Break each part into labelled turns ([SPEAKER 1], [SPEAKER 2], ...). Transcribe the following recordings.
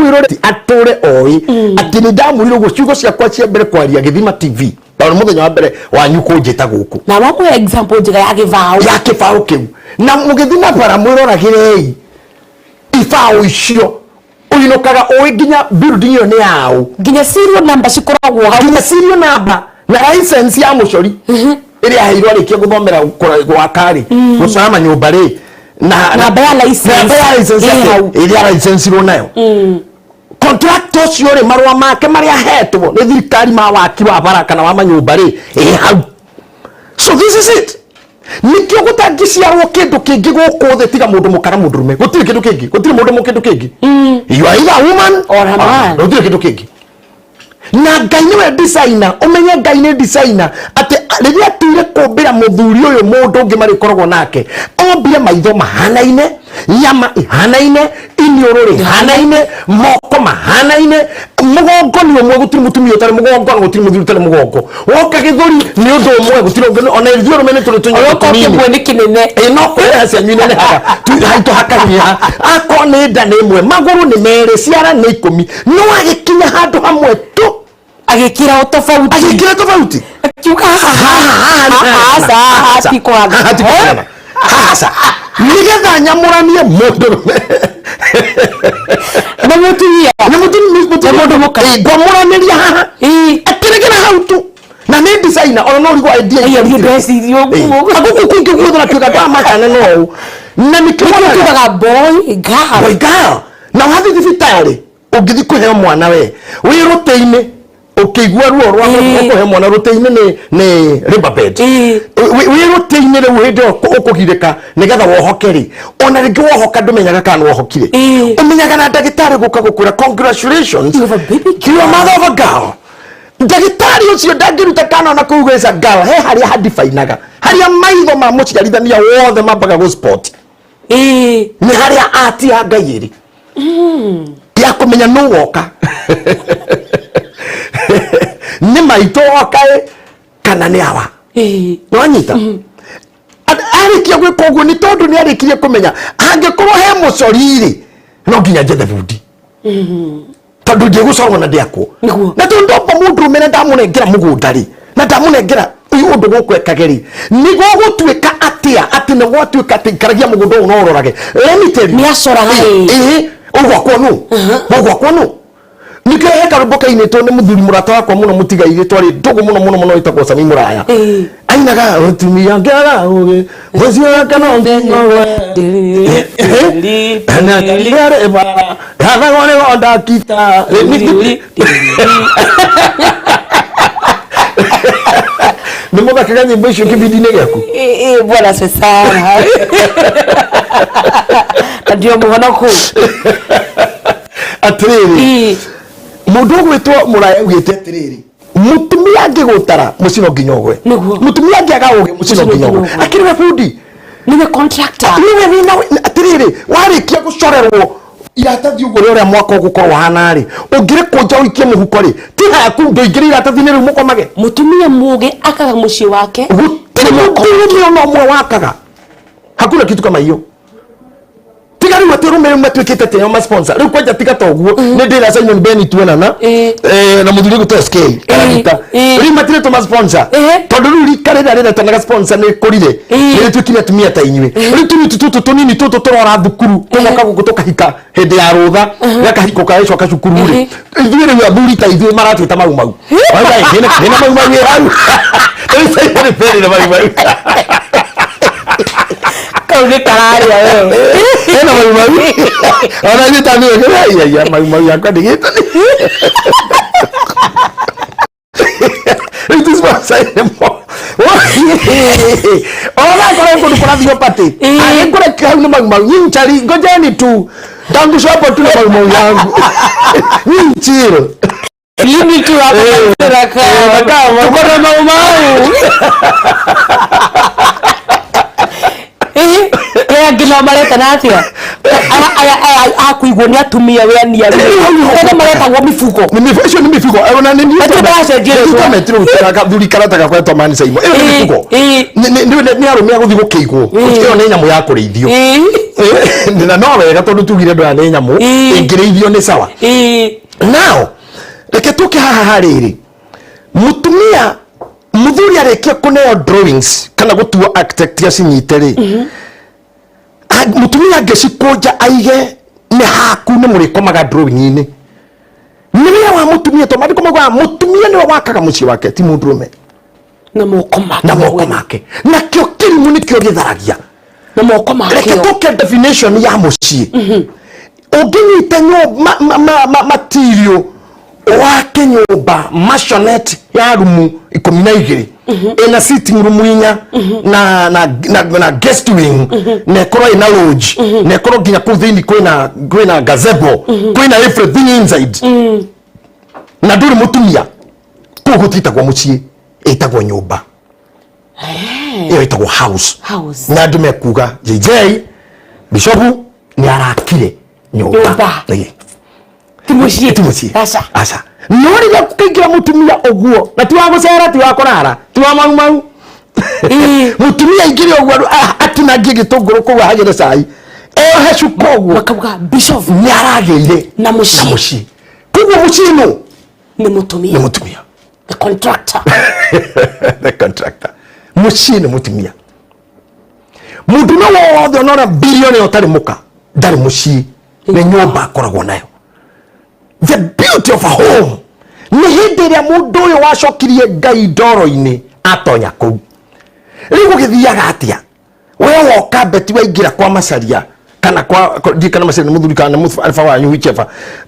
[SPEAKER 1] Mwĩrore atũre oĩ atĩ nĩ ndamwĩrire ũguo ciugo ciakwa cia mbere kwaria Gĩthima TV, tondũ mũthenya wa mbere wanyu kũnjĩta gũkũ.
[SPEAKER 2] Na wamũhe example njega ya gĩbaũ.
[SPEAKER 1] Ya kĩbaũ kĩu. Na mũgĩthiĩ na bara mwĩroragĩrei ibaũ icio, ũinũkaga ũĩ nginya building ĩyo nĩ yaũ.
[SPEAKER 2] Nginya serial number cikoragwo hau.
[SPEAKER 1] Nginya serial number na license ya mũcori ĩrĩa aheirwo arĩkia gũthomera gwaka rĩ, gũcora manyũmba rĩ, na
[SPEAKER 2] Namba ya license.
[SPEAKER 1] Namba ya license
[SPEAKER 2] Ĩ
[SPEAKER 1] yake
[SPEAKER 2] hau.
[SPEAKER 1] ĩrĩa license-irwo nayo. Contract ũcio rĩ, marũa make marĩa ahetwo nĩ thirikari ma waki wa bara kana wa manyũmba rĩ, ĩ hau. So this is it. Nĩkĩo gũtangĩciarwo kĩndũ kĩngĩ gũkũ thĩ tiga mũndũ mũka na mũndũrũme. Gũtirĩ kĩndũ kĩngĩ, gũtirĩ mũndũ kĩndũ kĩngĩ. You are either a woman
[SPEAKER 2] or a man.
[SPEAKER 1] Gũtirĩ kĩndũ kĩngĩ. Na Ngai nĩwe designer. Ũmenye Ngai nĩ designer, atĩ rĩrĩa atuire kũmbĩra mũthuri ũyũ mũndũ ũngĩ marĩkoragwo nake, ombire maitho mahanaine, nyama ihanaine, iniũrũ rĩhanaine, moko mahanaine, mũgongo nĩ ũmwe. Gũtirĩ mũtumia ũtarĩ mũgongo na gũtirĩ mũthuri ũtarĩ mũgongo. Woka gĩthũri nĩ ũndũ ũmwe, gũtirĩ ũngĩ. Ona ithuĩ arũme nĩ tũrĩ tũnyamũ
[SPEAKER 2] Oyoka
[SPEAKER 1] tũnini.
[SPEAKER 2] Kĩmwe nĩ kĩnene.
[SPEAKER 1] Ĩ no kwĩreha cianyu inenehaga haitũ hakanyiha. Akorwo nĩ nda nĩ ĩmwe, magũrũ nĩ merĩ, ciara nĩ 10, no agĩkinya handũ hamwe tu
[SPEAKER 2] agĩkĩra ũtofauti.
[SPEAKER 1] Agĩkĩra tofauti.
[SPEAKER 2] Akiuga haha aca, haha ti kũhana.
[SPEAKER 1] Haha ti kũhana. Haha nĩgetha nyamũranie mũndũrũme
[SPEAKER 2] na mũtumia.
[SPEAKER 1] Na
[SPEAKER 2] Na mũndũ mũka.
[SPEAKER 1] Ngwamũranĩria haha. Akĩregera hau tu na nĩ designer ona no ũrigwo idea.
[SPEAKER 2] Ĩyo niĩ ndeciria ũguo.
[SPEAKER 1] Agũkũ kũingĩ guothe nakiuga ndamakana no ũũ na nĩkĩo
[SPEAKER 2] Nĩkĩo tugaga boy, girl.
[SPEAKER 1] Boy, girl. Na wathiĩ thibitarĩ ũngĩthiĩ kũheo mwana, we wĩ rũtĩ-inĩ ũkĩigua ruo rwa kũhe mwana rũtĩ-inĩ nĩ labor bed. Wĩ rũtĩ-inĩ rĩu hĩndĩ ĩyo ũkũgirĩka nĩgetha wohoke rĩ, ona rĩngĩ wohoka ndũmenyaga kana nĩwohokire. Ũmenyaga na ndagĩtarĩ gũka gũkwĩra, "Congratulations,
[SPEAKER 2] You have a baby
[SPEAKER 1] you are mother of a girl." Ndagĩtarĩ ũcio ndangĩruta kana ona kũu gwĩca girl, he harĩa hadibainaga, harĩa maitho ma mũciarithania wothe mambaga gũ spot. Nĩ harĩa ati ya Ngai ĩrĩ ya kũmenya nũ woka, nĩ maitũ woka ĩ kana nĩ awa. Nĩwanyita? Arĩkia gwĩka ũguo nĩ tondũ nĩ arĩkirie kũmenya angĩkorwo he mũcori rĩ, no nginya njethe bundi, tondũ ndĩgũcorwo na ndĩakwo. Na tondũ ndomba mũndũrũme na ndamũnengera mũgũnda rĩ, na ndamũnengera ũyũ ũndũ gũkũ ekage rĩ, nĩguo gũtuĩka atĩa atĩ nĩ gwatuĩka atĩ ikaragia mũgũnda ũyũ no ũrorage. Let me tell you.
[SPEAKER 2] Nĩ acoraga ĩ.
[SPEAKER 1] Ĩĩ, ũgwakwo nũ, ũgwakwo nũ. Nĩkĩo he karũmbo kainĩtwo nĩ mũthuri mũrata wakwa mũno mũtigairĩ, twarĩ ndũgũ mũno mũno mũno, wĩtagwo Sami Mũraya. Ainaga, "Mũtumia ngĩaga ũgĩ mũciĩ wake no ngingo yathagwo nĩ kondakita." Nĩ mũthakaga nyĩmbo icio kĩbindi-inĩ gĩaku?
[SPEAKER 2] Ĩ, bwana sana, na ndio mũhonoku.
[SPEAKER 1] Atĩrĩrĩ, mũndũ ũgwĩtwo Mũraya augĩte atĩrĩrĩ, mũtumia angĩgũtara mũciĩ no nginya ũgwe. Mũtumia angĩaga ũgĩ mũciĩ no nginya ũgwe. Akĩrĩ we bundi.
[SPEAKER 2] Nĩwe contractor.
[SPEAKER 1] Nĩwe wĩna. Atĩrĩrĩ, warĩkia gũcorerwo iratathi ũguo ũrĩa mwaka ũgũkorwo ũhana rĩ, ũngĩrĩkũnja ũikie mũhuko rĩ, ti haku ndũingĩre iratathi-inĩ rĩu mũkomage.
[SPEAKER 2] Mũtumia mũgĩ akaga mũciĩ wake.
[SPEAKER 1] Gũtirĩ mũndũrũme ona ũmwe wakaga, hakuna kitu kama hiyo. Tiga rĩu atĩ rũme rĩu matuĩkĩte atĩ nĩo ma sponsor rĩu. Kwanja tiga ta ũguo, nĩ ndĩra Simon Ben tuonana na mũthuri ũgwĩtwo SK Karagita. Rĩu matirĩ tũma sponsor, tondũ rĩu rika rĩrĩa rĩretanaga sponsor nĩ kũrire. Nĩ rĩtuĩkire atumia ta inyuĩ rĩu tũrĩtu tũtũ tũnini tũtũ tũrora thukuru, tũgoka gũkũ tũkahika hĩndĩ ya rũtha, gakahika gagĩcoka cukuru rĩ, ithuĩ rĩu athuri ta ithuĩ maratwĩta mau mau. Wauga, "Ndĩna mau mau ĩ hau." Rĩu Simon Ben na mau mau.
[SPEAKER 2] Kau nĩ kararĩa we.
[SPEAKER 1] Ena mau mau ona ithuĩ ta niĩ ya mau mau yakwa ndigĩte rĩu ti sponsor anymore. Ona korwo kũndũ kũrathio party, angĩkũrekia hau nĩ mau mau. Nyinyi chali, ngojeni tu, tangu hapo tu na mau mau yangu. Nyinyi chill.
[SPEAKER 2] Mimi tu hapa tunakaa. Tuko na mau mau. Ĩ angĩ no maretana atĩa? Aya akuigwo nĩ atumia we ani othe maretagwo mifuko.
[SPEAKER 1] Nĩ mifuko, icio nĩ mifuko. Ona nĩ niĩ.
[SPEAKER 2] Atĩ maracenjia rĩtwa.
[SPEAKER 1] Tũmetire gathuri karata gakwa etwa Mani Saimo. Ĩyo nĩ mifuko. Nĩ arũme agũthiĩ gũkĩigwo. Ĩyo nĩ nyamũ ya kũrĩithio. Na no wega tondũ tugire andũ aya nĩ nyamũ ĩngĩrĩithio nĩ sawa. Now reke tũke haha harĩrĩ, mũtumia mũthuri arĩkia kũneo drawings kana gũtuo architect acinyite rĩ, mũtumia angĩcikũnja aige nĩ haku nĩ mũrĩkomaga drawing-inĩ, nĩ wĩra wa mũtumia, tondũ maandĩko maugaga mũtumia nĩwe wakaga mũciĩ wake, ti mũndũrũme.
[SPEAKER 2] Na moko make.
[SPEAKER 1] Na moko make. Nakĩo kĩrimũ nĩkĩo gĩtharagia.
[SPEAKER 2] Na moko
[SPEAKER 1] reke
[SPEAKER 2] makĩo.
[SPEAKER 1] Tũke definition ya mũciĩ. Ũngĩnyita nyũmba material wake, nyũmba maisonette ya rumu 12, ĩna sitting room 4 na guest wing, na ĩkorwo ĩna lodge, na ĩkorwo nginya kũu thĩinĩ kwĩna gazebo, kwĩna everything inside, na ndũrĩ mũtumia kũu, gũtitagwo mũciĩ, ĩtagwo nyũmba. Ĩyo ĩtagwo house.
[SPEAKER 2] House.
[SPEAKER 1] Na andũ mekuga JJ Bishopu nĩ arakire nyũmba.
[SPEAKER 2] Nyũmba.
[SPEAKER 1] Ĩĩ.
[SPEAKER 2] Ti mũciĩ.
[SPEAKER 1] Ti mũciĩ.
[SPEAKER 2] Aca.
[SPEAKER 1] Aca. No rĩrĩa gũkaingĩra mũtumia ũguo, na ti wa gũcera, ti wa kũrara, ti wa mau mau, mũtumia aingĩre ũguo, atinangie gĩtũngũrũ kũu, ahagĩre cai, ohe cuka ũguo,
[SPEAKER 2] makauga bishop
[SPEAKER 1] nĩ aragĩire
[SPEAKER 2] na mũciĩ.
[SPEAKER 1] Na mũciĩ. Koguo mũciĩ nũ?
[SPEAKER 2] Nĩ mũtumia.
[SPEAKER 1] Nĩ mũtumia.
[SPEAKER 2] The contractor.
[SPEAKER 1] The contractor. Mũciĩ nĩ mũtumia. Mũndũ no wothe onora bilioni ũtarĩ mũka ndarĩ mũciĩ, nĩ nyũmba akoragwo nayo. The beauty of a home nĩ hĩndĩ ĩrĩa mũndũ ũyũ wacokirie Ngai ndoro-inĩ atonya kũu. Rĩu gũgĩthiaga atĩa? We woka beti waingĩra kwa Macaria kana kwa ndiĩ kana Macaria nĩ mũthuri kana nĩ mũbaba wanyu, whichever,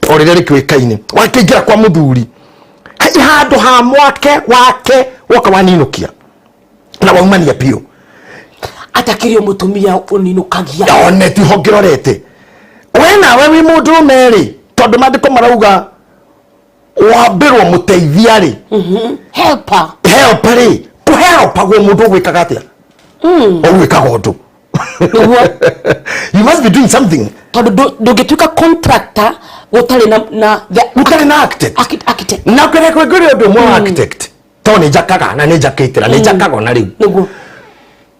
[SPEAKER 1] o rĩrĩa rĩkĩũĩkaine, wakĩingĩra kwa mũthuri handũ ha mwake wake, woka waninũkia na waumania biũ.
[SPEAKER 2] Atakĩrĩ o mũtumia ũninũkagia.
[SPEAKER 1] One tiho ngĩrorete we nawe wĩ mũndũrũme rĩ, tondũ maandĩko marauga wambĩrwo mũteithia rĩ.
[SPEAKER 2] Helper.
[SPEAKER 1] Help rĩ, kũhelpagwo mũndũ ũgwĩkaga atĩa? Ũgwĩkaga ũndũ.
[SPEAKER 2] Nĩguo.
[SPEAKER 1] You must be doing something.
[SPEAKER 2] Tondũ ndũngĩtuĩka contractor gũtarĩ na the
[SPEAKER 1] gũtarĩ na architect.
[SPEAKER 2] Architect.
[SPEAKER 1] Na kũrĩa kwĩ ũndũ ũmwe wa architect, tondũ nĩ njakaga na nĩ njakĩte na nĩ njakaga ona rĩu.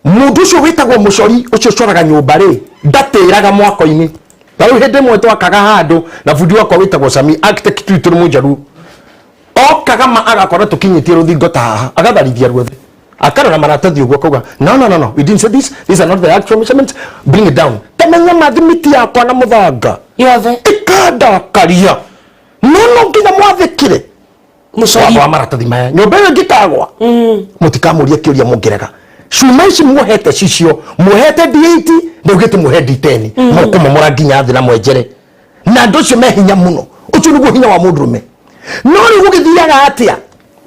[SPEAKER 1] Mũndũ ũcio wĩtagwo mũcori, ũcio ũcoraga nyũmba rĩ, ndatĩraga mwako-inĩ. Na rĩu hĩndĩ ĩmwe twakaga handũ na bundi wakwa wĩtagwo Sami, architect witũ nĩ mũnjaruo, okaga ma agakora tũkinyĩtie rũthingo ta haha, agatharithia ruothe, akarora maratathi ũguo, akauga, "No, no, no, no, we didn't say this. These are not the actual measurements. Bring it down." Tamenya mathimiti yakwa na mũthanga
[SPEAKER 2] yothe.
[SPEAKER 1] Ĩkandakaria. No nginya mwathĩkĩre
[SPEAKER 2] mũcori
[SPEAKER 1] watho wa maratathi maya. Nyũmba ĩyo ĩngĩkagwa, mũtikamũria kĩũria mũngĩrega. Cuma ici muohete cicio, muohete D8, ndaugĩte muohe D10, mũkũmomora nginya thĩ na mwenjere, na andũ acio me hinya mũno. Ũcio nĩguo hinya wa mũndũrũme. No rĩu gũgĩthiaga atĩa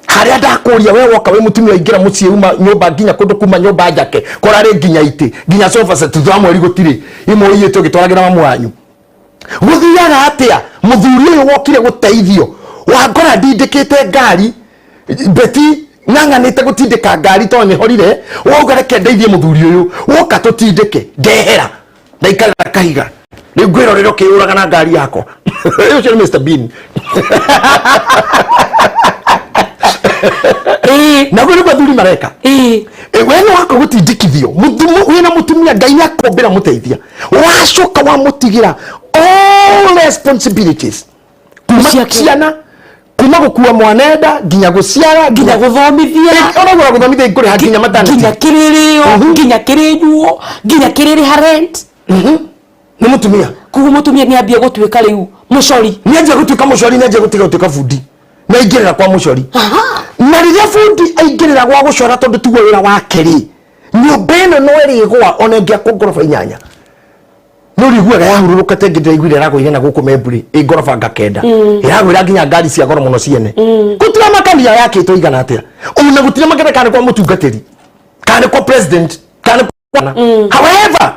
[SPEAKER 1] harĩa ndakũria we woka wĩ mũtumia, waingĩra mũciĩ, uma nyũmba nginya kũndũ kuma nyũmba njake, kũrarĩ nginya itĩ, nginya sofa set, thutha wa mweri gũtirĩ imwe ũiyĩte ũgĩtwaragĩra mamu wanyu? Gũthiaga atĩa mũthuri ũyũ wokire gũteithio, wangora ndindĩkĩte ngari, beti ng'ang'anĩte gũtindĩka ngari tondũ nĩ horire, wauga reke ndeithie mũthuri ũyũ, woka tũtindĩke, ndehera ndaikarĩra kahiga, rĩu ngwĩrorera ũkĩyũraga na ngari yakwa? Ũcio nĩ Mr Bean. Naguo nĩguo athuri mareka. We nĩ waka gũtindĩkithio wĩna mũtumia, Ngai nĩ akũmbĩra mũteithia, wacoka wamũtigĩra all responsibilities kuma
[SPEAKER 2] Ciake.
[SPEAKER 1] Ciana, kuma gũkua mwana nda nginya gũciara,
[SPEAKER 2] nginya gũthomithia.
[SPEAKER 1] Ona gũra gũthomithia, ngũrĩha nginya maternity.
[SPEAKER 2] Nginya kĩrĩrĩo, nginya kĩrĩnyuo, nginya kĩrĩrĩha rent.
[SPEAKER 1] Nĩ mũtumia.
[SPEAKER 2] Koguo mũtumia nĩ ambia gũtuĩka rĩu mũcori.
[SPEAKER 1] Nĩ anjia gũtuĩka mũcori, nĩ anjia gũtiga gũtuĩka bundi, nĩ aingĩrĩra kwa mũcori. Na rĩrĩa bundi aingĩrĩra gwa gũcora, tondũ tiguo wĩra wake rĩ, nyũmba ĩno no ĩrĩgwa ona ĩngĩakwo ngoroba 8. Nĩ ũriguaga yahurũrũka ta ĩngĩ ndĩraiguire ĩragũire na gũkũ Memburi, ĩ ngoroba nga 9, ĩragwĩra nginya ngari cia goro mũno ciene. Gũtirĩ makania yakĩtwo igana atĩa, ona gũtirĩ makania kana kwa mũtungatĩri, kana kwa president, kana kwa however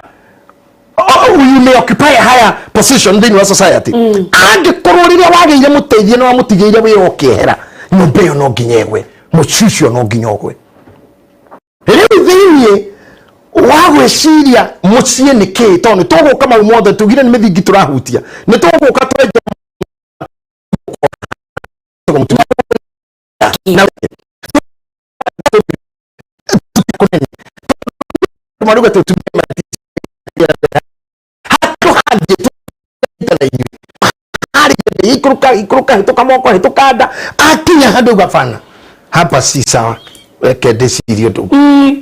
[SPEAKER 1] you may occupy a higher position thĩinĩ wa society. Angĩkorwo rĩrĩa wagĩire mũteithia na wamũtigĩire wĩra ũkĩehera, nyũmba ĩyo no nginya ĩgwe, mũciĩ ũcio no nginya ũgwe. Rĩu thĩinĩ wa gwĩciria mũciĩ nĩ kĩĩ, tondũ nĩ tũgũka mau mothe tugire nĩ mĩthingi tũrahutia, nĩ tũgũka twenje mũtumia na maruga tũtumia. Ikũrũka, ikũrũka, hĩtũka moko, hĩtũka nda, akinya handũ gabana hapa si sawa, reke ndĩcirie ũndũ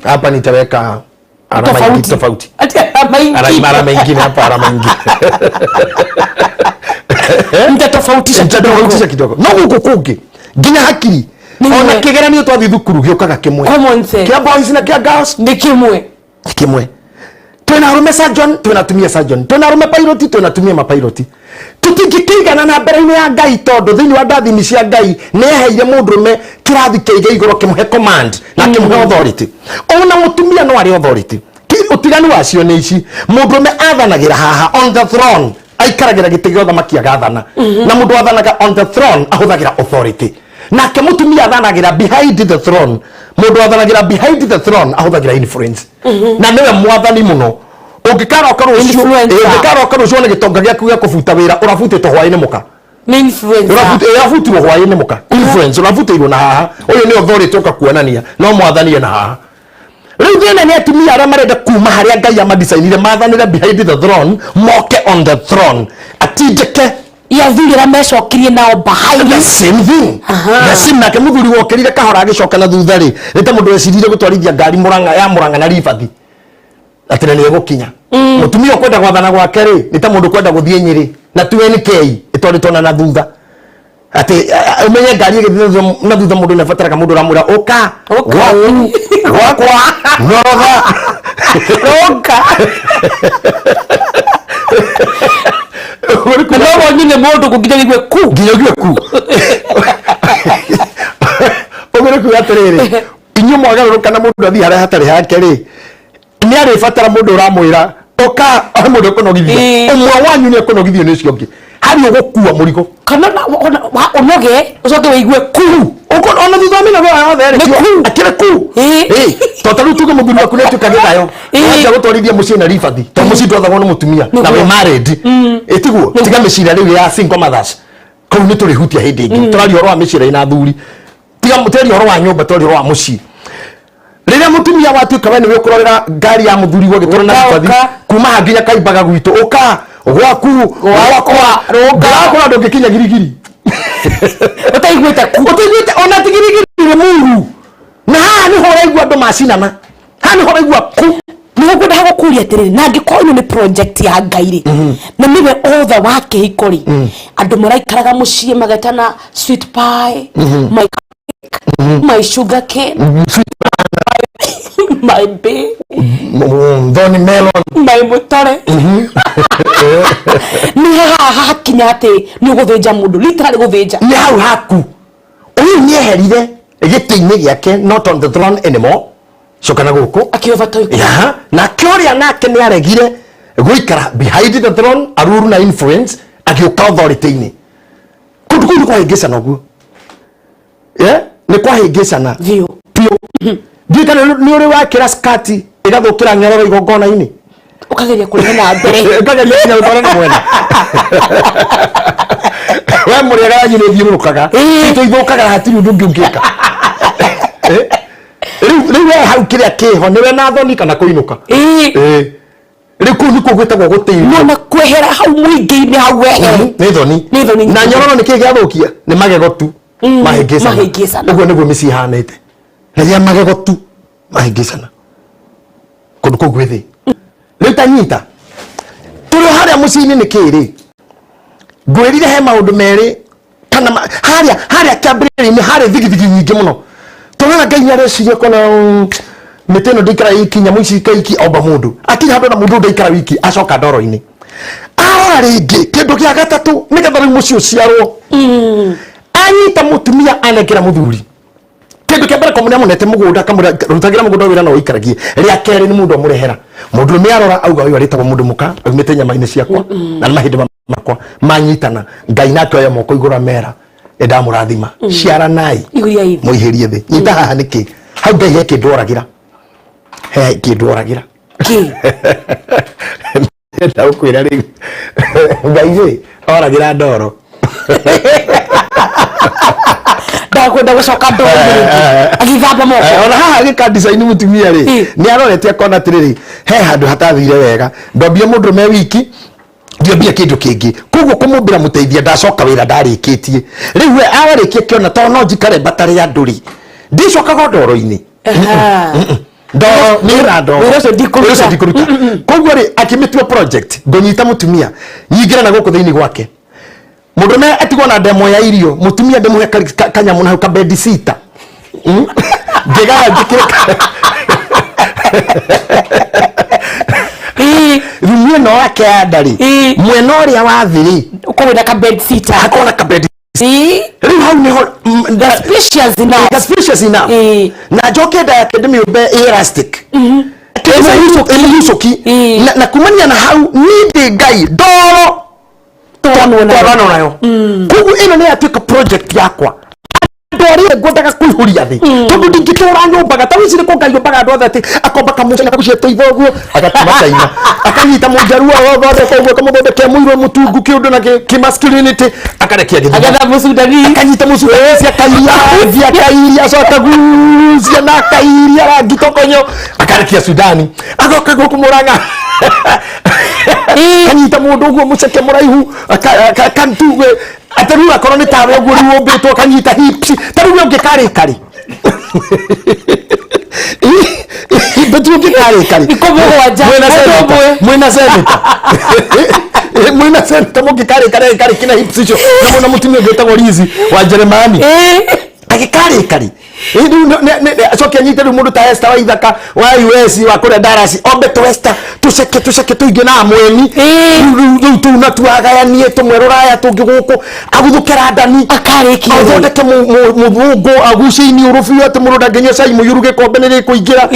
[SPEAKER 1] hapa, nitaweka alama ingĩ tofauti.
[SPEAKER 2] Ati alama ingine.
[SPEAKER 1] Alama ingine hapa, alama ingine.
[SPEAKER 2] Mtatofautisha kidogo.
[SPEAKER 1] Nitatofautisha kidogo, no gũkũ kũngĩ nginya hakiri
[SPEAKER 2] Nĩ
[SPEAKER 1] ona
[SPEAKER 2] imwe.
[SPEAKER 1] kĩgeranio twathiĩ thukuru gĩũkaga kĩmwe.
[SPEAKER 2] Common sense.
[SPEAKER 1] Kĩa boys na kĩa girls.
[SPEAKER 2] Nĩ kĩmwe.
[SPEAKER 1] Kimwe. Twina arume surgeon, twina atumia surgeon, twina arume pilot, twina atumia mapilot. Tutingĩkĩigana na mbere-inĩ ya Ngai, tondũ thĩinĩ wa ndathimi cia Ngai nĩ eheire mũndũrũme kĩrathi kĩige igũrũ, kĩmũhe command na kĩmũhe authority. Ona mũtumia no arĩ authority. Ũtiganu wacio nĩ ici: mũndũrũme athanagĩra haha on the throne, aikaragĩra gĩtĩ gĩa ũthamaki agathana, na mũndũ athanaga on the throne ahũthagĩra authority. Nake mũtumia athanagĩra behind the throne. Mũndũ athanagĩra behind the throne ahũthagĩra influence, na nĩwe mwathani mũno. Ũngĩkaroka rũciũ,
[SPEAKER 2] Influencer.
[SPEAKER 1] Ũngĩkaroka rũciũ wone gĩtonga gĩaku gĩa kũbuta wĩra ũrabutĩtwo hwaĩ-inĩ mũka.
[SPEAKER 2] Nĩ influencer.
[SPEAKER 1] Ũrabutirwo hwaĩ-inĩ mũka, influence ũrabutĩirwo na haha. Ũyũ nĩ authority ũka kuonania, no mwathani ena haha. Rĩu thĩna nĩ atumia arĩa marenda kuma harĩa Ngai amadicainire mathanĩre behind the throne, moke on the throne atindĩke.
[SPEAKER 2] Ya athuri arĩa mecokirie nao behind.
[SPEAKER 1] The same thing. The same. Nake muthuri wokĩrire kahora agĩcoka na thutha rĩ, nĩ ta mũndũ wecirire gũtwarithia ngari Mũrang'a ya Mũrang'a na ribathi atĩ na nĩ egũkinya. Mũtumia ũkwenda gwathana gwake rĩ, nĩ ta mũndũ ũkwenda gũthiĩ Nyĩrĩ na 2NK ĩtwarĩtwo na thutha, atĩ ũmenye ngari ĩgĩthiĩ na thutha mũndũ nĩ abataraga mũndũ ũramwĩra ũka.
[SPEAKER 2] Ũka.
[SPEAKER 1] Gwaku, gwakwa, norotha.
[SPEAKER 2] Roka. Na no wonyine mũndũ kũnginya wĩigue ku.
[SPEAKER 1] Nginya ũigue ku. Ũguo nĩ kuga atĩrĩrĩ, inyuĩ mwagarũrũka na mũndũ athiĩ harĩa hatarĩ hake rĩ, nĩ arĩbatara mũndũ ũramwĩra ũka, he mũndũ ũkũnogithia. Ũmwe wanyu nĩ ekũnogithio nĩ ũcio ũngĩ harĩ ũgũkua mũrigo.
[SPEAKER 2] Kana ũnoge, ũcoke wĩigue ku.
[SPEAKER 1] Ona thutha wa mĩnogo ĩyo yothe rĩ,
[SPEAKER 2] Nĩ ku.
[SPEAKER 1] Akĩrĩ ku. To ta rĩu tuge mũthuri waku nĩ atuĩka gĩthayo. Wanjia gũtwarithia mũciĩ na ribathi, to mũciĩ ndwathagwo nĩ mũtumia na
[SPEAKER 2] Nĩguo.
[SPEAKER 1] wĩ married, ĩtiguo? Tiga mĩcira rĩu ya single mothers, kũu nĩ tũrĩhutia hĩndĩ ĩngĩ. Tũraria ũhoro wa mĩcira ĩna athuri. Tiga tũraria ũhoro wa nyũmba, tũraria ũhoro wa mũciĩ. Rĩrĩa mũtumia watuĩka we nĩwe ũkũrorera ngari ya mũthuri gwagĩtwara na
[SPEAKER 2] Ũka,
[SPEAKER 1] ribathi
[SPEAKER 2] ũka.
[SPEAKER 1] kuma haha nginya kaimbaga gwitũ, ũka, gwaku, gwakwa,
[SPEAKER 2] rũka.
[SPEAKER 1] ndĩrakũra, ndũngĩkinya Girigiri
[SPEAKER 2] ũtaiguĩte ku.
[SPEAKER 1] Ũtaiguĩte ona ti Girigiri, nĩ muru. Na haha nĩho ũraigua andũ macinana, haha nĩho ũraigua ku.
[SPEAKER 2] Nĩguo ngwenda gũkũria atĩrĩrĩ, na angĩkorwo ĩno nĩ project ya Ngai rĩ, na nĩwe other wa kĩhiko rĩ, andũ maraikaraga mũciĩ magetana sweet pie, my cake, my sugar cane, my babe,
[SPEAKER 1] thoni melon,
[SPEAKER 2] my mũtore, nĩ haha hakinya atĩ nĩ ũgũthĩnja mũndũ, literally gũthĩnja.
[SPEAKER 1] Nĩ hau haku ũyũ nĩeherire gĩtĩ-inĩ gĩake, not on the throne anymore, coka na gũkũ.
[SPEAKER 2] Akĩoba.
[SPEAKER 1] Ya, nake ũrĩa nake nĩ aregire gũikara behind the throne aruru na influence, agĩũka authority-inĩ. Kũndũ kũu nĩ kwahĩngĩcana ũguo. Yeah? Nĩ kwahĩngĩcana
[SPEAKER 2] biũ.
[SPEAKER 1] Biũ. Ndiũĩ kana nĩ ũrĩ wakĩra skati ĩgathũkĩra nyororo igongona-inĩ.
[SPEAKER 2] Ũkageria kũrehe na mbere.
[SPEAKER 1] Ũkageria nginya gũtwara na mwena. We mũrĩaga yanyu nĩ ĩthiũrũrũkaga, itũ ithũkaga na hatirĩ ũndũ ũngĩ ũngĩka. Rĩu we hau kĩrĩa kĩho nĩwe na thoni kana kũinũka. Rĩu kũu nĩkuo gwĩtagwo gũtĩithio.
[SPEAKER 2] No na kwehera hau mũingĩ-inĩ, hau wehere.
[SPEAKER 1] Nĩ thoni.
[SPEAKER 2] Nĩ thoni.
[SPEAKER 1] Na nyororo nĩ kĩĩ gĩathũkia? Nĩ magego tu mahĩngĩcana.
[SPEAKER 2] Mahĩngĩcana.
[SPEAKER 1] Ũguo nĩguo mĩciĩ ĩhanĩte, rĩrĩa magego tu mahĩngĩcana kũndũ kũu gwĩ thĩ. Rĩu ta nyita tũrĩ o harĩa mũciĩ-inĩ nĩ kĩĩ rĩ, ngwĩrire he maũndũ merĩ kana harĩa harĩa kĩambĩrĩria-inĩ harĩ thigithigi nyingĩ mũno. Tũrona Ngai nĩ areciria kona mĩtĩ ĩno ndĩikara iki, nyamũ ici ikaiki, omba mũndũ. Akinya handũ na mũndũ ndaikara wiki, acoka ndoro-inĩ, arora rĩngĩ kĩndũ gĩa gatatũ nĩgetha rĩu mũciĩ ũciarwo. Anyita mũtumia, anengera mũthuri kĩndũ kĩa mbere, kamũrĩa mũnete mũgũnda, kamũrĩa rutagĩra mũgũnda wĩra na ũikaragie. Rĩa kerĩ nĩ mũndũ amũrehera mũndũ ũrũme, arora auga ũyũ arĩtagwo mũndũ mũka, aumĩte nyama-inĩ ciakwa na nĩ mahĩndĩ makwa. Manyitana, Ngai nake oya moko igũrũ, amera nĩ ndamũrathima, ciaranai,
[SPEAKER 2] Ihũriai thĩ.
[SPEAKER 1] Mũihĩrie thĩ. Nyita haha nĩkĩ hau Ngai he kĩndũ oragĩra, he kĩndũ oragĩra.
[SPEAKER 2] Kĩ?
[SPEAKER 1] Ndenda gũkwĩra rĩu Ngai rĩ oragĩra ndoro.
[SPEAKER 2] Ndakwenda gũcoka ndoro rĩngĩ agĩthamba moko.
[SPEAKER 1] Ona haha agĩka design mũtumia rĩ, nĩ arorete akona atĩrĩrĩ, he handũ hatathire wega, ndombie mũndũrũme wiki. Ndiambia kindu kingi, koguo kumumbira muteithia ndacoka wira ndarikitie. Riu we awarikia kiona to no njikare mbatare andu ri, ndicokaga ndoro-ini. Ndoro nĩ ndoro.
[SPEAKER 2] Wĩra ũcio ndikũruta.
[SPEAKER 1] Wĩra ũcio ndikũruta. Koguo rĩ, akĩmĩtua project, ngũnyita mũtumia nyingĩre na gũkũ thĩinĩ gwake, mũndũme atigwo na ndemo ya irio, mũtumia ndĩmũhe kanyamũ na hau kabedi sita. Ngĩgara njĩkĩre rumu ĩno yake ya nda rĩ, mwena ũrĩa wa thĩ rĩ,
[SPEAKER 2] Ũkorwo na ka bed sitter.
[SPEAKER 1] Hakorwo na kabedi. Rĩu hau nĩho
[SPEAKER 2] Spacious enough.
[SPEAKER 1] Spacious enough. Na njoke nda yake ndĩmĩũmbe elastic, ĩmĩgucũki. Na kumania na hau niĩ ndĩ Ngai ndoro.
[SPEAKER 2] Twanwo nayo.
[SPEAKER 1] Twarano nayo. Koguo ĩno nĩ yatuĩka project yakwa, andũ arĩa ngwendaga kũihũria thĩ, tondũ ndingĩtũra nyũmbaga ta wĩcire ko Ngai ũmbaga andũ othe atĩ akomba kamũcaina kagucĩte ithe ũguo agatuma China, akanyita mũnjaruo agothondeka ũguo, akamũthondekea mũirũ mũtungu kĩũndũ na kĩ masculinity, akarekia gĩthima.
[SPEAKER 2] Agetha mũsudani.
[SPEAKER 1] Akanyita mũcuthi, akairia rangi, akairia, acoka gucia na akairia rangi tokonyo, akarekia Sudani, agoka gũkũ Mũrang'a, kanyita mũndũ ũguo mũceke mũraihu, kantuge atĩ rĩu akorwo nĩ tawe ũguo rĩu ũmbĩtwo, akanyita hips ta rĩu ũngĩ karĩ beti ũngĩ karĩ
[SPEAKER 2] Ikũ mũgwanja,
[SPEAKER 1] mwĩna
[SPEAKER 2] mũndũ
[SPEAKER 1] senator,
[SPEAKER 2] ũmwe.
[SPEAKER 1] Mwĩna senator mũngĩ karĩ kina hips icio na mwĩna mũtumia ũngĩ wĩtagwo Liz wa Jeremani, agĩkarĩ karĩ rĩu acoke anyite rĩu mũndũ ta Esther wa Ithaka wa US wa kũrĩa Dallas, ombe tũ Esther tũceke tũceke tũingĩ na amweni. Rĩu tũu na tuagayanie tũmwe rũraya tũngĩ gũkũ, aguthũke London.
[SPEAKER 2] Akarĩkia.
[SPEAKER 1] Athondeke mũthũngũ agucie iniũrũ biũ atĩ mũndũ ndangĩnyua cai mũiyũru, gĩkombe nĩ gĩkũingĩra.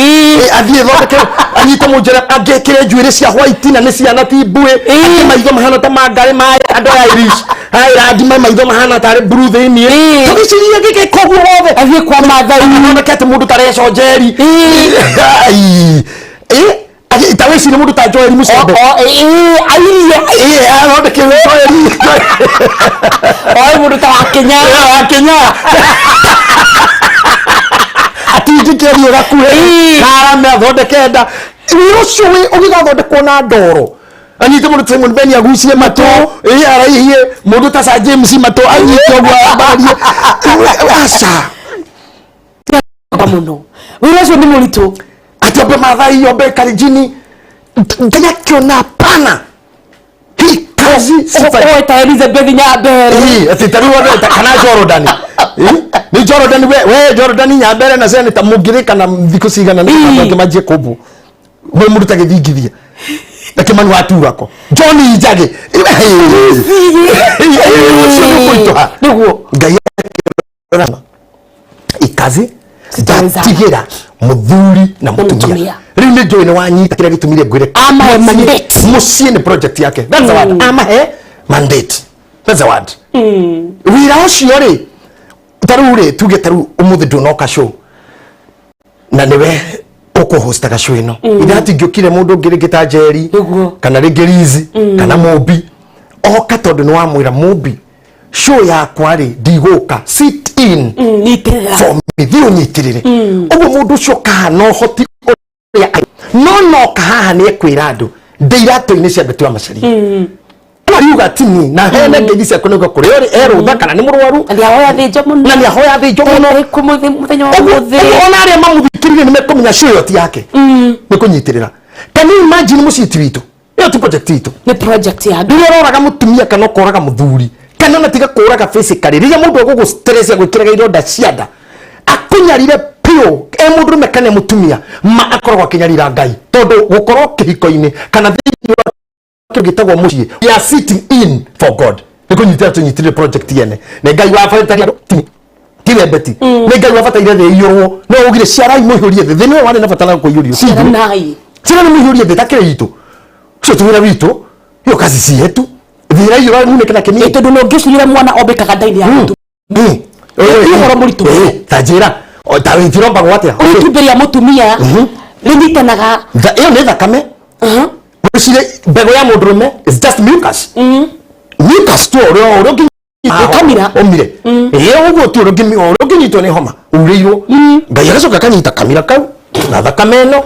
[SPEAKER 1] Athiĩ thondeke anyite mũnjera angĩkĩre njuĩrĩ cia white na nĩ ciana ti mbuĩ, angĩ maitho mahana ta mangarĩ ma andũ a Irish Ireland, ma maitho mahana tarĩ blue thĩiniĩ. Tũgĩciria gĩgĩka ũguo wothe.
[SPEAKER 2] Athiĩ kwa Mathai.
[SPEAKER 1] Athondeke atĩ mũndũ ta Reco Njeri. Ai. Ta wĩcirie mũndũ ta Joel Mucombe.
[SPEAKER 2] Airie.
[SPEAKER 1] Athondeke Joel.
[SPEAKER 2] Oe mũndũ ta wa Kenya.
[SPEAKER 1] Kenya atinjikĩrie gakuhĩ karame athondeke nda. Wĩra ũcio ũgĩgathondekwo na ndoro, anyite mũndũ ta Simon Ben agucie matũ, araihie mũndũ ta Sir James matũ, anyite ũguo ambarie, aca.
[SPEAKER 2] Mũno wĩra ũcio nĩ mũritũ.
[SPEAKER 1] Ati ombe Mathai, ombe Kalenjini, Ngai akiona hapana, hii kazi sifanyi.
[SPEAKER 2] Oe ta Elizabeth Nyambere.
[SPEAKER 1] Ati ta rĩu andũ kana Jordan. Nĩ Jordan, we Jordan Nyambere na senator mũngĩrĩka na thikũ cigana nĩ andũ angĩ manjie kũmbwo mwe mũndũ ta gĩthingithia na Kĩmani wa Turako, John Njagi ũcio nĩ kũritũha.
[SPEAKER 2] Nĩguo.
[SPEAKER 1] Ngai akĩrora ikazi
[SPEAKER 2] Sitaweza.
[SPEAKER 1] ndatigĩra mũthuri na mũtumia.
[SPEAKER 2] Mũtumia.
[SPEAKER 1] Rĩu nĩ njũĩ nĩ wanyita kĩrĩa gĩtũmire ngwĩre
[SPEAKER 2] Amahe mandate.
[SPEAKER 1] Mũciĩ nĩ project yake. That's the word, amahe mandate, that's the word. Wĩra ũcio rĩ, ta rĩu rĩ, tuge ta rĩu ũmũthĩ ndũnoka show na nĩwe ũkũhostaga show ĩno, ithe hatingĩũkire mũndũ ũngĩ rĩngĩ ta Njeri kana rĩngĩ Lizi kana Mũmbi oka, tondũ nĩ wamwĩra, "Mũmbi, show yakwa rĩ, ndigũka, sit in
[SPEAKER 2] Nyitĩrĩra.
[SPEAKER 1] for me, thiĩ ũnyitĩrĩre." Ũguo mũndũ ũcio kahana ũhoti ũrĩa no noka haha nĩ ekwĩra andũ ndĩ iratũ-inĩ cia Betty wa Macharia, ariuga tini na hene ngeithi ciaku nĩguo kũrĩa ũrĩ erũtha kana nĩ mũrwaru.
[SPEAKER 2] Na nĩahoya thĩnjo mũno.
[SPEAKER 1] Na nĩahoya thĩnjo mũno.
[SPEAKER 2] Kũ mũthenya wa
[SPEAKER 1] ũguo
[SPEAKER 2] ũmũthĩ.
[SPEAKER 1] Ũguo ona arĩa mamũthikĩrĩrie nĩ mekũmenya show ĩyo ti yake, nĩ kũnyitĩrĩra. Can you imagine mũciĩ ti witũ? Ĩyo ti project itũ.
[SPEAKER 2] Nĩ project ya Ngai.
[SPEAKER 1] Rĩrĩa ũroraga mũtumia kana ũkoraga mũthuri kana ona tiga kũraga physically, rĩrĩa mũndũ egũgũ stress agwĩkĩraga ironda cia nda akũnyarire biũ, e mũndũrũme kana e mũtumia, ma akoragwo akĩnyarira Ngai, tondũ gũkorwo kĩhiko-inĩ kana thĩinĩ wa kĩndũ gĩtagwo mũciĩ, we are sitting in for God. Nĩ kũnyitĩra tũnyitĩrĩre project yene nĩ Ngai wabataire, tiwe Beti, nĩ Ngai wabataire thĩ ĩiyũrwo, no ugire ciarai mũihũrie thĩ. Thĩ nĩwe warĩ na bata na kũiyũrio, ti ithuĩ.
[SPEAKER 2] Ciaranai.
[SPEAKER 1] Ciana nĩ mũihũrie thĩ takĩrĩ itũ, ũcio ti wĩra witũ, hiyo kazi si yetu. Thĩ ĩraiyũra munĩke na kĩmiri.
[SPEAKER 2] Tondũ no ngĩcirire mwana ombĩkaga nda-inĩ ya mũtumia. Nĩ ũhoro mũritũ.
[SPEAKER 1] Ta njĩra, ta wĩtirombagwo atĩa?
[SPEAKER 2] Itumbĩ rĩa mũtumia rĩnyitanaga.
[SPEAKER 1] Ĩyo nĩ thakame. Wĩcire mbegũ ya mũndũrũme is just mucus, mucus tu ũrĩa ũngĩ
[SPEAKER 2] Ũkamira.
[SPEAKER 1] Ũmire ĩĩ ũguo tu, ũrĩa ũngĩnyitwo nĩ homa urĩirwo. Ngai agacoka akanyita kamira kau na thakame ĩno,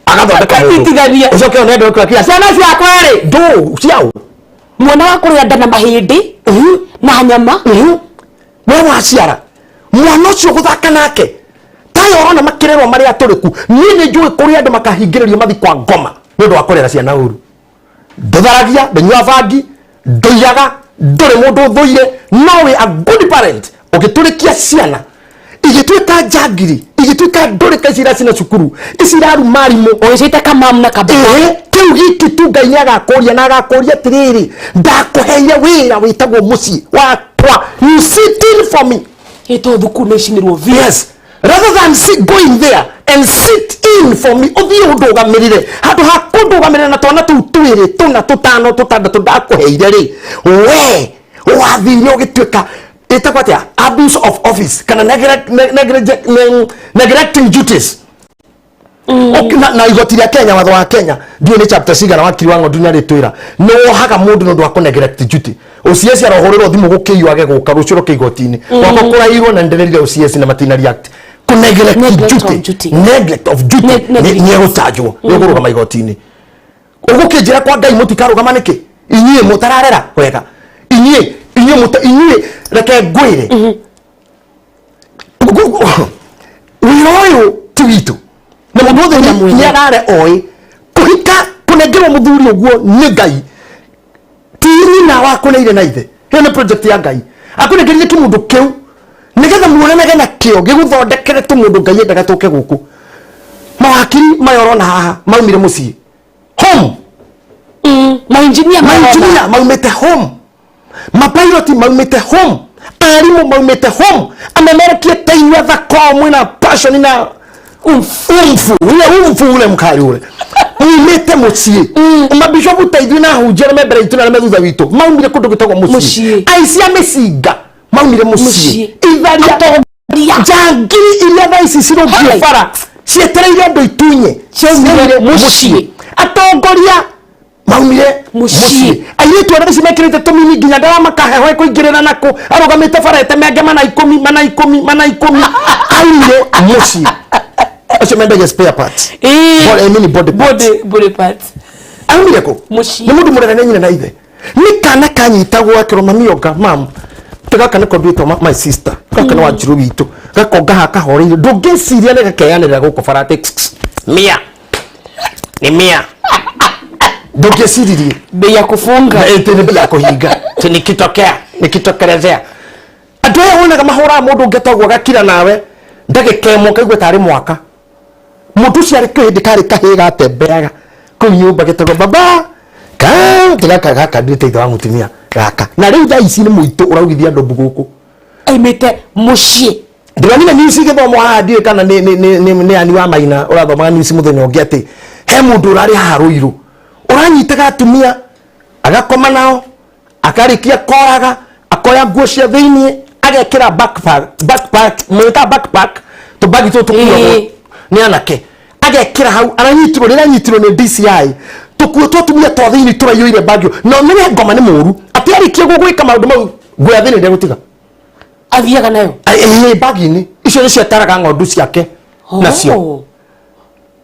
[SPEAKER 1] agathondeka mũndũ.
[SPEAKER 2] Akanyitithania.
[SPEAKER 1] Ũcoke one andũ akĩa ciana ciakwa rĩ, ndũ ciao.
[SPEAKER 2] Mwana wa kũrĩa nda na mahĩndĩ na nyama.
[SPEAKER 1] We waciara mwana ũcio gũthaka nake tayo ũrona makĩrerwo marĩ atũrĩku. Niĩ nĩ njũĩ kũrĩ andũ makahingĩrĩrio mathi kwa ngoma nĩ ũndũ wa kũrera ciana ũru. Ndũtharagia, ndũnyua bangi, ndũiyaga, ndũrĩ mũndũ ũthũire, no wĩ a good parent. Ũgĩtũrĩkia ciana igĩtuĩka njangiri, igĩtuĩka ndũrĩka, ici iracina cukuru, ici iraruma arimũ.
[SPEAKER 2] Ũgĩciĩta kamamu na kababa.
[SPEAKER 1] Ĩĩ, kĩu giki tu Ngai nĩ agakũria na agakũria atĩrĩrĩ, ndakũheire wĩra wĩtagwo mũciĩ wakwa, you sit in for me.
[SPEAKER 2] Ĩto thukuru nĩ icinirwo biũ.
[SPEAKER 1] Yes, rather than sit, going there and sit in for me, ũthiĩ ũndũgamĩrĩre handũ ha kũndũgamĩrĩra na twana tũu twĩrĩ, tũna, tũtano, tũtandatũ ndakũheire rĩ, we wathire ũgĩtuĩka ĩtagwo atĩa, abuse of office kana neglecting duties. Okay, na igoti rĩa Kenya, watho wa Kenya, ndiũĩ nĩ chapter cigana, wakiri wa ng'ondu nĩarĩtwĩra, nĩ wohaga mũndũ nĩ ũndũ wa kũneglect duty. OCS arohũrĩrwo thimũ gũkĩiywo age gũka rũciũ rũke igoti-inĩ gwakwa kũrairwo na nĩndĩrerire OCS na matina react. Kũneglect
[SPEAKER 2] Neglect of
[SPEAKER 1] duty,
[SPEAKER 2] duty.
[SPEAKER 1] Neglect of duty.
[SPEAKER 2] Negligence.
[SPEAKER 1] Nĩ egũtanjwo, nĩ ũkũrũgama igoti-inĩ. Ũgũkĩnjĩra kwa Ngai mũtikarũgama nĩkĩ inyuĩ mũtararera wega? Inyuĩ reke ngwĩre, wĩra ũyũ ti witũ na mũndũ wothe
[SPEAKER 2] mwene.
[SPEAKER 1] Nĩ arare oĩ kũhika kũnengerwo mũthuri ũguo nĩ Ngai, ti nyina wakũneire na ithe. Ĩyo nĩ project ya Ngai, akũnengerire kĩmũndũ kĩu nĩgetha muonanage na kĩo gĩgũthondekere tũmũndũ Ngai endaga tũke gũkũ. Mawakiri maya ũrona haha maumire mũciĩ, home.
[SPEAKER 2] Mainjinia.
[SPEAKER 1] Mainjinia maumĩte home, mapiloti maumĩte home, arimũ maumĩte home, amemerekie ta inyuĩ athako mwĩna passion na umfu ule, umfu ule mkali ule mumĩte mũciĩ. Mabishopu ta ithuĩ na ahunjia arĩa me mbere itũ na arĩa me thutha witũ maumire kũndũ gwĩtagwo mũciĩ.
[SPEAKER 2] Mũciĩ.
[SPEAKER 1] Aici a mĩcinga maumire mũciĩ.
[SPEAKER 2] Mũciĩ.
[SPEAKER 1] Itharia
[SPEAKER 2] Atongoria.
[SPEAKER 1] Njangiri iria thaa ici cirũngiĩ
[SPEAKER 2] Hai.
[SPEAKER 1] bara cietereire andũ itunye
[SPEAKER 2] Ciaumire mũciĩ.
[SPEAKER 1] Atongoria maumire
[SPEAKER 2] Mũciĩ.
[SPEAKER 1] Airĩtu arĩa ici mekĩrĩte tũmini nginya ndaramaka heho ĩkũingĩrĩra nako arũgamĩte bara etemenge mana ikũmi, mana ikũmi, mana ikũmi, aumire mũciĩ. Acio mendagia spare parts. I mean body parts.
[SPEAKER 2] Body parts.
[SPEAKER 1] Aumire kũ?
[SPEAKER 2] Mũciĩ.
[SPEAKER 1] Nĩ mũndũ mũrere nĩ nyina na ithe. Nĩ kana kanyitagwo akĩrwo mami onga mam te gaka nĩko nduĩtwo my sister, gaka nĩ wanjirũ witũ, gakonga haha kahoreire, ndũngĩciria nĩ gakeanĩrĩra gũkũ bara atĩ mia ni mia, ndũngĩciririe.
[SPEAKER 2] Bei ya kufunga.
[SPEAKER 1] Ĩtĩ nĩ bei ya kũhinga. Ati nikitokea nikitokelezea. Andũ aya wonaga mahũraga mũndũ ngeta ũguo agakira nawe ndagĩka ĩmwe ũkaigua tarĩ mwaka. Mũndũ ũcio arĩ kĩhĩndĩ karĩ kahĩĩ gatembeaga kũu nyũmba getagwo baba ka gaka gaka nduĩte ithe wa mũtumia gaka, na rĩu thaa ici nĩ mũitũ ũraugithia andũ mbu gũkũ.
[SPEAKER 2] Aimĩte mũciĩ.
[SPEAKER 1] Ndĩronire news igĩthomwo haha, ndiũĩ kana nĩ ani wa Maina ũrathomaga news mũthenya ũngĩ atĩ he mũndũ ũrarĩ haha Rũirũ ũranyitaga atumia agakoma nao, akarĩkia koraga, akoya nguo cia thĩiniĩ agekĩra backpack, backpack mwĩta backpack, tũbagi tũtũ tũkuagwo nĩ anake, agekĩra hau. Aranyitirwo rĩrĩa anyitirwo nĩ DCI, tũkuo twa atumia twa thĩiniĩ tũraiyũire bagi. Na ũmenye ngoma nĩ mũru atĩ arĩkia gũgwĩka maũndũ mau, nguo ya thĩiniĩ ndegũtiga.
[SPEAKER 2] Athiaga nayo.
[SPEAKER 1] Ĩ bagi-inĩ icio nĩcio ataraga ng'ondu ciake nacio.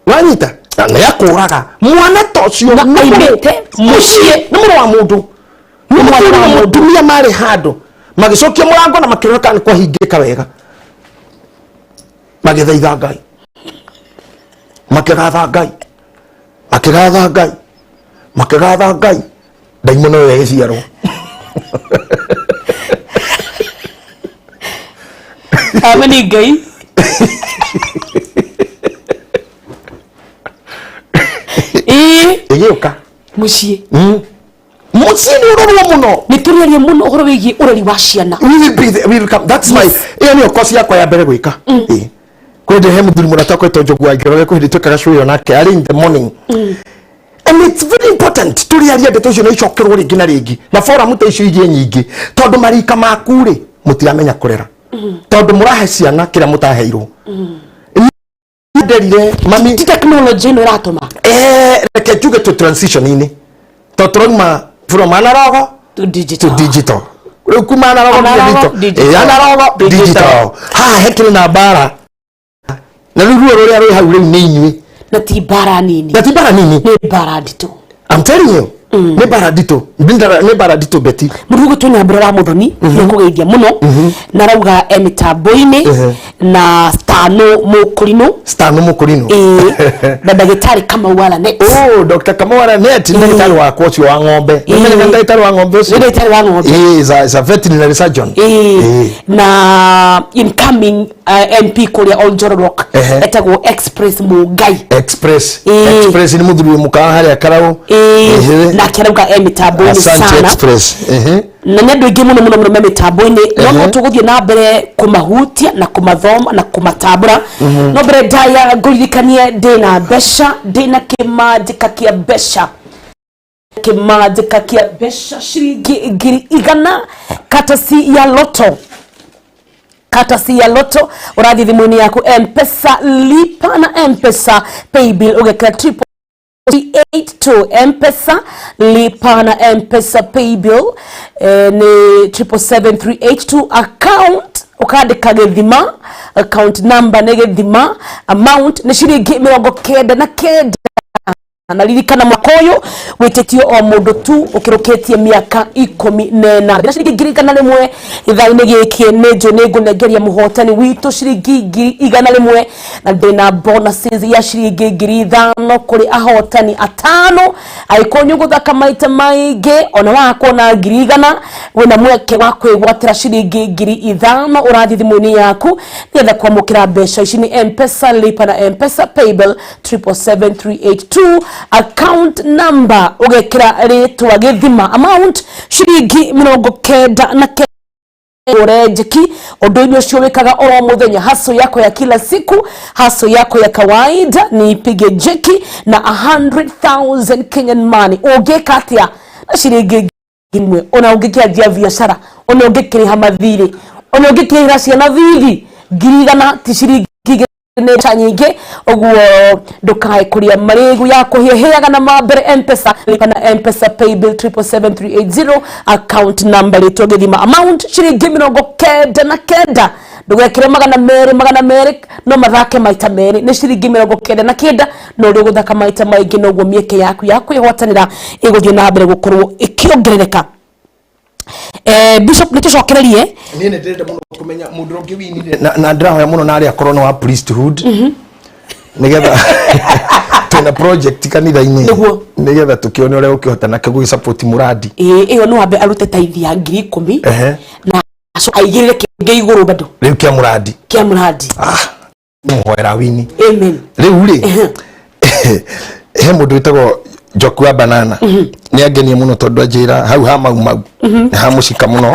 [SPEAKER 1] Wanyita na nĩ akũraga mwana ta ũcio.
[SPEAKER 2] Na aimĩte mũciĩ.
[SPEAKER 1] Nĩ mũrũ wa mũndũ, nĩ
[SPEAKER 2] Mwana
[SPEAKER 1] mũthuri
[SPEAKER 2] wa
[SPEAKER 1] na
[SPEAKER 2] mũndũ.
[SPEAKER 1] Mũtumia marĩ handũ magĩcokia mũrango na makĩrora kana nĩ kwahingĩka wega, magĩthaitha Ngai, makĩgatha Ngai, makĩgatha Ngai, makĩgatha Ngai, ndaimono ĩyo ĩgĩciarwo.
[SPEAKER 2] Ameni Ngai. Ĩĩ.
[SPEAKER 1] Ĩgĩũka.
[SPEAKER 2] Mũciĩ.
[SPEAKER 1] Mũciĩ nĩ ũrorwo mũno.
[SPEAKER 2] Nĩ tũrĩaria mũno ũhoro wĩgiĩ ũreri wa ciana.
[SPEAKER 1] We will be there. We will come. That's my, ĩyo nĩyo kosi yakwa ya mbere gwĩka. Ĩĩ. Kwĩ ndĩ he mũthuri mũrata wakwa wĩtwo Njogu wa Njoroge, kwĩ hĩndĩ twĩkaga show ĩyo nake arĩ in the morning. And it's very important tũrĩaria ndeto icio na icokerwo rĩngĩ na rĩngĩ na forum ta icio igĩe nyingĩ, tondũ marika maku rĩ mũtiramenya kũrera, tondũ mũrahe ciana kĩrĩa mũtaheirwo. Nderire mami.
[SPEAKER 2] Ti technology ĩno ĩratũma?
[SPEAKER 1] Reke njuge tũ transition-inĩ, tondũ tũrauma from analog
[SPEAKER 2] to digital.
[SPEAKER 1] To digital. Rĩu kuma analog nginya
[SPEAKER 2] Analog,
[SPEAKER 1] digital.
[SPEAKER 2] Digital.
[SPEAKER 1] Analog,
[SPEAKER 2] Digital.
[SPEAKER 1] digital, haha hekĩrĩ na mbara na rĩu ruo rũrĩa rwĩ hau rĩu nĩ inyuĩ.
[SPEAKER 2] Na ti mbara nini.
[SPEAKER 1] Na ti mbara nini.
[SPEAKER 2] Nĩ mbara nditũ.
[SPEAKER 1] I'm telling you. Nĩ mbara nditũ, nĩ mbara nditũ, Beti.
[SPEAKER 2] Mũndũ ũgũtwo Nyambura wa Mũthoni nĩ kũgeithia mũno na arauga e mĩtambo-inĩ na Stano Mũkũrinũ.
[SPEAKER 1] Stano Mũkũrinũ.
[SPEAKER 2] Ĩĩ, na ndagĩtarĩ Kamau wa Lanet.
[SPEAKER 1] Oh, Dr. Kamau wa Lanet, nĩ ndagĩtarĩ wakwa ũcio wa ng'ombe. Nĩ ũmenyaga ndagĩtarĩ wa ng'ombe ũcio?
[SPEAKER 2] Nĩ ndagĩtarĩ wa ng'ombe.
[SPEAKER 1] Ĩĩ, is a veterinary surgeon.
[SPEAKER 2] Ĩĩ.
[SPEAKER 1] Ĩĩ.
[SPEAKER 2] Na incoming MP kũrĩa Oljororok etagwo Express Mũngai.
[SPEAKER 1] Express.
[SPEAKER 2] Ĩĩ.
[SPEAKER 1] Express nĩ mũthuri wĩ mũkawa harĩa Karau.
[SPEAKER 2] Ĩĩ, nake arauga e mĩtambo-inĩ.
[SPEAKER 1] Asante.
[SPEAKER 2] Sana.
[SPEAKER 1] Express.
[SPEAKER 2] Na nĩ andũ aingĩ mũno mũno mũno me mĩtambo-inĩ, no no tũgũthiĩ na mbere kũmahutia na kũmathoma na kũmatambũra. No mbere ndaya ngũririkanie ndĩna mbeca, ndĩna kĩmanjĩka kĩa mbeca, kĩmanjĩka kĩa mbeca ciringi 100,000 courtesy ya Lotto, courtesy ya Lotto. Ũrathiĩ thimũ-inĩ yaku, Mpesa lipa na Mpesa paybill, ũgekĩra 382. Mpesa lipa na Mpesa paybill nĩ 777382. Account ũkandĩka Gĩthima, account number nĩ Gĩthima, amount nĩ ciringi 99. Na ririkana mwaka ũyũ wĩtĩtio o mũndũ tu ũkĩrũkĩtie mĩaka 14. Na ciringi 100,000 gĩthaa-inĩ gĩkĩ nĩ njũ nĩ ngũnengeria mũhotani witũ ciringi 100,000, na ndĩna bonuses ya ciringi 5,000 kũrĩ ahotani atano. Angĩkorwo nĩ ũgũthaka maita maingĩ, ona wakuona 100,000, wĩna mweke wa kwĩgwatĩra ciringi 5,000. Ũrathiĩ thimũ-inĩ yaku nĩgetha kwamũkĩra mbeca ici nĩ Mpesa lipa na Mpesa paybill 777382, account number ũgekĩra rĩtwa Gĩthima, amount ciringi 99. Ũrenjeki ũndũ-inĩ ũcio wĩkaga oro mũthenya, haso yako ya kila siku, haso yako ya kawaida ni ipige jeki na 100,000 Kenyan money. Ũngĩka atĩa na ciringi 1,000? Ona ũngĩkĩanjia biacara, ona ũngĩkĩrĩha mathirĩ, ona ũngĩkĩrĩhĩra ciana bithi, 100,000 ti ciringi igĩrĩ, nĩ mbeca nyingĩ. Ũguo ndũkae kũrĩa marĩgu ya kũhĩhĩaga na mambere. Mpesa lipa na Mpesa paybill 777380, account number rĩtwa Gĩthima, amount ciringi 99. Ndũgekĩre 200, 200 no mathake maita merĩ, nĩ ciringi 99. No ũrĩa ũgũthaka maita maingĩ, noguo mĩeke yaku ya kwĩhotanĩra ĩgũthiĩ na mbere gũkorwo ĩkĩongerereka. Bishop, nĩ tũcokererie.
[SPEAKER 1] Niĩ nĩ ndĩrenda mũno kũmenya mũndũ ũrĩa ũngĩ winire na ndĩrahoya mũno na arĩa akorwo nĩ wa priesthood, nĩgetha twĩna project kanitha-inĩ. Nĩgetha tũkĩone ũrĩa ũkĩhota nake gũgĩ support mũrandi.
[SPEAKER 2] Ĩĩ, ĩyo no ambe arute taithi ya 10,000 na acoke aigĩrĩre kĩngĩ igũrũ bado.
[SPEAKER 1] Rĩu kĩa mũrandi.
[SPEAKER 2] Kĩa mũrandi.
[SPEAKER 1] Ah, mũhoera wini.
[SPEAKER 2] Amen.
[SPEAKER 1] Rĩu rĩ, he mũndũ wĩtagwo Njoku wa Banana, nĩ angenie mũno tondũ anjĩra hau ha Mau Mau nĩ ha mũcika mũno,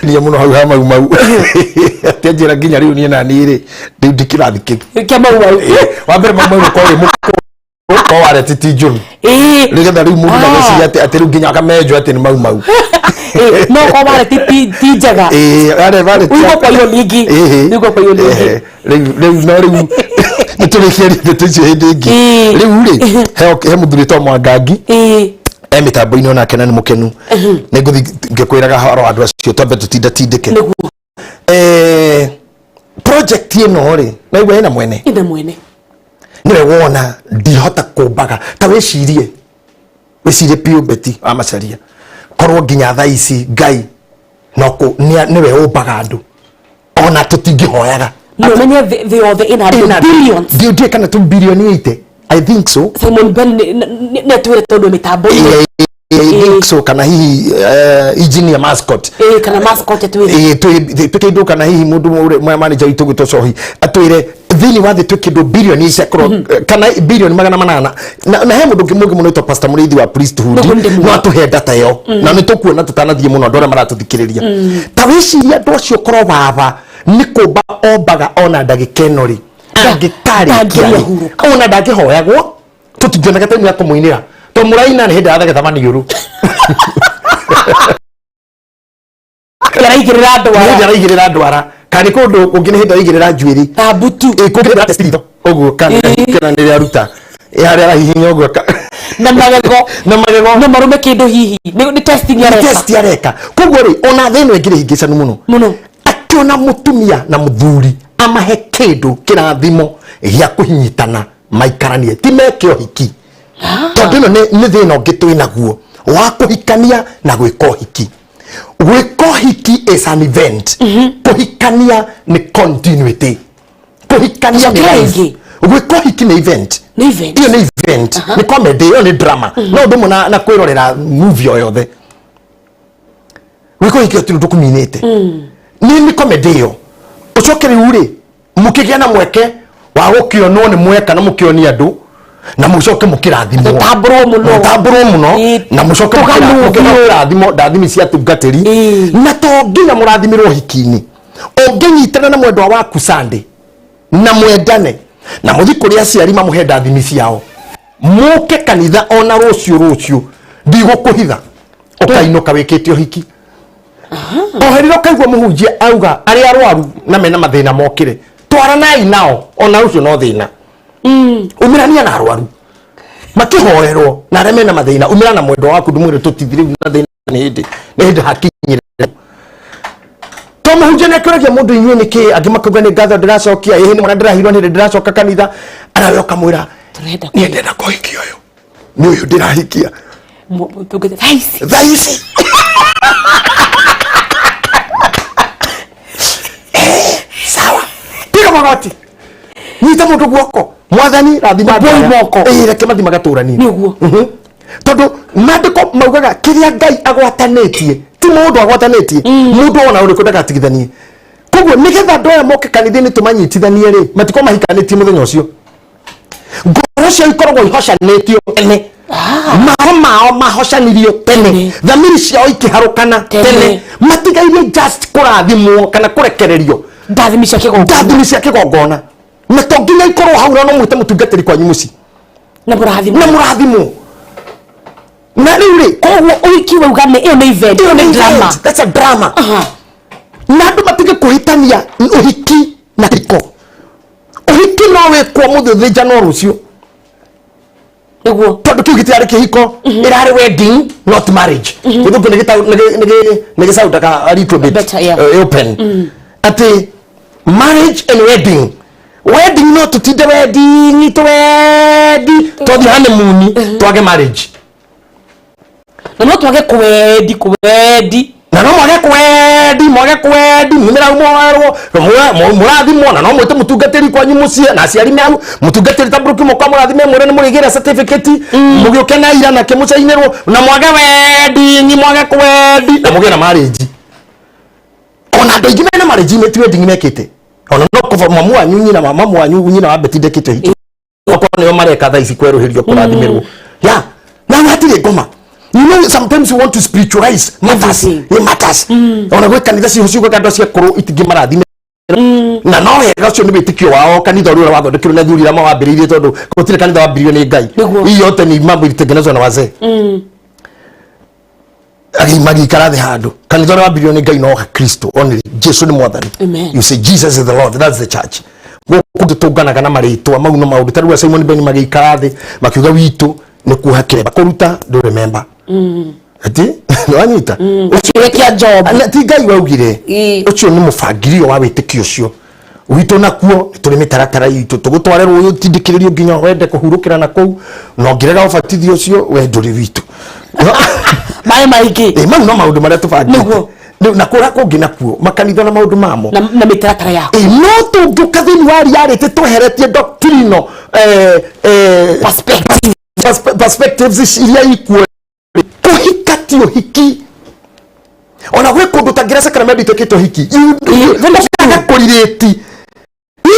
[SPEAKER 1] niĩ mũno hau ha Mau Mau, atĩ anjĩra nginya rĩu niĩ na niĩ rĩ, rĩu ndi kĩrathi kĩu
[SPEAKER 2] kĩa Mau Mau.
[SPEAKER 1] Wa mbere, Mau Mau gũkorwo wĩ mũkũrũ ko wareti ti njũru, nĩgetha rĩu mũndũ ndageciria atĩ rĩu nginya akamenjwo atĩ nĩ Mau Mau.
[SPEAKER 2] Ĩĩ, no ko wareti ti njega.
[SPEAKER 1] Ĩĩ, wareti.
[SPEAKER 2] Uigwo kwa iyo lingi. Uigwo kwa iyo lingi.
[SPEAKER 1] Rĩu no rĩu nĩ tũrĩkĩria ndeto icio hĩndĩ ĩngĩ. Rĩu rĩ, he mũthuri wĩtagwo Mwangangi e mĩtambo-inĩ onake na nĩ mũkenu. Nĩ ngũthiĩ ngĩkwĩraga horo wa andũ acio, twambe tũtindatindĩke. Project ĩno rĩ, naigua ĩna mwene.
[SPEAKER 2] Ina mwene.
[SPEAKER 1] Nĩwe wona ndihota kũmbaga. Ta wĩcirie, wĩcirie piũ, Beti wa Macaria, korwo nginya thaa ici Ngai no nĩwe ũmbaga andũ, ona tũtingĩhoyaga.
[SPEAKER 2] No menye thĩ yothe ĩna andũ billions.
[SPEAKER 1] Ndiũĩ kana tu bilioni 80, I think so.
[SPEAKER 2] Simon Ben nĩ atwĩre tondũ mĩtambo-inĩ.
[SPEAKER 1] I think so, kana hihi engineer Mascot.
[SPEAKER 2] Ĩĩ, kana Mascot atwĩre.
[SPEAKER 1] Ĩĩ, twĩ kĩndũ, kana hihi mũndũ ũrĩa manager witũ gwĩtwo Cohi atwĩre thĩinĩ wa thĩ twĩ kĩndũ bilioni ciakorwo kana bilioni 800. Na he mũndũ ũngĩ mũngĩ mũno wĩtwo Pastor Mũrĩithi wa priesthood.
[SPEAKER 2] Nĩguo ndĩmuĩ.
[SPEAKER 1] No atũhe data ĩyo na nĩ tũkuona tũtanathiĩ mũno. Andũ arĩa maratũthikĩrĩria, ta wĩcirie andũ acio, korwo baba nĩ kũmba ombaga ona ndagĩka ĩno rĩ, ndangĩkarĩkia.
[SPEAKER 2] Ndangĩria
[SPEAKER 1] rĩ
[SPEAKER 2] hurũka.
[SPEAKER 1] Ona ndangĩhoyagwo, tũtingĩonaga time ya kũmũinĩra to mũraina nĩ hĩndĩ arathegeta maniũrũ.
[SPEAKER 2] Araigĩrĩra
[SPEAKER 1] nĩ hĩndĩ
[SPEAKER 2] ndwara.
[SPEAKER 1] Araigĩrĩra ndwara, kana nĩ kũndũ kũngĩ nĩ hĩndĩ araigĩrĩra njuĩrĩ.
[SPEAKER 2] Ta mbutu.
[SPEAKER 1] Ĩ, kũngĩ nĩ test ritho ũguo, kana kana nĩ aruta. Ĩ, harĩa arahihinya ũguo
[SPEAKER 2] na magego.
[SPEAKER 1] Na magego.
[SPEAKER 2] No marume kĩndũ hihi nĩ testing
[SPEAKER 1] nĩ
[SPEAKER 2] areka.
[SPEAKER 1] Test areka. Koguo rĩ, ona thĩ ĩno ĩngĩrĩ hingĩcanu mũno.
[SPEAKER 2] Mũno.
[SPEAKER 1] Akĩona mũtumia na mũthuri, amahe kĩndũ kĩrathimo gĩa kũnyitana. Maikaranie, ti meke ũhiki, tondũ ĩno nĩ thĩna ũngĩ twĩ naguo wa kũhikania na gwĩka ũhiki. Gwĩka ũhiki is an event, kũhikania nĩ continuity, kũhikania nĩ
[SPEAKER 2] Cokera
[SPEAKER 1] life.
[SPEAKER 2] Rĩngĩ.
[SPEAKER 1] Gwĩka ũhiki nĩ event.
[SPEAKER 2] Nĩ event.
[SPEAKER 1] Iyo nĩ event, nĩ comedy, iyo nĩ drama, no ũndũ ũmwe na kwĩrorera movie o yothe. Gwĩka ũhiki gũtirĩ ũndũ kũminĩte, nĩ comedy ĩyo. Ũcoke rĩu rĩ, mũkĩgĩa na mweke wa gũkĩonwo nĩ mweka na mũkĩonia andũ na mũcoke mũkĩrathimwo.
[SPEAKER 2] Mũtambũrwo mũno.
[SPEAKER 1] Mũtambũrwo mũno. Na mũcoke
[SPEAKER 2] Tũganwo.
[SPEAKER 1] Mũkĩrathimwo ndathimi cia tungatĩri. Na to nginya mũrathimirwo ũhiki-inĩ. Ũngĩnyitana na mwendwa waku Sunday na mwendane na mũthi kũrĩ aciari mamũhe ndathimi ciao, mũke kanitha ona rũciũ rũciũ, ndigũkũhitha, ũkainũka wĩkĩte ũhiki. Oherire ũkaigua mũhunjia auga arĩa arwaru na mena mathĩna mokĩre, twaranai nao, ona ũcio no thĩna. Umĩrania na arwaru makĩhoerwo na arĩa mena mathĩna, umĩra na mwendwa waku, ndũmwĩre tũtithi rĩu na thĩna, nĩ hĩndĩ hakinyire. To mũhunjia nĩ akĩũragia mũndũ, inyuĩ nĩ kĩ? Angĩ makauga nĩ ngatho ndĩracokia, ĩhĩ nĩ mwana ndĩrahirwo, nĩ hĩndĩ ndĩracoka kanitha. Arawe ũkamwĩra,
[SPEAKER 2] Tũrenda
[SPEAKER 1] niĩ ndĩrenda kũhikia ũyũ, nĩ ũyũ ndĩrahikia.
[SPEAKER 2] Tũngĩte thaa ici.
[SPEAKER 1] Thaa ici. Sawa, tiga magoti, nyita mũndũ guoko, Mwathani rathima andũ
[SPEAKER 2] Ũmbũi
[SPEAKER 1] aya.
[SPEAKER 2] moko.
[SPEAKER 1] Ĩĩ, reke mathi magatũranie.
[SPEAKER 2] Nĩguo.
[SPEAKER 1] Tondũ maandĩko maugaga kĩrĩa Ngai agwatanĩtie ti mũndũ agwatanĩtie, mũndũ ona ũrĩkũ ndagatigithanie. Koguo nĩgetha andũ aya moke kanitha-inĩ tũmanyitithanie rĩ, matikorwo mahikanĩtie mũthenya ũcio, ngoro ciao ikoragwo ihocanĩtio tene, maro mao mahocanirio tene,
[SPEAKER 2] Tene.
[SPEAKER 1] Thamiri ciao ikĩharũkana
[SPEAKER 2] Tene.
[SPEAKER 1] tene, matigairie just kũrathimwo kana kũrekererio.
[SPEAKER 2] Ndathimi cia kĩgongona.
[SPEAKER 1] Ndathimi cia kĩgongona, na to nginya ikorwo hau, na no mwĩte mũtungatĩri kwanyu mũciĩ.
[SPEAKER 2] Na mũrathimwo.
[SPEAKER 1] Na mũrathimwo. Na rĩu rĩ,
[SPEAKER 2] Koguo ũhiki wauga nĩ ĩyo nĩ event, ĩyo nĩ drama.
[SPEAKER 1] Event. That's a drama. Na andũ matige kũhĩtania ũhiki na kĩhiko. Ũhiki no wĩkwo mũthĩ, ũthĩnjanwo rũciũ. Tondũ kĩu gĩtirarĩ kĩhiko, ĩrarĩ wedding, not marriage. Gĩthũngũ nĩ gĩcaundaga a little bit
[SPEAKER 2] Better, yeah.
[SPEAKER 1] Open atĩ marriage and wedding. Wedding no tũtinde wedding, tũwendi, twathiĩ honeymoon, twage marriage.
[SPEAKER 2] Na no twage kwendi kwendi.
[SPEAKER 1] Na no mwage kwendi, mwage kwendi, mumĩra mwoerwo, mũrathimwo, na no mwĩte mũtungatĩri kwanyu mũciĩ na aciari mau, mũtungatĩri tambũrũki mũka mũrathime, mwĩre nĩ mũrĩgĩra certificate, mũgĩũke na ira nake mũcainĩrwo, na mwage wedding, mwage kwendi na mũgĩe na marriage. Ona andũ aingĩ mena marriage ti wedding mekĩte. Ona no kũba mamu wanyu, nyina wa mamu wanyu, nyina wa Betty ndekĩte ũhiki, okorwo nĩo mareka thaa ici kwerũhĩrio kũrathimĩrwo ya na hatirĩ ngoma. You know, sometimes you want to spiritualize matters.
[SPEAKER 2] Everything.
[SPEAKER 1] It matters. Ona gwĩ kanitha ciho ciugaga andũ acio akũrũ itingĩ marathime, na no wega, ũcio nĩ wĩtĩkio wao. Kanitha ũrĩa wathondekirwo na athuri arĩa mawambĩrĩirie, tondũ gũtirĩ kanitha wambĩrĩirio nĩ Ngai. Hii yote ni mambo ilitengenezwa na wazee magĩikara thĩ handũ. Kanitha ũrĩa wambĩrĩirio nĩ Ngai no Kristo only. Jesu nĩ Mwathani.
[SPEAKER 2] Amen.
[SPEAKER 1] You say Jesus is the Lord, that's the church. Gũkũ tũtũnganaga na marĩtwa mau no maũndũ ta rĩu a Simon Ben magĩikara thĩ makiuga witũ nĩ kuoha kĩremba kũruta ndũ remember ati nĩwanyita.
[SPEAKER 2] Kĩrĩa kĩa Job.
[SPEAKER 1] Na ti Ngai waugire. Ũcio nĩ mũbangirio wa wĩtĩkio ũcio witũ, nakuo nĩ tũrĩ mĩtaratara itũ tũgũtware rũĩ ũtindĩkĩrĩrio nginya wende kũhurũkĩra na kũu, na ũngĩrega ũbatithio ũcio, we ndũrĩ witũ.
[SPEAKER 2] Maĩ maingĩ.
[SPEAKER 1] Ĩ, mau no maũndũ marĩa tũbangĩte. Rĩu na kũrĩa kũngĩ nakuo makanitha na maũndũ mamo.
[SPEAKER 2] Na mĩtaratara yaku.
[SPEAKER 1] Ĩ, no tũngĩũka thĩinĩ wa reality tweheretie doctrinal
[SPEAKER 2] Perspective.
[SPEAKER 1] Perspectives iria ikuo, kũhika ti ũhiki. Ona gwĩ kũndũ tangĩra sacrament ituĩkĩte ũhiki, ũkaga kũrirĩti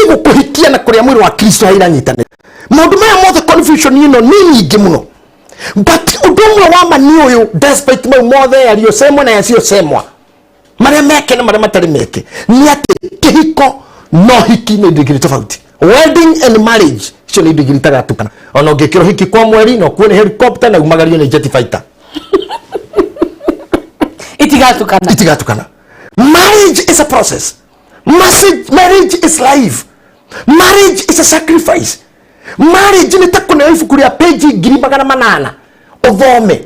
[SPEAKER 1] gũkũhikia na kũrĩa mwĩrĩ wa Kristo hairanyitanĩra. Maũndũ maya mothe, confusion ĩno nĩ nyingĩ mũno, but ũndũ ũmwe wa ma nĩ ũyũ: despite mau mothe yaliyosemwa na yasiyosemwa, marĩa meke na marĩa matarĩ meke, nĩ atĩ kĩhiko no hiki nĩ indo igĩrĩ tofauti. Wedding and marriage, icio nĩ indo igĩrĩ itagatukana. Ona ũngĩkĩra ũhiki kwa mweri na ũkuo nĩ helicopter na umagario nĩ jet fighter,
[SPEAKER 2] Itigatukana.
[SPEAKER 1] Itigatukana. Marriage is a process. Marriage is life. Marriage is a sacrifice. Marriage nĩ ta kũneo ibuku rĩa page 800,000 ũthome,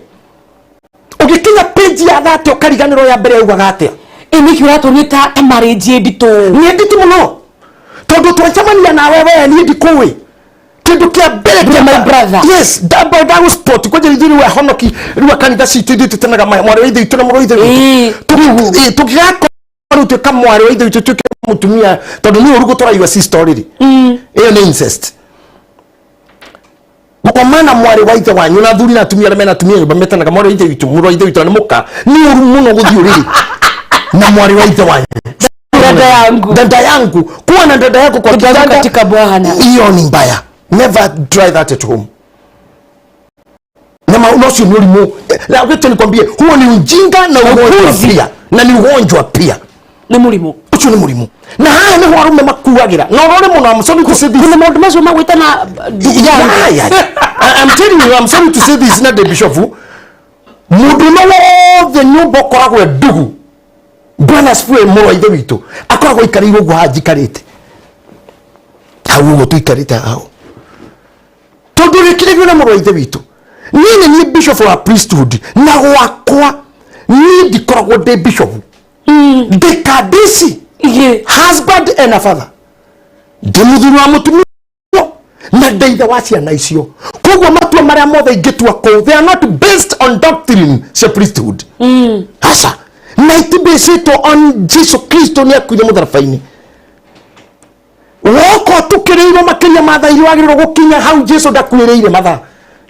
[SPEAKER 1] ũgĩkinya page ya 30 ũkariganĩrwo ya mbere yaugaga atĩa.
[SPEAKER 2] Ĩ, nĩkĩ ũratũria ta marriage ĩ nditũ?
[SPEAKER 1] Nĩ nditũ mũno, tondũ twacemania nawe we niĩ ndikũĩ. Kindu kia mbere
[SPEAKER 2] Ndĩ my brother.
[SPEAKER 1] Yes, ndamba ndagu sport kwanja ithuĩ rĩu ahonoki rĩu a kanitha citũ ithuĩ tũtenaga mwarĩ wa ithe witũ na mũrũ wa ithe
[SPEAKER 2] Ĩĩ.
[SPEAKER 1] witũ. Tũngĩgakorwo rĩu tuĩka mwarĩ wa ithe witũ tuĩke mũtumia tondũ nĩ ũru gũtũra sister rĩrĩ, ĩyo nĩ incest. Gũkoma na mwarĩ wa ithe wanyu, na athuri na atumia arĩa mena atumia nyũmba metanaga mwarĩ wa ithe witũ, mũrũ wa ithe witũ na nĩ mũka, nĩ ũru mũno gũthiĩ ũrĩrĩ na mwarĩ wa ithe wanyu.
[SPEAKER 2] Dada yangu.
[SPEAKER 1] Dada yangu, kuwa na dada yako kwa
[SPEAKER 2] Ndugu yangu
[SPEAKER 1] kitanda
[SPEAKER 2] katika Bwana.
[SPEAKER 1] Hiyo ni mbaya. Never try that at home. Na maũndũ ũcio nĩ ũrimũ. Na wacha nikwambie, huo ni ujinga na ugonjwa
[SPEAKER 2] Upuzi.
[SPEAKER 1] pia, na ni ugonjwa pia.
[SPEAKER 2] Nĩ mũrimũ.
[SPEAKER 1] Ũcio nĩ mũrimũ na haha nĩho arũme makuagĩra na ũrore mũno. I'm sorry to say this.
[SPEAKER 2] Kuna maũndũ macio magwĩtana ndugu yangu.
[SPEAKER 1] Yeah. I'm telling you, I'm sorry to say this, na the bishop, mũndũ no wothe nyũmba ũkoragwo e ndugu, Bwana asifiwe, mũrũ wa ithe witũ akoragwo aikarĩire ũguo haha njikarĩte hau, ũguo tũikarĩte hau, tondũ rĩkirĩrio na mũrũ wa ithe witũ. Niĩ nĩ niĩ bishop wa priesthood na gwakwa niĩ ndikoragwo ndĩ bishop, ndĩ kadisi,
[SPEAKER 2] Ĩĩ.
[SPEAKER 1] husband and a father, ndĩ mũthuri wa mũtumia na ndĩ ithe wa ciana icio. Koguo matua marĩa mothe ingĩtua kũu, they are not based on doctrine cia priesthood, aca, na itibĩcĩtwo on Jesu Kristo nĩ akuire mũtharaba-inĩ. Woka ũtukĩrĩirwo makĩria ma thaa iria wagĩrĩirwo gũkinya hau, Jesu ndakuĩrĩire mathaa,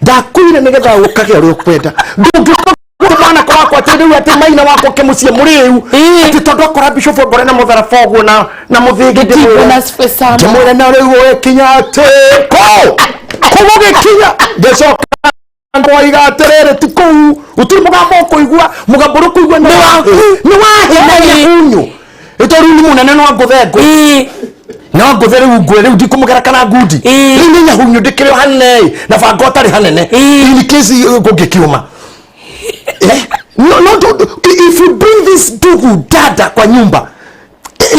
[SPEAKER 1] ndakuire nĩgetha ũkage ũrĩa ũkwenda. Ndũngĩũka mwanako wakwa atĩ rĩu atĩ maina wakwa kĩmũciĩ mũrĩu atĩ tondũ akora bishop ngore na mũtharaba ũguo na mũthĩgi, ndĩmwĩre
[SPEAKER 2] Bwana asifiwe sana.
[SPEAKER 1] Ndĩmwĩre na rĩu ũgĩkinya atĩ kũ kũ gũgĩkinya, ngĩcoka ngoiga atĩrĩrĩ, ti kũu gũtirĩ mũgambo ũkũigua, mũgambo ũrĩa ũkũigua nĩ waku, nĩ wahĩnagia hunyũ ĩto rĩu nĩ mũnene no ngũthe ngũ
[SPEAKER 2] Ĩĩ.
[SPEAKER 1] No ngũthe rĩu ngwe rĩu ndikũmũgera kana ngundi.
[SPEAKER 2] Ĩĩ.
[SPEAKER 1] Rĩu nĩ nyahunyu ndĩkĩrĩ o hanene ĩ, na banga ũtarĩ hanene
[SPEAKER 2] Ĩĩ.
[SPEAKER 1] in case kũngĩkiuma. No, no, if you bring this ndugu dada kwa nyumba,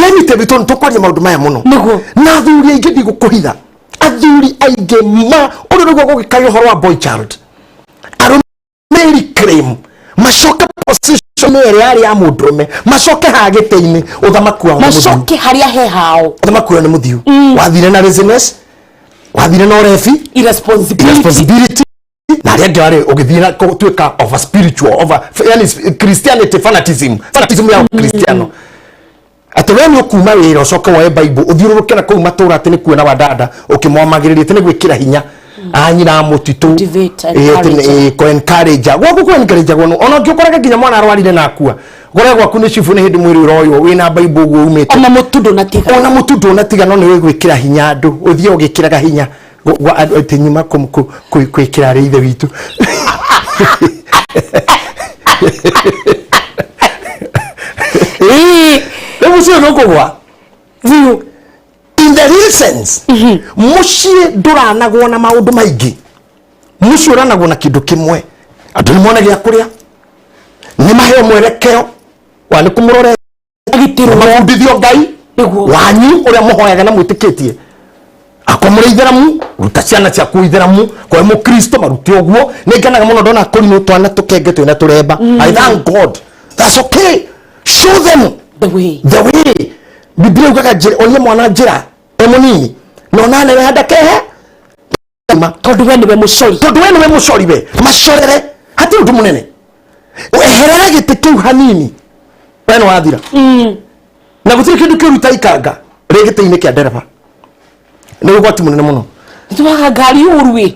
[SPEAKER 1] let me tell you, tondũ tũkwaria maũndũ maya mũno
[SPEAKER 2] Nĩguo.
[SPEAKER 1] na athuri aingĩ, ndigũkũhitha, athuri aingĩ ma ũrĩa nĩguo gũgĩkaria ũhoro wa boy child, arũme reclaim, macoke position ĩrĩa yarĩ ya mũndũrũme, macoke haha gĩtĩ-inĩ, ũthamaki wao nĩ mũthiu.
[SPEAKER 2] Macoke harĩa he hao.
[SPEAKER 1] Ũthamaki wao nĩ mũthiu, wathire na laziness, wathire na ũrebi,
[SPEAKER 2] irresponsibility.
[SPEAKER 1] Irresponsibility, na arĩa angĩ warĩ ũgĩthiĩ na gũtuĩka over spiritual, over yani Christianity, fanatism ya Kristiano, atĩ we nĩ ũkuma wĩra ũcoke woe Bible ũthiũrũrũke na kũu matũra atĩ nĩ kuona wadada ũkĩmwamagĩrĩria atĩ nĩ gwĩkĩra hinya anyina mũtitũ.
[SPEAKER 2] Motivate,
[SPEAKER 1] Ĩ, atĩ
[SPEAKER 2] encourage.
[SPEAKER 1] ĩ, kũ-encourage gwaku, kũ-encourage gwono ona ũngĩ ũkoraga nginya mwana arwarire na akua, ũkoraga gwaku nĩ cibu, nĩ hĩndĩ mwĩrĩ ũroywo wĩna Bible ũguo umĩte.
[SPEAKER 2] Ona mũtu ndũnatiga.
[SPEAKER 1] Ona mũtu ndũnatiga, no nĩ gwĩkĩra hinya andũ, ũthiĩ ũgĩkĩraga hinya andũ atĩ nyuma kwĩkĩra arĩa ithe witũ.
[SPEAKER 2] Ĩĩ.
[SPEAKER 1] Rĩu mũciĩ ũyũ nĩũkũgwa
[SPEAKER 2] Biũ.
[SPEAKER 1] In the real sense, mũciĩ ndũranagwo na maũndũ maingĩ, mũciĩ ũranagwo na kĩndũ kĩmwe: andũ nĩ mone gĩa kũrĩa, nĩ maheo mwerekeo wa nĩ kũmũrore,
[SPEAKER 2] Agitĩrwo.
[SPEAKER 1] mabundithio Ngai
[SPEAKER 2] Nĩguo.
[SPEAKER 1] wanyu ũrĩa mũhoyaga na mwĩtĩkĩtie. Akwa mũrĩ itheramu, ruta ciana ciaku itheramu, kwa mũkristo marute ũguo. Nĩ ngenaga mũno ndona kũrinũ twana tũkenge twĩna tũremba. I thank God, that's okay, show them
[SPEAKER 2] The way.
[SPEAKER 1] the way. Biblia ugaga njĩra, onie mwana njĩra e mũnini na ona neneha ndakehe ma.
[SPEAKER 2] Tondũ we nĩwe mũcori.
[SPEAKER 1] Tondũ we nĩwe mũcori, we macorere, hatirĩ ũndũ mũnene, eherera gĩtĩ kĩu hanini, we nĩ wathira na gũtirĩ kĩndũ kĩũru ta ikanga rĩ gĩtĩ-inĩ kĩa ndereba, nĩ ũgwati mũnene mũno.
[SPEAKER 2] Nĩtwaga ngari ũru ĩ.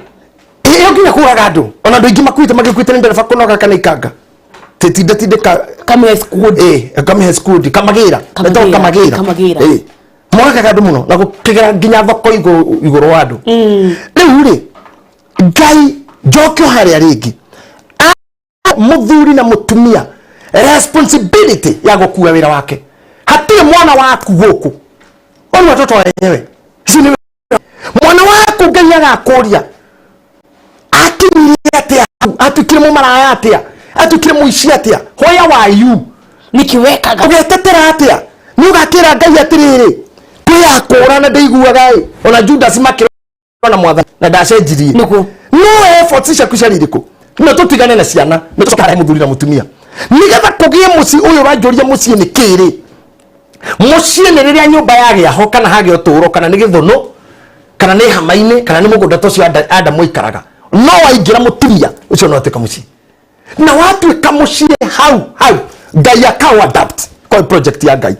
[SPEAKER 1] Ĩyo nginya kũraga andũ, ona andũ aingĩ makuĩte, magĩkuĩte nĩ ndereba kũnoga kana ikanga tĩtindatindĩka.
[SPEAKER 2] Kamwe squad.
[SPEAKER 1] Ĩ, kamĩhe skudi kamagĩra.
[SPEAKER 2] Kamagĩra,
[SPEAKER 1] Ĩtagwo kamagĩra.
[SPEAKER 2] Kamagĩra.
[SPEAKER 1] Ĩ, moragaga andũ mũno na gũkĩgera nginya thoko igũrũ igũrũ wa andũ. Rĩu rĩ, Ngai njoke o harĩa rĩngĩ, mũthuri na mũtumia responsibility ya gũkua wĩra wake. Hatirĩ mwana waku gũkũ, wani watoto wenyewe si ni mwana waku. Ngai agakũria akinyire atĩa hau? Atuĩkire mũmaraya atĩa? Atuĩkire mũici atĩa? Where were you?
[SPEAKER 2] Nĩkĩ wekaga?
[SPEAKER 1] Ũgetetera atĩa? Nĩ ũgakĩra Ngai atĩrĩrĩ, kwĩ akũra na ndĩiguaga ĩ, ona Judas makĩra na mwathani na ndacenjirie.
[SPEAKER 2] Nĩguo.
[SPEAKER 1] No efforts ciaku ciarĩ irĩkũ? No tũtigane na ciana, nĩ tũcokare mũthuri na mũtumia nĩgetha kũgĩe mũciĩ ũyũ ũranjũria mũciĩ nĩ kĩrĩ. Mũciĩ nĩ rĩrĩa nyũmba yagĩa ho, kana hagĩa ũtũũro, kana nĩ gĩthũnũ, Kana nĩ hama-inĩ, kana nĩ mũgũnda ta ũcio Adamu aikaraga, no waingĩra mũtumia ũcio no atuĩka mũciĩ, na watuĩka mũciĩ hau hau Ngai akao adapt kwa project ya Ngai.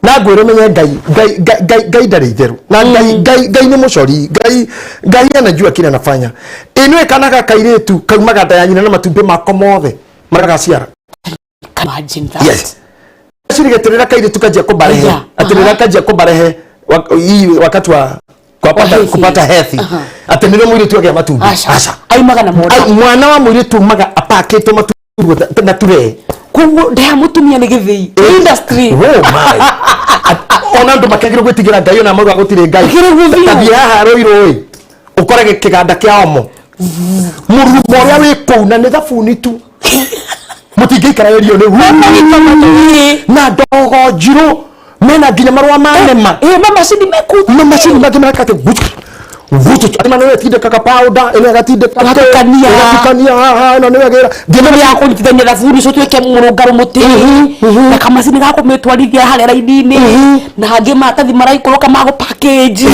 [SPEAKER 1] Na ngwĩra ũmenye Ngai, Ngai, Ngai, Ngai, Ngai ndarĩ itherũ na Ngai, Ngai, Ngai nĩ mũcori. Ngai, Ngai anajua kile anafanya. Ĩno kana ga kairĩtu kaumaga nda ya nyina na matumbĩ mako mothe marĩa gaciara.
[SPEAKER 2] Imagine that.
[SPEAKER 1] Yes, cirige tirira kairĩtu kanjia kũbarehe, atirira kanjia kũbarehe wakati wa kupata,
[SPEAKER 2] Wa hethi.
[SPEAKER 1] Kupata hethi, atĩ nĩrĩo mũirĩtu agĩa matumbĩ.
[SPEAKER 2] Aca.
[SPEAKER 1] Aca.
[SPEAKER 2] Aimaga na mwana.
[SPEAKER 1] Ai, mwana wa mũirĩtu umaga apakĩtwo matumbĩ na turee.
[SPEAKER 2] Koguo nda ya mũtumia nĩ gĩthĩi industry.
[SPEAKER 1] Oh my. Ona andũ makĩagĩrĩirwo gwĩtigĩra Ngai, ona mauga gũtirĩ Ngai.
[SPEAKER 2] Makĩrĩgwo biũ.
[SPEAKER 1] Ta thiĩ haha Rũirũ ĩ, ũkore kĩganda kĩa omo, mũrurumo ũrĩa wĩ kũu, na nĩ thabuni tu, mũtingĩikara ĩrio nĩ na ndogo njirũ, mena nginya marũa ma nema.
[SPEAKER 2] Ĩ mamacini meku.
[SPEAKER 1] Na macini mangĩ mareka atĩ gutu gutu, atĩ mana nĩwe ĩtindĩkaga powder ĩno, ĩgatindĩka.
[SPEAKER 2] Ĩgatukania.
[SPEAKER 1] Ĩgatukania haha, ĩno nĩwe gĩra
[SPEAKER 2] nginya ya kũnyitithania thabuni ũcio ũtuĩke mũrũngarũ mũtĩ, na kamacini ga kũmĩtwarithia harĩa raini-inĩ, na hangĩ maratathi maraikũrũka ma gũ package.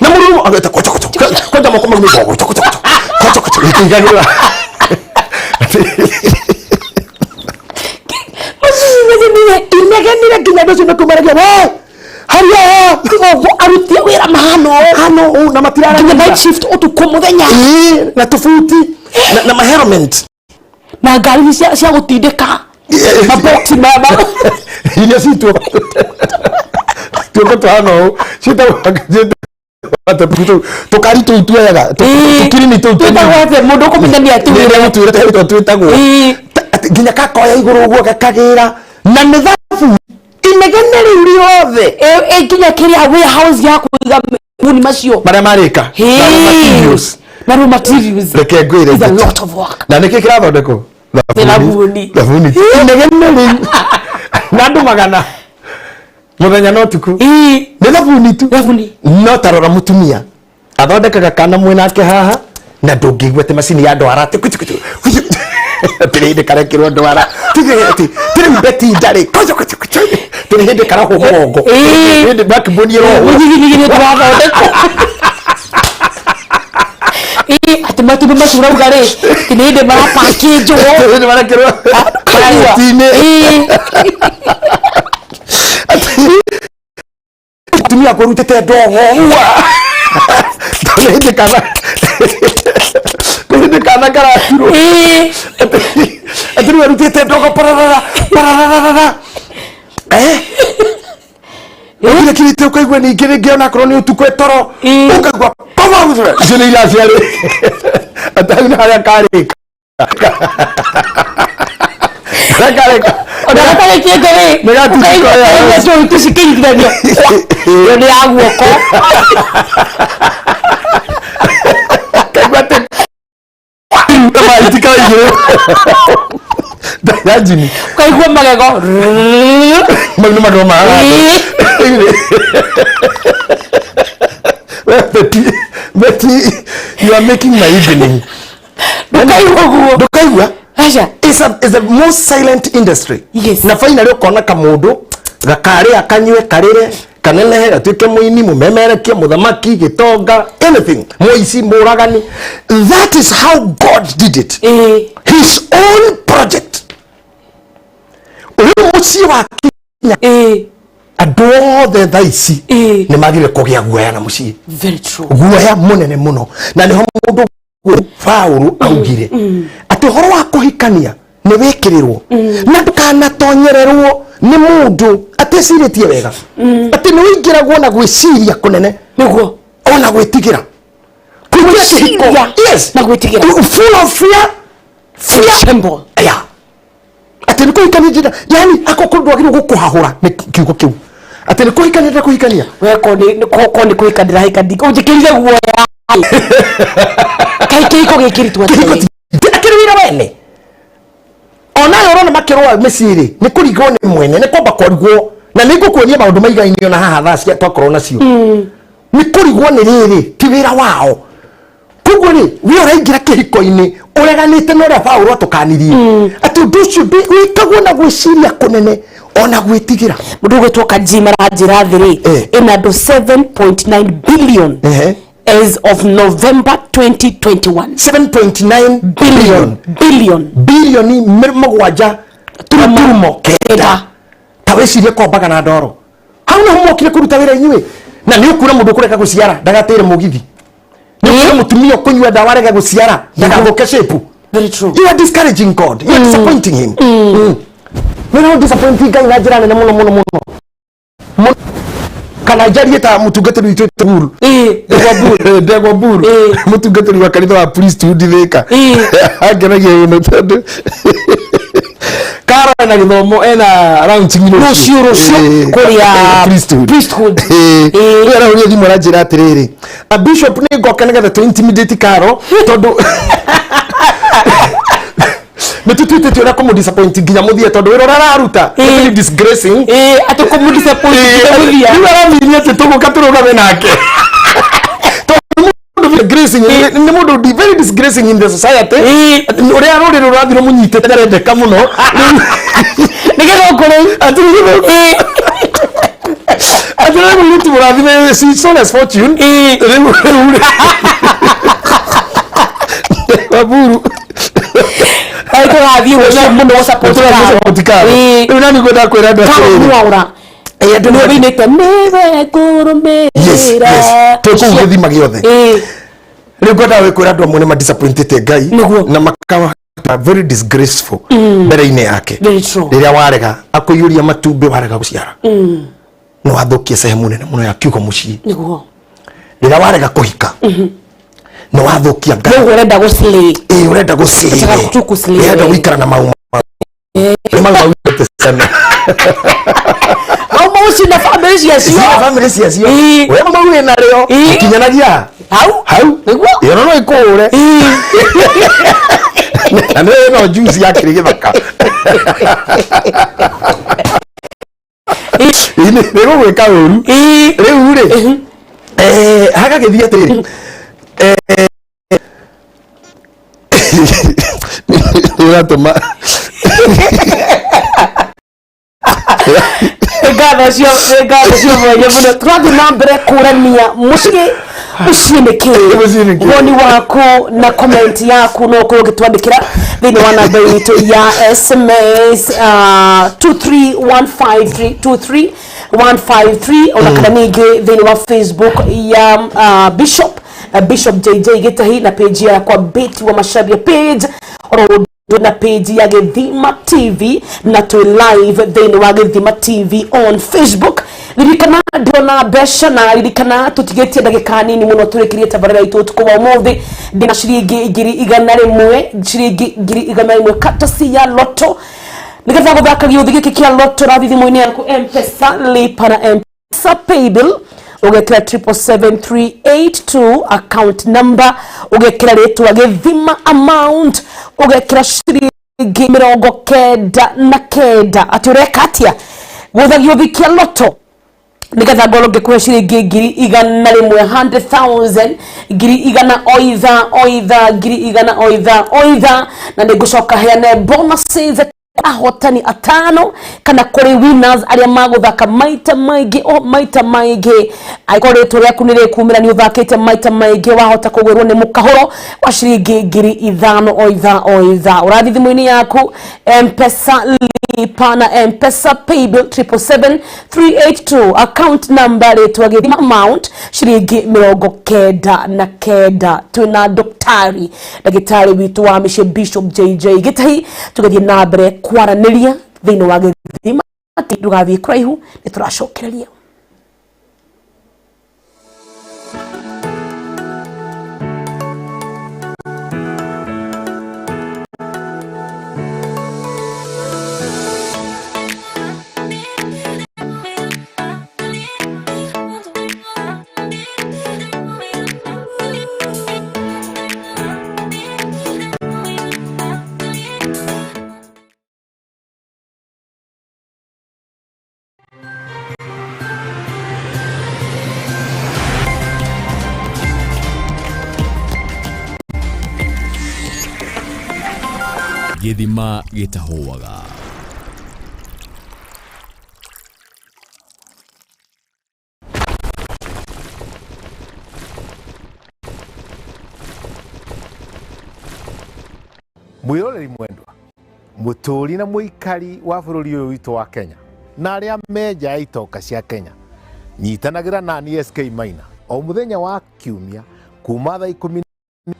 [SPEAKER 1] Na mũrurumo ageta kocho kocho kwanja moko mau nĩ kocho kocho kocho kocho kocho ĩkĩigagĩrĩra.
[SPEAKER 2] Macini
[SPEAKER 1] Inegenire nginya andũ acio mekumaragia we haria.
[SPEAKER 2] Koguo aruti a wĩra mahana ũũ.
[SPEAKER 1] Hano ũũ na matirara.
[SPEAKER 2] Nginya night shift, ũtukũ mũthenya.
[SPEAKER 1] Ĩĩ, na tũbuti na mahelmet.
[SPEAKER 2] Na ngari cia gũtindĩka maboxi ma
[SPEAKER 1] Iria citwo tuoko tuhana ũũ ciĩtagwo tũkari tũu tuoyaga tũkirini tũu.
[SPEAKER 2] Twĩtagwo atĩa? Mũndũ ũkũmenya nĩ atwĩre.
[SPEAKER 1] Twĩre twĩtagwo. Atĩ nginya kakoya igũrũ ũguo gakagĩra, na nĩ thabu inegene rĩu rĩothe.
[SPEAKER 2] Ĩ nginya kĩrĩa warehouse ya kũiga mabuni macio
[SPEAKER 1] marĩa marĩka na raw materials.
[SPEAKER 2] Na raw materials.
[SPEAKER 1] Reke ngwĩre.
[SPEAKER 2] It's a lot of work.
[SPEAKER 1] Na nĩkĩ kĩrathondekwo?
[SPEAKER 2] Nĩ thabuni.
[SPEAKER 1] Thabuni, inegene rĩu na andũ magana mũthenya na ũtukũ. Nĩ thabuni tu.
[SPEAKER 2] Thabuni.
[SPEAKER 1] No tarora mũtumia athondekaga kana mwĩnake haha, na ndũngĩigua atĩ macini ya ndwara atĩ kuchu kuchu kuchu, atĩ hĩndĩ karekĩrwo ndwara atĩ tĩrĩu beti ndarĩ kuchu kuchu kuchu, tĩrĩ hĩndĩ karahwo mũgongo, hĩndĩ backbone ĩrohwo.
[SPEAKER 2] Mũthigithigi nĩ tũrathondekwo. Ĩ, atĩ matumbĩ macio ũrauga rĩ, atĩ nĩ hĩndĩ marapakĩnjwo.
[SPEAKER 1] Hĩndĩ marekĩrwo pallet-inĩ. Mũtumia akũrutĩte ndogo ua, nĩ hĩndĩ kana, nĩ hĩndĩ kana karaturwo, atĩ rĩu arutĩte ndogo pararara parararara, eh ũgire kirĩte, ũkaigua ningĩ rĩngĩ onakorwo nĩ ũtukũ ĩtoro, ũkaigua pama, icio nĩ iraciarĩ atĩ hau nĩ harĩa karĩka, harĩa karĩka.
[SPEAKER 2] Ona gatarĩkĩte rĩ,
[SPEAKER 1] Nĩ gatuthũka ya.
[SPEAKER 2] Ũkaigua joint cikĩnyitithanio, ĩyo nĩ ya guoko.
[SPEAKER 1] Kaigua atĩ itikaigĩrwo ndayajini.
[SPEAKER 2] Ũkaigua magego.
[SPEAKER 1] Mau nĩ magego ma Betty. Betty, you are making my evening.
[SPEAKER 2] Ndũkaigua guo.
[SPEAKER 1] Ndũkaigua.
[SPEAKER 2] Aca.
[SPEAKER 1] It's a most silent industry. Na finally ũkona kamũndũ gakarĩa, kanyue, karĩre, kanenehe, gatuĩke mũini, mũmemerekia, mũthamaki, gĩtonga, anything, mũici, mũragani. That is how God did it. His own project. Rĩu mũciĩ wa kinya, andũ othe thaa ici nĩ magĩrĩire kũgĩa guoya na mũciĩ.
[SPEAKER 2] Very true.
[SPEAKER 1] Guoya mũnene mũno, na nĩho mũndũ Paũlũ augire atĩ ũhoro wa kũhikania nĩ wĩkĩrĩrwo na ndũkanatonyererwo nĩ mũndũ atecirĩtie wega, atĩ nĩ ũingĩragwo na gwĩciria kũnene ona gwĩtigĩra kũingĩra kĩhiko.
[SPEAKER 2] Gwĩciria
[SPEAKER 1] Yes.
[SPEAKER 2] na gwĩtigĩra.
[SPEAKER 1] Full of fear, fear.
[SPEAKER 2] Tremble.
[SPEAKER 1] Yeah. Atĩ nĩ kũhikania njĩra, yani ako kũndũ wagĩrĩirwo gũkũhahũra nĩ kiugo kĩu atĩ nĩ kũhikania, ndĩra kũhikania.
[SPEAKER 2] We ko nĩ kũhika ndĩrahika, ũnjĩkĩrire guoya. Kaĩ kĩhiko gĩkĩritũ
[SPEAKER 1] Kĩhiko
[SPEAKER 2] atĩa?
[SPEAKER 1] Akĩrĩ wĩra wene, onayo ũrona makĩrũa mĩciĩ rĩ, nĩ kũrigwo nĩ mwene, nĩ kwamba kũrigwo, na nĩ ngũkuonia maũndũ maigaine ona haha thaa cia twakorwo nacio, nĩ kũrigwo nĩ rĩrĩ ti wĩra wao. Koguo rĩ, we ũraingĩra kĩhiko-inĩ ũreganĩte na ũrĩa Paũlũ atũkanirie atĩ ũndũ ũcio wĩkagwo na gwĩciria kũnene ona gwĩtigĩra.
[SPEAKER 2] Mũndũ ũgwĩtwo Kajima aranjĩra thĩrĩ, ĩna andũ 7.9 billion. As of November 2021.
[SPEAKER 1] 7.9
[SPEAKER 2] billion billion.
[SPEAKER 1] Bilioni 7 turumo 9.
[SPEAKER 2] Kenda.
[SPEAKER 1] Ta wĩcirie kombaga na ndoro hau nĩho mokire kũruta wĩra inyuĩ, na nĩ ũkuona mũndũ ũkũreka gũciara ndagatĩre mũgithi, nĩ ũkuona mũtumia ũkũnyua ndawa arege gũciara ndagathũke shape.
[SPEAKER 2] Very true.
[SPEAKER 1] You are discouraging God, you are disappointing him. Nĩ no disappointing Ngai na njĩra nene mũno mũno mũno. Kana njarie ta mũtungatĩri witũ Buru.
[SPEAKER 2] Ndegwa Buru.
[SPEAKER 1] Ndegwa Buru. Mũtungatĩri wa kanitha wa priesthood Thika. Angenagia mũno tondũ Karo ena gĩthomo, ena launching
[SPEAKER 2] Rũciũ, rũciũ, kũrĩa
[SPEAKER 1] priesthood.
[SPEAKER 2] Priesthood.
[SPEAKER 1] Rĩu arahũrire thimũ aranjĩra atĩrĩrĩ, a bishop nĩ ngoka nĩgetha tũ intimidate Karo tondũ nĩ tũtuĩte ũrĩa kũmũ disappoint nginya mũthia tondũ wĩra ũrĩa araruta nĩ very disgracing.
[SPEAKER 2] Atĩ kũmũ disappoint nginya mũthia.
[SPEAKER 1] Rĩu araminia atĩ tũgũka tũrũgame nake tondũ nĩ mũndũ disgracing, nĩ mũndũ very disgracing in the society, ũrĩa rũrĩrĩ rũrathiĩ rũmũnyitĩte ndarendeka mũno.
[SPEAKER 2] Nĩgetha ũkũrĩ.
[SPEAKER 1] Atĩ atĩ rĩu mũirĩtu mũrathime, she sold as fortune rĩu rĩu Waburu.
[SPEAKER 2] Ai, tũrathiĩ rũciũ mũno gũ-support
[SPEAKER 1] Tũrathiĩ
[SPEAKER 2] Karo.
[SPEAKER 1] Karo. Rĩu nani ngwendaga kwĩra andũ
[SPEAKER 2] Karo
[SPEAKER 1] atĩrĩrĩ.
[SPEAKER 2] Mwaura.
[SPEAKER 1] Andũ
[SPEAKER 2] nĩwe wĩinĩte nĩwe ngũrũmĩrĩra.
[SPEAKER 1] Yes. Twĩ kũu gĩthima gĩothe. Rĩu ngwendaga kwĩra andũ amwe nĩ madisappointĩte Ngai
[SPEAKER 2] Nĩguo.
[SPEAKER 1] na makawa very disgraceful mbere-inĩ yake.
[SPEAKER 2] Very true.
[SPEAKER 1] Rĩrĩa warega akũiyũria matumbĩ, warega gũciara, nĩ wathũkia sehemu nene mũno ya kiugo mũciĩ. Rĩrĩa warega kũhika, nĩ wathũkia Ngai.
[SPEAKER 2] Koguo ũrenda gũ-slay.
[SPEAKER 1] Ĩĩ, ũrenda gũcĩrĩ.
[SPEAKER 2] Ũrenda tu gũ-slay.
[SPEAKER 1] Ũrenda gũikara na mau mau nĩ mau mau sana.
[SPEAKER 2] Mau mau cina bamĩrĩ ciacio.
[SPEAKER 1] Ciana bamĩrĩ ciacio. We mau wĩna rĩo ũkinyanagia
[SPEAKER 2] Hau.
[SPEAKER 1] Hau.
[SPEAKER 2] Nĩguo.
[SPEAKER 1] Ĩyo no ĩkũhũre na nĩ ĩno juice ya kĩrĩ gĩthaka. Ĩĩ, nĩ gũgwĩka ũru. Rĩu rĩ, hagagĩthiĩ atĩrĩrĩ, nĩ ũratũma
[SPEAKER 2] Ngatho cio, nĩ ngatho cio mwanya mũno. Tũrathiĩ na mbere kũrania mũciĩ, mũciĩ nĩ kĩĩ?
[SPEAKER 1] Mũciĩ nĩ kĩĩ?
[SPEAKER 2] Woni waku na comment yaku no ũkorwo ũgĩtwandĩkĩra thĩinĩ wa namba itũ ya SMS 23153, 23153, ona kana ningĩ thĩinĩ wa Facebook ya Bishop JJ Gĩtahi na page yakwa Betty wa Macharia page, oro ũndũ na page ya Gĩthima TV, na twĩ live thĩinĩ wa Gĩthima TV on Facebook. Ririkana ndĩrona mbeca, na ririkana tũtigĩtie ndagĩka nini mũno tũrĩkĩrie tabarĩra itũ ũtukũ wa ũmũthĩ. Ndĩna ciringi 100,000, ciringi 100,000 katasi ya loto. Nĩgetha gũthaka gĩũthĩ gĩkĩ kĩa loto, rathiĩ thimũ-inĩ yaku M-Pesa, lipa na M-Pesa paybill, ũgekĩra 777382, account number ũgekĩra rĩtwa Gĩthima, amount ũgekĩra ciringi 99. Atĩ ũreka atĩa gũtha gĩũthĩ kĩa loto nĩgetha ngorwo ngĩkũhe ciringi 100,000, 100,000, 100,000 o ithaa o ithaa, 100,000 o ithaa o ithaa, na nĩ ngũcoka heane bonuses ahotani atano kana kũrĩ winners arĩa magũthaka maita maingĩ, o maita maingĩ. Angĩkorwo rĩtwa rĩaku nĩ rĩkumĩra nĩ ũthakĩte maita maingĩ, wahota kũgwĩrwo nĩ mũkahũro wa ciringi 5,000 o ithaa o ithaa. Ũrathiĩ thimũ-inĩ yaku M-Pesa, lipa na M-Pesa paybill 777382, account number rĩtwa Gĩthima, amount ciringi 99. Twĩna daktari, ndagĩtarĩ witũ wa mĩciĩ Bishop JJ Gĩtahi, tũgathiĩ na mbere kwaranĩria thĩinĩ wa Gĩthima. Ndũgathiĩ kũraihu, nĩ tũracokereria.
[SPEAKER 3] Gĩthima gĩtahũaga.
[SPEAKER 4] Mwiroreri mwendwa, mũtũũri na mũikari wa bũrũri ũyũ witũ wa Kenya na arĩa me nja ya itoka cia Kenya, nyitanagĩra na niĩ SK Maina o mũthenya wa kiumia kuma thaa 10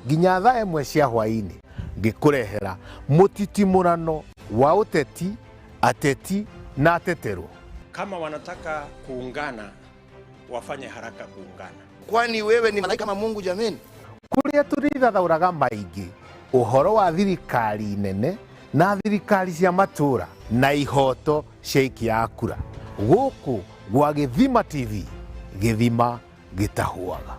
[SPEAKER 4] nginya thaa 1 cia hwaĩ-inĩ, ngĩkũrehera mũtitimũrano wa ũteti, ateti na ateterwo.
[SPEAKER 5] Kama wanataka kuungana wafanye haraka kuungana.
[SPEAKER 6] Kwani wewe ni malaika kama Mungu jameni?
[SPEAKER 4] Kũrĩa tũrĩthathaũraga maingĩ ũhoro wa thirikari nene na thirikari cia matũra na ihoto cia aikia a kura, gũkũ gwa Gĩthima TV, gĩthima gĩtahũaga.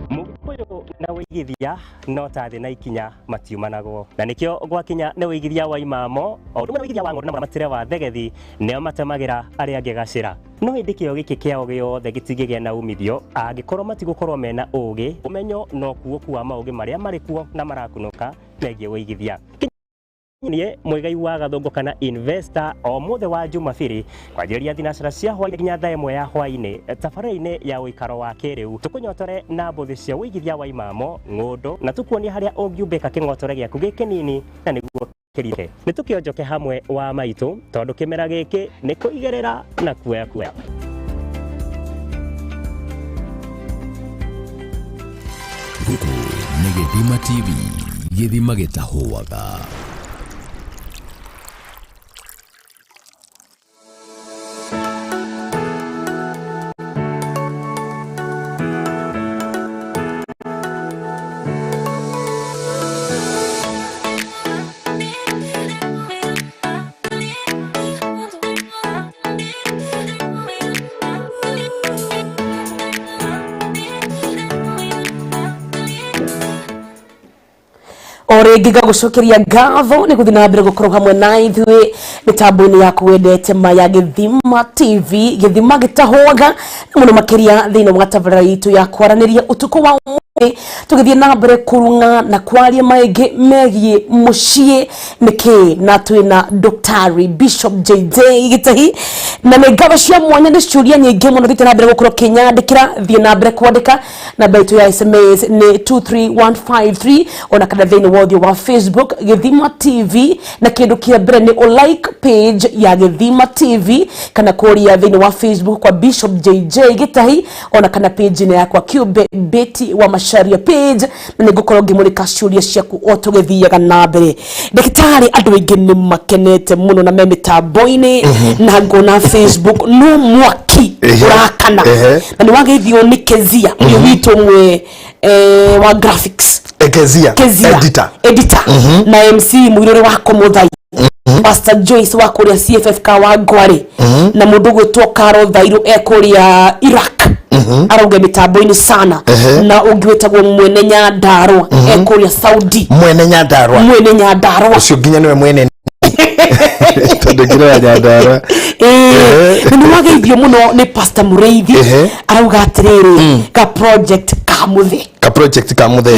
[SPEAKER 7] Mũgĩkũyũ na wĩigithia no ta thĩ na ikinya matiumanagwo, na nĩkĩo gwakinya nĩ wĩigithia wa imamo o ũndũ ũmwe na wĩigithia wa ng'ondu na mũramatĩre wa thegethi nĩo matemagĩra arĩa angĩ gacĩra. No ĩndĩ kĩo gĩkĩ kĩao gĩothe gĩtingĩgĩa na umithio angĩkorwo matigũkorwo mena ũgĩ, ũmenyo na ũkuũku wa maũgĩ marĩa marĩ kuo na marakunũka megiĩ wĩigithia. Niĩ Muigai wa Gathũngũ kana investor o mũthĩ wa Jumabiri kwanjĩrĩria thinacara cia hwaĩ nginya thaa 1 ya hwaĩ-inĩ tabarĩra-inĩ ya ũikaro wa kĩrĩu, tũkũnyotore na mbũthĩ cia wĩigithia wa imamo ng'ũndũ na tũkuonie harĩa ũngiumbĩka kĩng'otore gĩaku gĩ kĩnini na nĩguo kĩrike. Nĩ tũkĩonjoke hamwe wa maitũ tondũ kĩmera gĩkĩ nĩ kũigĩrĩra na kuoya kuoya.
[SPEAKER 3] Gũkũ nĩ Gĩthima TV, gĩthima gĩtahũaga.
[SPEAKER 2] O rĩngĩ ngagũcokeria ngatho nĩ gũthiĩ na mbere gũkorwo hamwe na ithuĩ mĩtambo-inĩ yaku wendete ma ya Gĩthima TV, gĩthima gĩtahũaga, na mũno makĩria thĩinĩ wa tabarĩra itũ ya kwaranĩria ũtukũ wa ũmũthĩ, tũgĩthiĩ na mbere kũrung'a na kwaria maingĩ megiĩ mũciĩ nĩkĩ, na twĩna Dr. Bishop JJ Gĩtahi, na nĩ ngatho cia mwanya nĩ ciũria nyingĩ mũno thiĩte na mbere gũkorwo ũkĩnyandĩkĩra. Thiĩ na mbere kwandĩka, namba itũ ya SMS nĩ 23153, ona kana thĩinĩ wa ũthiũ wa Facebook Gĩthima TV, na kĩndũ kĩa mbere nĩ ũ like page ya Gĩthima TV, kana kũrĩa thĩinĩ wa Facebook kwa Bishop JJ Gĩtahi, ona kana page-inĩ yakwa kĩũmbe Betty wa Macharia page, na nĩngũkorwo ngĩmũrĩka ciũria ciaku o tũgĩthiaga na mbere. Ndagĩtarĩ, andũ aingĩ nĩ makenete mũno na me mĩtambo-inĩ na ngona Facebook no mwaki ũrakana, na nĩ wageithio nĩ Kezia ũyũ witũ ũmwe wa graphics.
[SPEAKER 1] Kezia,
[SPEAKER 2] Kezia
[SPEAKER 1] editor.
[SPEAKER 2] Editor na MC mũirũrĩ wa Kũmũthai, Pastor Joyce wa kũrĩa CFF Kawangware, na mũndũ ũgwĩtwo Karo Thairũ e kũrĩa Iraq, arauga mĩtambo-inĩ sana, na ũngĩ wĩtagwo Mwene Nyandarua e kũrĩa Saudi.
[SPEAKER 1] Mwene Nyandarua.
[SPEAKER 2] Mwene Nyandarua.
[SPEAKER 1] Ũcio nginya nĩwe mwene tondũ ngira wa Nyandarua.
[SPEAKER 2] Nĩ wageithio mũno nĩ Pastor Mũrĩithi, arauga atĩrĩrĩ, ka project ka mũthĩ,
[SPEAKER 1] ka project ka mũthĩ.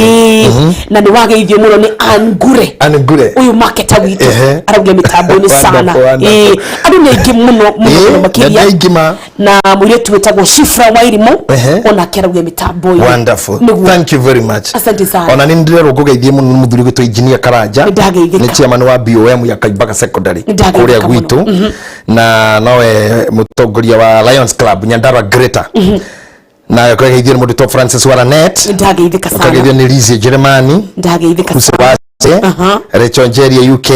[SPEAKER 2] Na nĩ wageithio mũno nĩ Angure.
[SPEAKER 1] Angure.
[SPEAKER 2] Ũyũ marketer witũ, arauga mĩtambo-inĩ sana. Andũ nĩ aingĩ mũno mũno mũno makĩria.
[SPEAKER 1] Nĩ aingĩ ma.
[SPEAKER 2] Na mũirĩtu wĩtagwo Shifra Wairimu, onake arauga mĩtambo-inĩ.
[SPEAKER 1] Wonderful.
[SPEAKER 2] Nĩguo.
[SPEAKER 1] Thank you very much.
[SPEAKER 2] Asante sana.
[SPEAKER 1] Ona nĩ ndĩrerwo ngũgeithie mũno nĩ mũthuri gwĩtwo Engineer Karanja.
[SPEAKER 2] Nĩ ndageithĩka.
[SPEAKER 1] Nĩ chairman wa BOM ya Kaimbaga Secondary
[SPEAKER 2] Nĩ ndageithĩka
[SPEAKER 1] kũrĩa
[SPEAKER 2] mũno.
[SPEAKER 1] gwitũ, na nowe mũtongoria wa Lions Club Nyandarua Greater. Na ũkageithio nĩ mũndũ wĩtwo Francis Waranet.
[SPEAKER 2] Nĩ ndageithĩka sana.
[SPEAKER 1] Ũkageithio nĩ Lizzie Jeremani.
[SPEAKER 2] Ndageithĩka
[SPEAKER 1] Kusi
[SPEAKER 2] sana.
[SPEAKER 1] Wase, Rachel Njeria UK,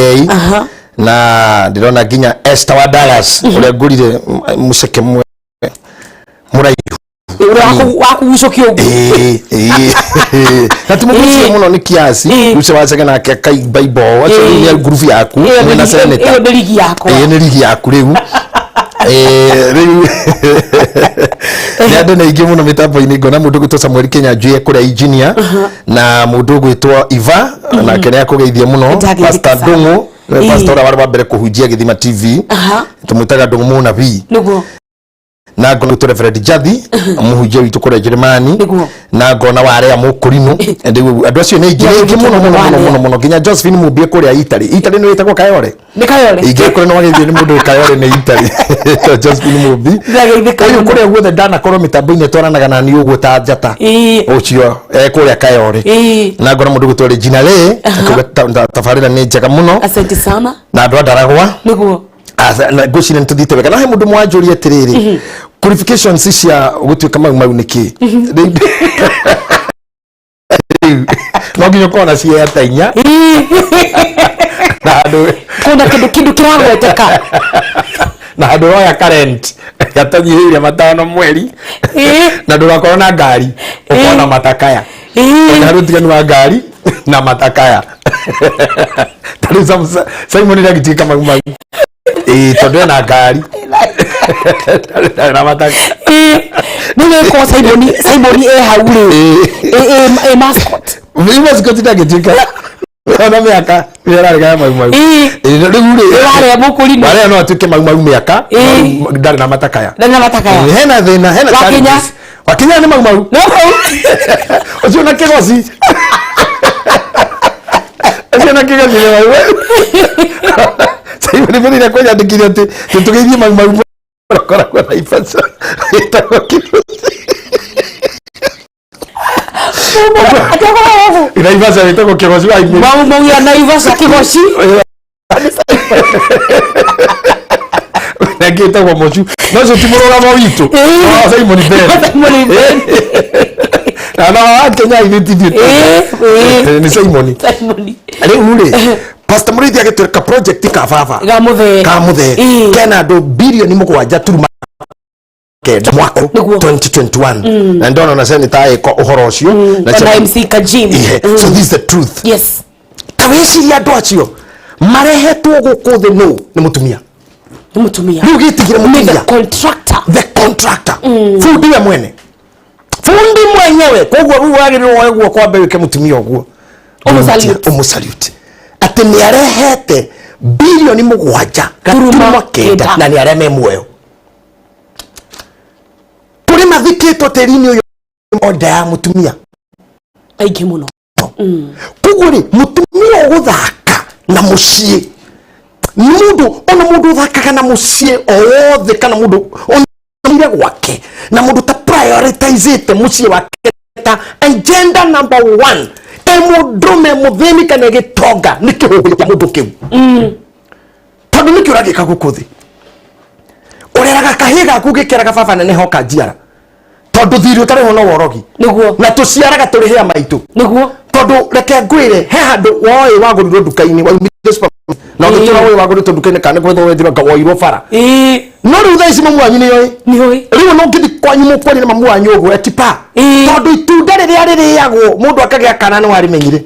[SPEAKER 1] na ndĩrona nginya Esther wa Dallas ũrĩa ngũrire mũceke mũraihu.
[SPEAKER 2] Ũrĩa wakugucũkia ũguo.
[SPEAKER 1] Ĩĩ. Na tũmũgucie mũno nĩ kiasi Lucy Wacege nake akaimba imbo acio nĩ ngurubu yaku mwĩna senator.
[SPEAKER 2] Ĩyo nĩ rigi yakwa.
[SPEAKER 1] Ĩĩ, nĩ rigi yaku rĩu. Rĩu nĩ andũ nĩ aingĩ mũno mĩtambo-inĩ, ngona mũndũ ũgwĩtwo Samuel Kĩnyanjui e kũrĩa engineer, na mũndũ ũgwĩtwo Iva nake nĩ akũgeithia mũno.
[SPEAKER 2] Nĩndageithĩka
[SPEAKER 1] Pastor
[SPEAKER 2] sana.
[SPEAKER 1] Ndung'u nĩwe pastor ũrĩa warĩ wa mbere kũhunjia Gĩthima TV, tũmwĩtaga Ndung'u mũnabii.
[SPEAKER 2] Nĩguo.
[SPEAKER 1] Na ngona gwĩtwo Reverend Jathi, mũhunjia witũ kũrĩa Jeremani.
[SPEAKER 2] Nĩguo.
[SPEAKER 1] Na ngona warĩa mũkũrinũ. Rĩu andũ acio nĩ aingĩ, nĩ aingĩ mũno mũno mũno mũno mũno, nginya Josephine Mumbie kũrĩa Italy. Italy nĩ wĩtagwo Kayore.
[SPEAKER 2] Nĩ Kayore.
[SPEAKER 1] Ingĩkorwo nĩ wagĩthiĩ nĩ mũndũ wĩ Kayore nĩ Italy. To Josephine Mumbi.
[SPEAKER 2] Ndĩrageithĩka
[SPEAKER 1] Ũyũ
[SPEAKER 2] mũno.
[SPEAKER 1] kũrĩa guothe ndanakorwo mĩtambo-inĩ twaranaga na niĩ ũguo ta njata. Ũcio kũrĩa Kayore. Na ngona mũndũ gwĩtwo Regina Lee akauga tabarĩra nĩ njega mũno.
[SPEAKER 2] Asante sana.
[SPEAKER 1] Na andũ a Ndaragwa.
[SPEAKER 2] Nĩguo.
[SPEAKER 1] Aca, na ngwĩciria nĩ tũthiĩte wega. Na he mũndũ mwanjũria atĩrĩrĩ, qualifications cia gũtuĩka mau mau nĩ kĩ? Rĩu no nginya ũkorwo na cia ta 4 na handũ
[SPEAKER 2] Kuna kindu kiragweteka.
[SPEAKER 1] Na handũ ũroya current gatanyihĩire 5 mweri. Na ndũgakorwo na ngari, ũkorwo na matakaya. Ona harĩ ũtiganu wa ngari na matakaya. Ta rĩu Simon ndangĩtuĩka mau mau, ĩĩ, tondũ ena ngari ndarĩ na matakaya.
[SPEAKER 2] Nĩ gĩkorwo Simon e hau rĩ, ĩ mascot.
[SPEAKER 1] Mascot ndangĩtuĩka ona mĩaka ĩrarĩ ya mau mau. Ĩĩ, rĩu rĩ
[SPEAKER 2] Warĩa mũkũrinũ.
[SPEAKER 1] Warĩa no atuĩke mau mau mĩaka, no ndarĩ na matakaya.
[SPEAKER 2] Ndarĩ na matakaya.
[SPEAKER 1] Ĩĩ, hena thĩna, hena
[SPEAKER 2] Wakinya?
[SPEAKER 1] challenges. Wakinya nĩ mau mau.
[SPEAKER 2] No mau.
[SPEAKER 1] Ũcio na kĩgoci, ũcio na kĩgoci nĩ mau mau. Simon Mũrĩre kwĩnyandĩkithia atĩ tũgeithie mau mau koragwo na ibaca ĩtagwo kĩgoci. Naivasha wĩtagwo kĩgoci wa Imĩrĩ.
[SPEAKER 2] Mau mau ya Naivasha kĩgoci.
[SPEAKER 1] Na ĩngĩ ĩtagwo Mocu, no ũcio ti mũrũgamo witũ. Ah, Simon Ben.
[SPEAKER 2] Simon Ben.
[SPEAKER 1] Na wa Kenya ithuĩ ti ithuĩ.
[SPEAKER 2] Ĩĩ.
[SPEAKER 1] Nĩ Simon.
[SPEAKER 2] Simon.
[SPEAKER 1] Rĩu rĩ, Pastor Mũrĩithi agĩtwĩra project ka baba
[SPEAKER 2] ga mũthee
[SPEAKER 1] ka mũthee kena andũ 7.9 bilioni mwaka
[SPEAKER 2] Nĩguo.
[SPEAKER 1] 2021, na ndona na senator ĩko ũhoro ũcio na
[SPEAKER 2] na MC Kajim.
[SPEAKER 1] Ihe. So this is the truth. Ta wĩcirie andũ acio marehetwo gũkũ thĩ nũ? Nĩ mũtumia.
[SPEAKER 2] Nĩ mũtumia.
[SPEAKER 1] Rĩu gĩtigire
[SPEAKER 2] Nĩ the
[SPEAKER 1] mũtumia.
[SPEAKER 2] Contractor.
[SPEAKER 1] The contractor, fundi we mwene, fundi mwenyewe. Koguo rĩu wagĩrĩirwo woe guoko wambe wĩke mũtumia ũguo.
[SPEAKER 2] Ũmũsalute.
[SPEAKER 1] Ũmũsalute atĩ nĩ arehete 7.9 bilioni
[SPEAKER 2] 9.
[SPEAKER 1] Na nĩ arĩa me muoyo kũrĩ mathikĩtwo tĩri-inĩ ũyũ onda ya mũtumia.
[SPEAKER 2] Aingĩ mũno.
[SPEAKER 1] Koguo rĩ, mũtumia ũgũthaka na mũciĩ nĩ mũndũ, ona mũndũ ũthakaga na mũciĩ o wothe, kana mũndũ onaire gwake na mũndũ ta prioritizĩte mũciĩ wake ta agenda number one, e mũndũrũme mũthĩni kana gĩtonga, nĩ kĩhũhĩro kĩa mũndũ kĩu, tondũ nĩkĩo ũragĩka gũkũ thĩ. Ũreraga kahĩĩ gaku gĩkĩraga baba nenehoka njiara, tondũ thirĩ ũtarĩ ho no worogi. Na tũciaraga tũrĩhĩa maitũ. Tondũ reke ngwĩre, he handũ woĩ wagũrirwo nduka-inĩ, waumire supermarket, na ũgĩtũra woĩ wagũrĩtwo nduka-inĩ kana nĩ gwethwo wethirwo nga woirwo bara. No rĩu thaa ici mamu wanyu nĩoĩ.
[SPEAKER 2] Nĩoĩ.
[SPEAKER 1] Rĩu no ũngĩthiĩ kwanyu mũkwaria na mamu wanyu ũguo etipa, tondũ itunda rĩrĩa rĩrĩagwo mũndũ akagĩa kana nĩ warĩmenyire.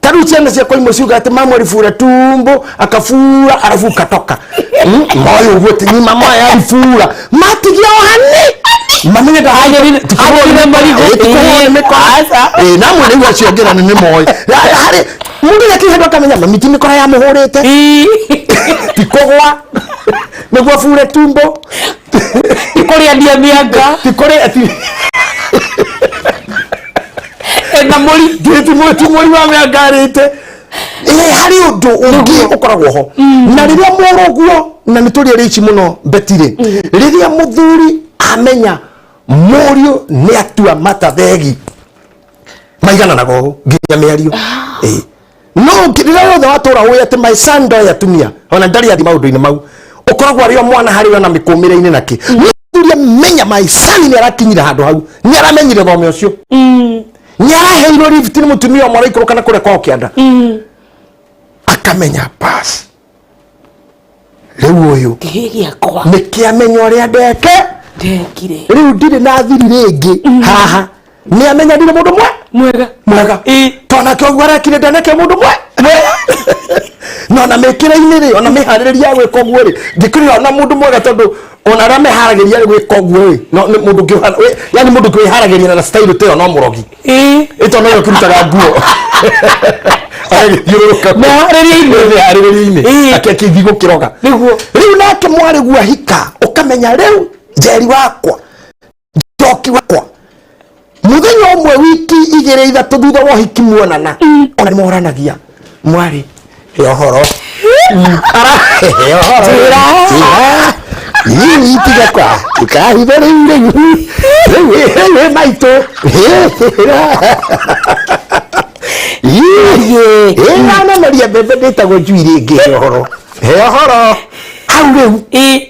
[SPEAKER 1] Ta rĩu ciana ciakwa imwe ciuga atĩ mamu alifura tumbo, akafura alafu ukatoka. Moyo ũguo ti ni mama aya alifura matigia o hani mamenye
[SPEAKER 2] Anyerire marigũ.
[SPEAKER 1] Ĩĩ, mĩkora.
[SPEAKER 2] Aca.
[SPEAKER 1] Ĩĩ, namwe rĩu acio angĩ na nĩ moĩ harĩ mũndũ nĩakĩrĩ handũ akamenya mami ti mĩkora yamũhũrĩte, ti kũgwa nĩguo abure tumbo.
[SPEAKER 2] Kũrĩa mĩanga.
[SPEAKER 1] Ti kũrĩa ti
[SPEAKER 2] Ena mũri.
[SPEAKER 1] Ti mũri wa mĩanga arĩte. Ĩĩ, harĩ ũndũ ũngĩ ũkoragwo ho na rĩrĩa mũrũguo, na nĩ tũrĩ rĩici mũno betirĩ, rĩrĩa mũthuri amenya mũriũ nĩ atua matathegi maigananaga ũũ nginya mĩario. Ĩĩ. No rĩrĩa yothe watũra ũĩ atĩ my son ndoĩ atumia ona ndarĩ athi maũndũ-inĩ mau, ũkoragwo arĩ o mwana harĩ we na mĩkũmĩre-inĩ nakĩ. Mũthuri amenya my son nĩ arakinyire handũ hau, nĩ aramenyire thome ũcio, nĩ araheirwo lift nĩ mũtumia ũmwe araikũrũka na kũrĩa kwao kĩanda, akamenya bas rĩu ũyũ
[SPEAKER 2] Kĩhĩ gĩakwa
[SPEAKER 1] nĩ kĩamenya ũrĩa ndeke
[SPEAKER 2] ndekire.
[SPEAKER 1] Rĩu ndirĩ na thiri rĩngĩ haha, nĩ amenya ndirĩ mũndũ mwe
[SPEAKER 2] mwega.
[SPEAKER 1] Mwega. Tondũ ũguo arekire ndaneke mũndũ mwe mwega, na ona mĩkĩre-inĩ rĩ, ona mĩharĩrĩria ya gwĩka ũguo rĩ, ndikũrĩ ona mũndũ mwega, tondũ ona arĩa meharagĩria gwĩka ũguo rĩ, no nĩ mũndũ ũngĩ yani mũndũ ũngĩ wĩharagĩria na style ta ĩyo no mũrogi. Ĩto no ũkĩrutaga nguo agagĩthiũrũrũka
[SPEAKER 2] Meharĩria-inĩ.
[SPEAKER 1] Mĩharĩrĩria-inĩ. Akĩthiĩ gũkĩroga. Rĩu nake mwarĩ guo ahika, ũkamenya rĩu Njeri wakwa, Njoki wakwa. Muthenya ũmwe, wiki igĩrĩ ithatũ thutha wa ũhiki, muonana ona nĩ moranagia, mwarĩ, he ũhoro. He ũhoro.
[SPEAKER 2] Njĩra.
[SPEAKER 1] Njĩra. Ii, tiga kwa ukahithe rĩu rĩu rĩu rĩu ĩ maitũ.
[SPEAKER 2] Ye.
[SPEAKER 1] Ĩnanemeria mbembe ndĩtagwo njui rĩngĩ. He ũhoro, he ũhoro hau rĩu.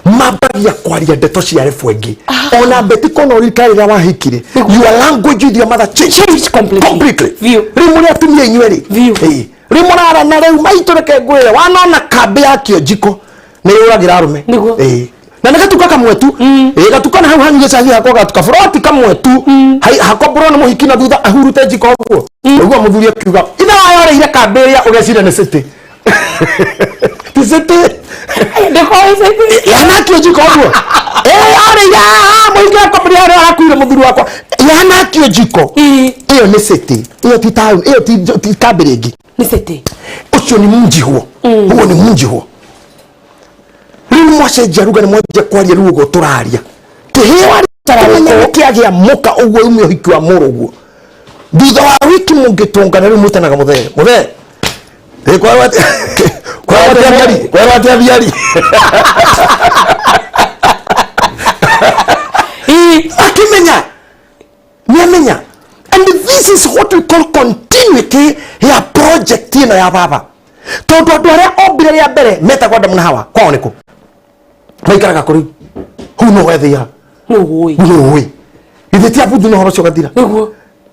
[SPEAKER 1] Mambagia kwaria ndeto cia rebu ĩngĩ. Ona Betty, kona ũririkana rĩrĩa wahikire, your language with your mother changed.
[SPEAKER 2] Changed completely.
[SPEAKER 1] Completely.
[SPEAKER 2] Biũ.
[SPEAKER 1] Rĩu mũrĩ atumia inyuĩ rĩ.
[SPEAKER 2] Biũ.
[SPEAKER 1] Ĩĩ. Rĩu mũrarana rĩu, maitũ, reke ngwĩre, wanona kambĩ ya kĩonjiko nĩ yũragĩra arũme.
[SPEAKER 2] Nĩguo.
[SPEAKER 1] Ĩĩ. Na nĩ gatuka kamwe tu. Ĩĩ, gatuka na hau hanyu gĩcagi hakwa gatuka buroti kamwe tu. Hakwa mbũrwo nĩ mũhiki na thutha ahurute njiko ũguo ũguo, mũthuri akiuga ithe wayoreire kambĩ ĩrĩa ũgecire nĩ city, ti city. Yanakio njiko ũguo arĩ ya mũhiki wakwa mbere harĩa arakuire mũthuri wakwa yanakio njiko. Ĩyo nĩ city, ĩyo ti town, ĩyo ti kambĩ rĩngĩ.
[SPEAKER 2] Nĩ city.
[SPEAKER 1] Ũcio nĩ munjihwo, ũguo nĩ munjihwo. Rĩu mwacenjia ruga, nĩ mwanjia kwaria rĩu ũguo tũraria kĩheo kĩmenya nĩ kĩagĩa mũka ũguo umie ũhiki wa mũrũ ũguo. Thutha wa wiki mũngĩtũngana, rĩu mwĩtanaga mũthee, mũthee. Ĩ, kwerwo atĩa thiari? Kwerwo atĩa thiari? Akĩmenya nĩamenya. And this is what we call continuity ya project ĩno ya baba, tondũ andũ arĩa ombire rĩa mbere metagwo Adamu na Hawa, kwao nĩkũ maikaraga kũ rĩu? Who know where they are?
[SPEAKER 2] Nũĩ.
[SPEAKER 1] Nũĩ githĩ ti abuthu na ũhoro ũcio ũgathira?
[SPEAKER 2] Nĩguo.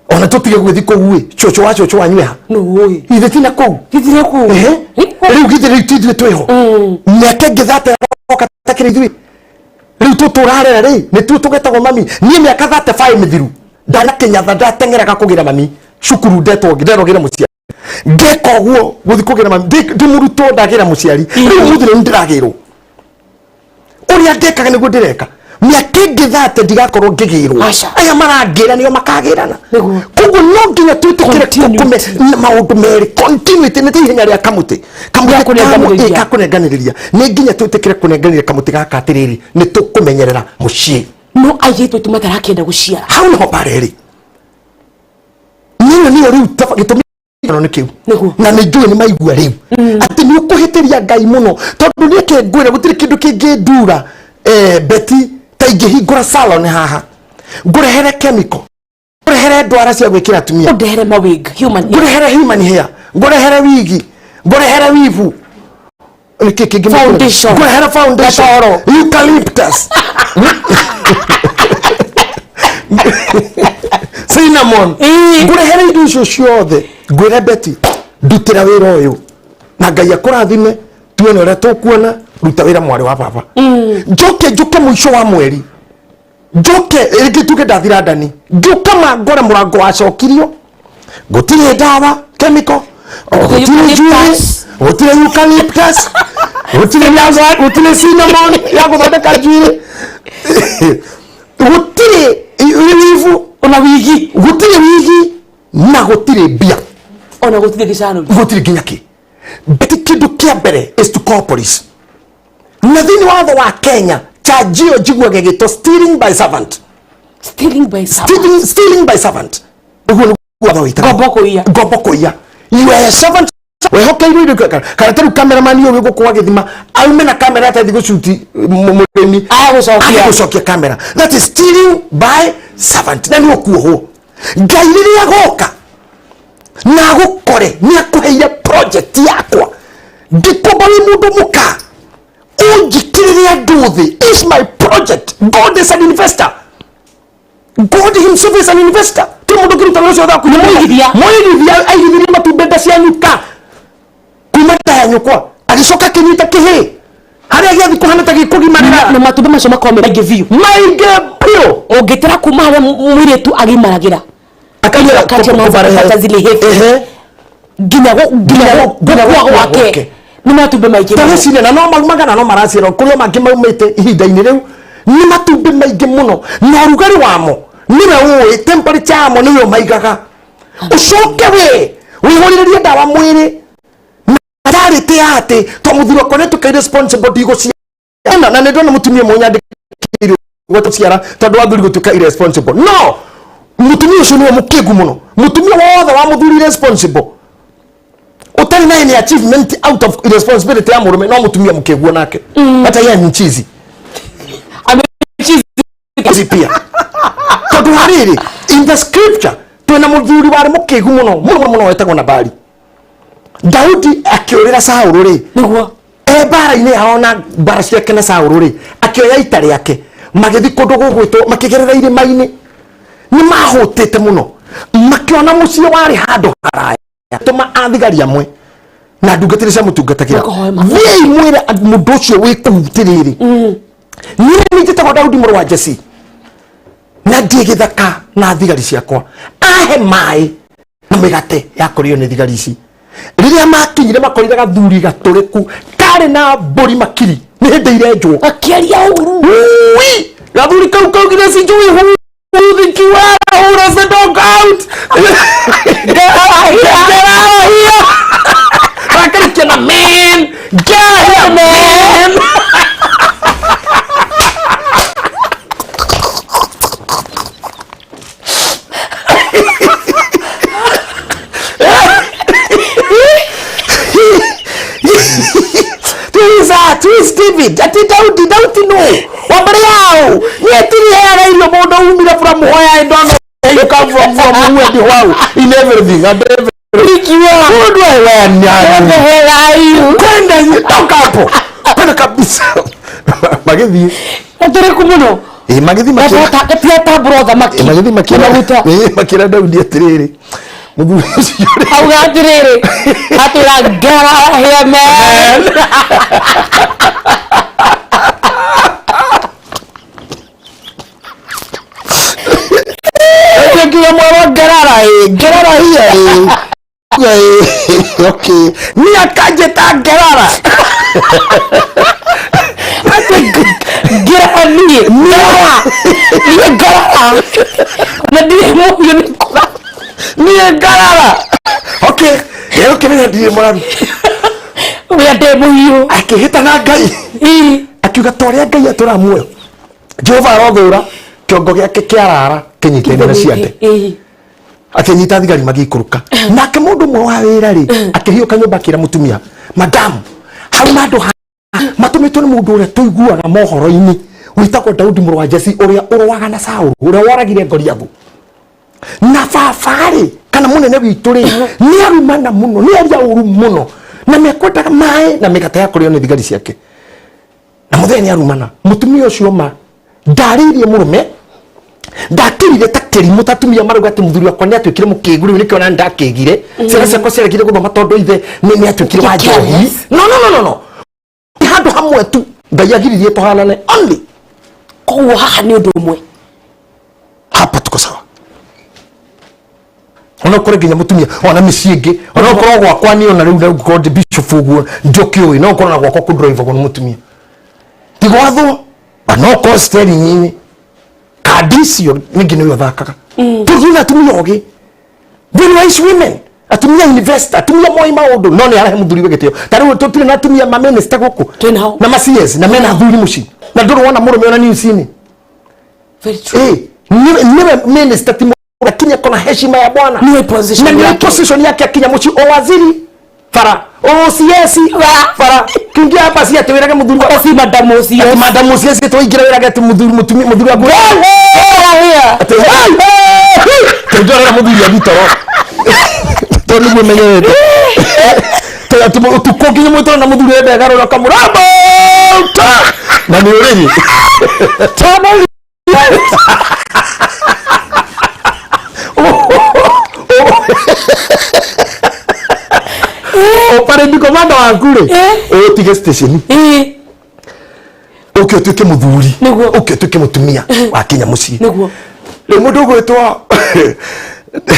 [SPEAKER 1] Ona tũtige gwĩthi kũu ĩ, cũcũ wa cũcũ wanyu ha?
[SPEAKER 2] Nũĩ.
[SPEAKER 1] Githĩ ti na kũu?
[SPEAKER 2] Githire kũu.
[SPEAKER 1] Ehe. Rĩu githĩ rĩu ti ithuĩ twĩho mĩaka ĩngĩ thate roka takĩrĩ ithuĩ rĩu tũtũrarera rĩ, nĩtuo tũgetagwo mami. Niĩ mĩaka 35 mĩthiru ndana kĩnyatha ndateng'eraga kũgĩra mami cukuru, ndetwo nderwo gĩra mũciari, ngeka ũguo gũthi kũgĩra mami. Ndĩ mũrutwo ndagĩra mũciari. Rĩu mũthĩ nĩ ndĩragĩrwo ũrĩa ndekaga nĩguo ndĩreka. Mĩaka ĩngĩ 30 ndigakorwo ngĩgĩrwo.
[SPEAKER 2] Aca.
[SPEAKER 1] Aya marangĩra nĩo makagĩrana.
[SPEAKER 2] Nĩguo.
[SPEAKER 1] Koguo no nginya twĩtĩkĩre
[SPEAKER 2] Continuity.
[SPEAKER 1] kũme maũndũ merĩ. Continuity nĩ ta ihenya rĩa kamũtĩ.
[SPEAKER 2] Gĩa
[SPEAKER 1] Kamũtĩ
[SPEAKER 2] kũnenganĩrĩria.
[SPEAKER 1] ĩ, gakũnenganĩrĩria. Nĩ nginya twĩtĩkĩre kũnenganĩrĩria kamũtĩ gaka atĩrĩrĩ, nĩ tũkũmenyerera mũciĩ.
[SPEAKER 2] No airĩtu aitũ matarakĩenda gũciara.
[SPEAKER 1] Hau nĩho mbara ĩrĩ. Nĩyo nĩyo rĩu gĩtũmi nĩ kĩu.
[SPEAKER 2] Nĩguo.
[SPEAKER 1] Na nĩ njũĩ nĩ maigua rĩu atĩ nĩ ũkũhĩtĩria Ngai mũno, tondũ nĩ ke ngwĩra gũtirĩ kĩndũ kĩngĩndura, Betty, ta ingĩhingũra salon haha, ngũrehere chemical, ngũrehere ndwara cia gwĩkĩra atumia,
[SPEAKER 2] ũndehere mawig, human hair.
[SPEAKER 1] Ngũrehere human hair, ngũrehere wigi, ngũrehere wivu, nĩkĩ kĩngĩ?
[SPEAKER 2] Foundation.
[SPEAKER 1] Ngũrehere foundation.
[SPEAKER 2] Gatoro.
[SPEAKER 1] Eucalyptus, cinnamon. Ngũrehere indo icio ciothe, ngwĩre, "Betty, ndutĩra wĩra ũyũ na Ngai akũrathime, tuone ũrĩa tũkuona. Ruta wĩra, mwarĩ wa baba." Njoke njũke mũico wa mweri, njoke rĩngĩ tuge ndathira ndani, ngĩũka mangore mũrango wacokirio, gũtirĩ ndawa chemical, o gũtirĩ njuĩrĩ,
[SPEAKER 2] Eucalyptus.
[SPEAKER 1] gũtirĩ eucalyptus, gũtirĩ cinnamon ya gũthondeka njuĩrĩ, gũtirĩ wivu,
[SPEAKER 2] ona wigi,
[SPEAKER 1] gũtirĩ wigi na gũtirĩ mbia,
[SPEAKER 2] ona gũtirĩ gĩcanũri.
[SPEAKER 1] Gũtirĩ nginya kĩ. But kĩndũ kĩa mbere is to call police. Na thĩinĩ watho wa Kenya, charge ĩyo njiguaga ĩgĩtwo stealing by servant.
[SPEAKER 2] Stealing by servant.
[SPEAKER 1] Stealing by servant, ũguo nĩguo watho wĩtagwo.
[SPEAKER 2] Ngombo kũiya.
[SPEAKER 1] Ngombo kũiya. You are a servant wehokeirwo indo kana ta rĩu cameraman ũyũ gũkũ wa gĩthima aume na kamera atathi gũcuti mũrĩmi.
[SPEAKER 2] Aya gũcokia.
[SPEAKER 1] Age gũcokia kamera, that is stealing by servant na nĩ ũkuohwo. Ngai rĩrĩa agoka na agũkore nĩ akũheire project yakwa, ngĩkomba wĩ mũndũ mũka ũnjikĩrĩre andũ thĩ, is my project. God is an investor. God himself is an investor. Ti mũndũ ũkĩruta wĩra ũcio ũthaku.
[SPEAKER 2] Nĩ mũigithia.
[SPEAKER 1] Mũigithia aigithirie matumbĩ nda cia nyuka kuma nda ya nyũkwa, agĩcoka akĩnyita kĩhĩ harĩa gĩathi kũhana ta gĩkũgimarĩra.
[SPEAKER 2] Na matumbĩ macio makorwo me maingĩ biũ.
[SPEAKER 1] Maingĩ biũ.
[SPEAKER 2] Ũngĩtara kuma harĩa mũirĩtu agimaragĩra
[SPEAKER 1] Akaria
[SPEAKER 2] wakati anaanza kupata zile hedhi nginya gũkua gwake nĩ matumbĩ maingĩ mũno.
[SPEAKER 1] Tagĩciria na no maumaga na no maraciara kũrĩa mangĩ maumĩte ihinda-inĩ rĩu nĩ matumbĩ maingĩ mũno, na ũrugarĩ wamo nĩwe ũĩ, temperature yamo nĩwe ũmaigaga. Ũcoke we wĩhũrĩrĩrie ndawa mwĩrĩ na charity ya atĩ to mũthuri wakwa nĩ tukaire responsible ndigũciana. Na nĩ ndona mũtumia ũmwe nyandĩkĩte. magĩrĩire gwata ciara tondũ athuri gũtuĩka irresponsible. No mũtumia ũcio nĩwe mũkĩgu mũno, mũtumia wothe wa mũthuri irresponsible ũtarĩ na any achievement out of irresponsibility ya mũrũme, no mũtumia mũkĩguo nake hata yeye ni mchizi.
[SPEAKER 2] Amechizi.
[SPEAKER 1] Chizi pia, tondũ wa rĩrĩ, in the scripture twĩna mũthuri warĩ mũkĩgu mũno mũno mũno mũno wetagwo Nabali. Daudi akĩũrĩra Saũlũ rĩ,
[SPEAKER 2] Nĩguo.
[SPEAKER 1] E mbara-inĩ yao na mbara ciake na Saũlũ rĩ, akĩoya ita rĩake, magĩthiĩ kũndũ gũgwĩtwo, makĩgerera irĩma-inĩ, nĩ mahũtĩte mũno, makĩona mũciĩ warĩ handũ haraya, tũma athigari amwe na ndungata iria ciamũtungatagĩra.
[SPEAKER 2] Makahoe mahoya.
[SPEAKER 1] Thiĩi mwĩre mũndũ ũcio wĩ kũu atĩrĩrĩ, niĩ nĩ njĩtagwo Daudi mũrũ wa Jesi na ndiĩ gĩthaka na thigari ciakwa, ahe maĩ na mĩgate ya kũrĩo nĩ thigari ici. Rĩrĩa makinyire, makorire gathuri gatũrĩku karĩ na mbũri makiri nĩ hĩndĩ irenjwo.
[SPEAKER 2] Akĩaria ũru.
[SPEAKER 1] Ui! Gathuri kau kaugire, "Sijui who the QR, who does the dog out? Get out here! Get out of here!" Akarikia na, "Man! Get out here, man!" Who is that? Who is David? Ati Daudi, Daudi no. Wambere yao. Ni atiri heaga irio mundu umire from where I don't know where you come from who and how in everything and everything. Who do I wear nyani? Kwenda toka hapo. Kwenda kabisa. Magĩthiĩ.
[SPEAKER 2] Gatũrĩku mũno.
[SPEAKER 1] Ĩ magĩthiĩ makĩra.
[SPEAKER 2] Gatiatambũra thamaki.
[SPEAKER 1] Ĩ magĩthiĩ makĩra.
[SPEAKER 2] Na maguta.
[SPEAKER 1] Ĩ makĩra Daudi atĩrĩrĩ, mũthuri ũcio rĩ,
[SPEAKER 2] Auga atĩrĩrĩ, atwĩra, "Get out of here, man."
[SPEAKER 1] Nginya mwarwa ngerara ĩ ngerara hiya ĩ ĩ okay, ni akanjĩta ngerara.
[SPEAKER 2] Atĩ ngerara, niĩ ngerara, niĩ ngerara na ndirĩ mũhiũ nĩ kũra.
[SPEAKER 1] Niĩ ngarara, okay, ĩ ũkĩmenya ndirĩ mũraru.
[SPEAKER 2] Ũrĩa ndĩ mũhiũ.
[SPEAKER 1] Akĩhĩta na Ngai. Akiuga ta ũrĩa Ngai atũra muoyo, Jehova arothũra kĩongo gĩake kĩarara kĩnyitaine na ciande. Akĩnyita thigari magĩikũrũka, nake mũndũ ũmwe wa wĩra rĩ, akĩhiũka nyũmba, akĩra mũtumia, "Madam, hau na andũ matũmĩtwo nĩ mũndũ ũrĩa tũiguaga mohoro-inĩ wĩtagwo Daudi mũrũ wa Jesi, ũrĩa ũrũaga na Saũlũ, ũrĩa woragire Goliathu, na baba rĩ kana mũnene witũ rĩ, nĩ arumana mũno, nĩ aria ũru mũno, na mekwendaga maĩ na mĩgate ya kũrĩo nĩ thigari ciake, na mũthenya nĩ arumana." Mũtumia ũcio ma ndarĩirie mũrũme, ndakĩrire ta kĩrimũ ta atumia marauga atĩ mũthuri wakwa nĩ atuĩkire mũkĩgu, rĩu nĩkĩo nani ndakĩgire, ciana ciakwa ciaregire gũthoma tondũ ithe nĩ atuĩkire wa njohi. No, no, no, no, no, nĩ handũ hamwe tu Ngai agiririe tũhanane only.
[SPEAKER 2] Koguo haha nĩ ũndũ ũmwe.
[SPEAKER 1] Hapa tuko sawa, ona ũkore nginya mũtumia ona mĩciĩ ĩngĩ, ona ũkorwo gwakwa niĩ ona rĩu ngorwo ndĩ bishop ũguo ndiũkĩũĩ, no ũkorwo na gwakwa kũndrive-agwo nĩ mũtumia, ti gwathwo, but no ũkorwo steering-inĩ kandi icio ningĩ nĩwe ũthakaga, tondũ na atumia ogĩ, very wise women, atumia invest, atumia moĩ maũndũ, no nĩ arahe mũthuri we gĩtĩo. Ta rĩu tũtirĩ na atumia ma minister gũkũ?
[SPEAKER 2] Twĩnao.
[SPEAKER 1] Na ma CS na mena athuri mũciĩ, na ndũrĩ wona mũrũme ona news-inĩ.
[SPEAKER 2] Very true.
[SPEAKER 1] Eh, niwe minister ti lakini akona heshima ya bwana.
[SPEAKER 2] Niwe position
[SPEAKER 1] na niwe
[SPEAKER 2] yake.
[SPEAKER 1] Position yake akinya muci, o waziri bara, o CS bara, kiingia hapa si ati wirage muthuri wa
[SPEAKER 2] Si madam OCS.
[SPEAKER 1] Ati madam OCS twaingira wirage ati muthuri mutumia muthuri waku ati tondũ muthuri athi toro, tondũ nĩguo menyerete, tondũ ati ũtukũ nginya mwĩtoro na muthuri enda egarũra kamũrambo na nĩ ũrĩrĩ.
[SPEAKER 2] Tama.
[SPEAKER 1] Parade commander waku rĩ, ũtige station, ũke ũtuĩke mũthuri.
[SPEAKER 2] Nĩguo.
[SPEAKER 1] Ũke ũtuĩke mũtumia wakinya mũciĩ.
[SPEAKER 2] Nĩguo.
[SPEAKER 1] Rĩu mũndũ ũgwĩtwo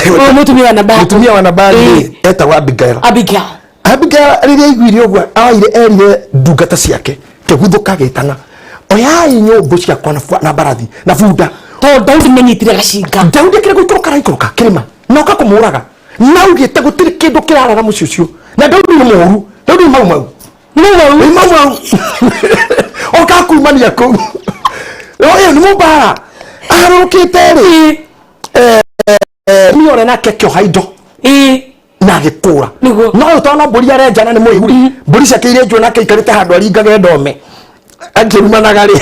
[SPEAKER 2] Ũyũ mũtumia wa Nabali.
[SPEAKER 1] Mũtumia wa Nabali rĩ, etagwo Abigail.
[SPEAKER 2] Abigail.
[SPEAKER 1] Abigail rĩrĩa aiguire ũguo, aire erire ndungata ciake kĩguthũka gĩtana, "Oyai nyũmbũ ciakwa na mbarathi na bunda."
[SPEAKER 2] Tondũ Daudi nĩanyitire gacinga.
[SPEAKER 1] Daudi akĩrĩ gũikũrũka, araikũrũka kĩrĩma na oka kũmũraga, na augĩte gũtirĩ kĩndũ kĩrarara mũciĩ ũcio, na Daudi nĩ mũũru, Daudi nĩ mau mau.
[SPEAKER 2] Nĩ mau.
[SPEAKER 1] Nĩ mau mau, oka kumania kũu. Ũyũ nĩ mũmbara aharũrũkĩte rĩ nĩ ũrĩa nake akĩoha indo na agĩkũra.
[SPEAKER 2] Nĩguo.
[SPEAKER 1] No ũyũ tondũ mbũri arenja na nĩ mũihu rĩ, mbũri ciake irenjwo nake aikarĩte handũ aringage ndome akĩrumanaga rĩ,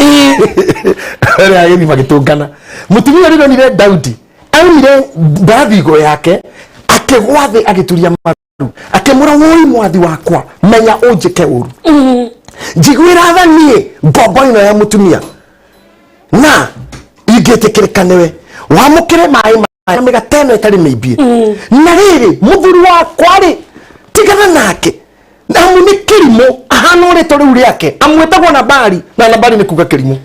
[SPEAKER 1] rĩrĩa agĩthiĩ magĩtũngana, mũtumia rĩrĩa onire Daudi aumire mbarathi igũrũ yake, akĩgwa thĩ, agĩturia maru, akĩmwĩra, "Wũi mwathi wakwa, menya ũnjĩke ũru, njiguĩra tha niĩ ngombo ĩno ya mũtumia, na ingĩtĩkĩrĩka nĩwe, wamũkĩre maĩ maya na mĩgate ĩno ĩtarĩ mĩimbie. Na rĩrĩ, mũthuri wakwa rĩ, tigana nake, amu nĩ kĩrimũ ahana ũrĩtwa rĩu rĩake, amwĩtagwo Nabali, na Nabali nĩ kuga kĩrimũ."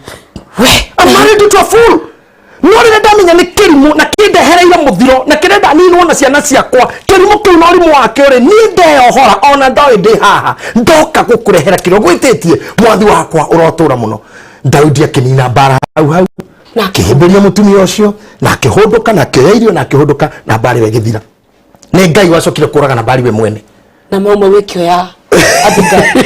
[SPEAKER 2] We.
[SPEAKER 1] I'm married to a fool, no rĩrĩa ndamenya nĩ kĩrimũ na kĩndehereire mũthiro na kĩrenda ninwo na ciana ciakwa, kĩrimũ kĩu na ũrimũ wake ũrĩ, niĩ ndeyohora ona ndoĩ ndĩ haha, ndoka gũkũrehera kĩrĩa gwĩtĩtie. Mwathi wakwa, ũrotũra mũno. Daudi akĩnina mbara hau hau,
[SPEAKER 2] Na
[SPEAKER 1] akĩhĩmbĩria mũtumia ũcio na akĩhũndũka na akĩoya irio na akĩhũndũka, na mbara ĩyo ĩgĩthira. Nĩ Ngai wacokire kũraga Nabali we mwene.
[SPEAKER 2] Na mauma wĩkĩoya Abigail,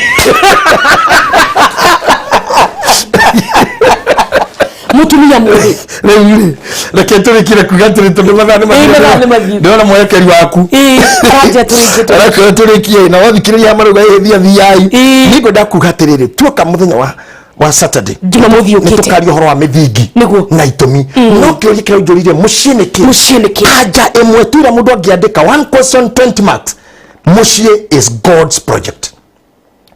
[SPEAKER 2] mutumia mũthĩ.
[SPEAKER 1] Rĩu rĩ, reke tũrĩkire kuga atĩrĩ, tondũ mathaa nĩ
[SPEAKER 2] Ĩĩ, mathaa nĩ mathiru.
[SPEAKER 1] Ndĩrona mwerekeri waku
[SPEAKER 2] Ĩĩ, aranjia tũrĩkie tũrĩkie.
[SPEAKER 1] Arakwĩra tũrĩkie, na wathikĩrĩria marauga ĩ thia thiai.
[SPEAKER 2] Ĩĩ.
[SPEAKER 1] Nĩ ngwenda kuga atĩrĩrĩ, tuoka mũthenya wa Saturday,
[SPEAKER 2] Jumamothi
[SPEAKER 1] nĩ
[SPEAKER 2] yũkĩte,
[SPEAKER 1] tũkaria ũhoro wa mĩthingi
[SPEAKER 2] Nĩguo.
[SPEAKER 1] na itũmi, no kĩũria kĩrĩa ũnjũririe, mũciĩ nĩ kĩ?
[SPEAKER 2] Mũciĩ nĩ kĩ?
[SPEAKER 1] Anja ĩmwe tu ĩrĩa mũndũ angĩandĩka, one question, 20 marks: mũciĩ is God's project.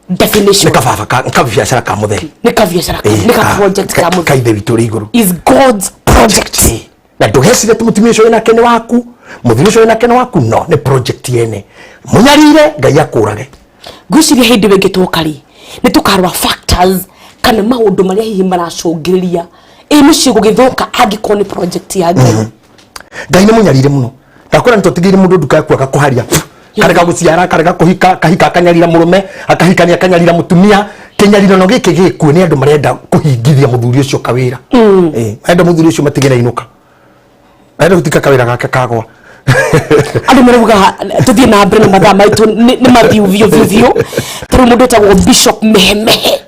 [SPEAKER 2] Definition.
[SPEAKER 1] Nĩ kababa kabiacara ka mũtheri.
[SPEAKER 2] Nĩ kabiacara, nĩ ka project ka mũtheri.
[SPEAKER 1] Ka ithe witũ ũrĩ igũrũ.
[SPEAKER 2] Is God's project.
[SPEAKER 1] Ĩĩ. Na ndũgecire atĩ mũtumia ũcio wĩnake nĩ waku, mũthuri ũcio wĩnake nĩ waku, no nĩ project yene. Mũnyarire, Ngai akũrage.
[SPEAKER 2] Ngwĩciria hĩndĩ ĩyo ĩngĩ twoka rĩ, nĩ tũkarora factors kana maũndũ marĩa hihi maracũngĩrĩria ĩ mũciĩ gũgĩthũka angĩkorwo nĩ project ya Ngai.
[SPEAKER 1] Ngai nĩ mũnyarire mũno. Ndakwĩra nĩ twatigĩire mũndũ nduka yaku agakũharia, karega gũciara, karega kũhika, kahika akanyarira mũrũme, akahikania akanyarira mũtumia. Kĩnyarirano gĩkĩ gĩkuo nĩ andũ marenda kũhingithia mũthuri ũcio kawĩra. Ĩĩ, marenda mũthuri ũcio matigĩre inũka, marenda gũtika kawĩra gake kagwa.
[SPEAKER 2] Andũ marauga tũthiĩ na mbere na mathaa maitũ nĩ mathiu biũ biũ biũ. Tarĩu mũndũ wĩtagwo Bishop Mehemehe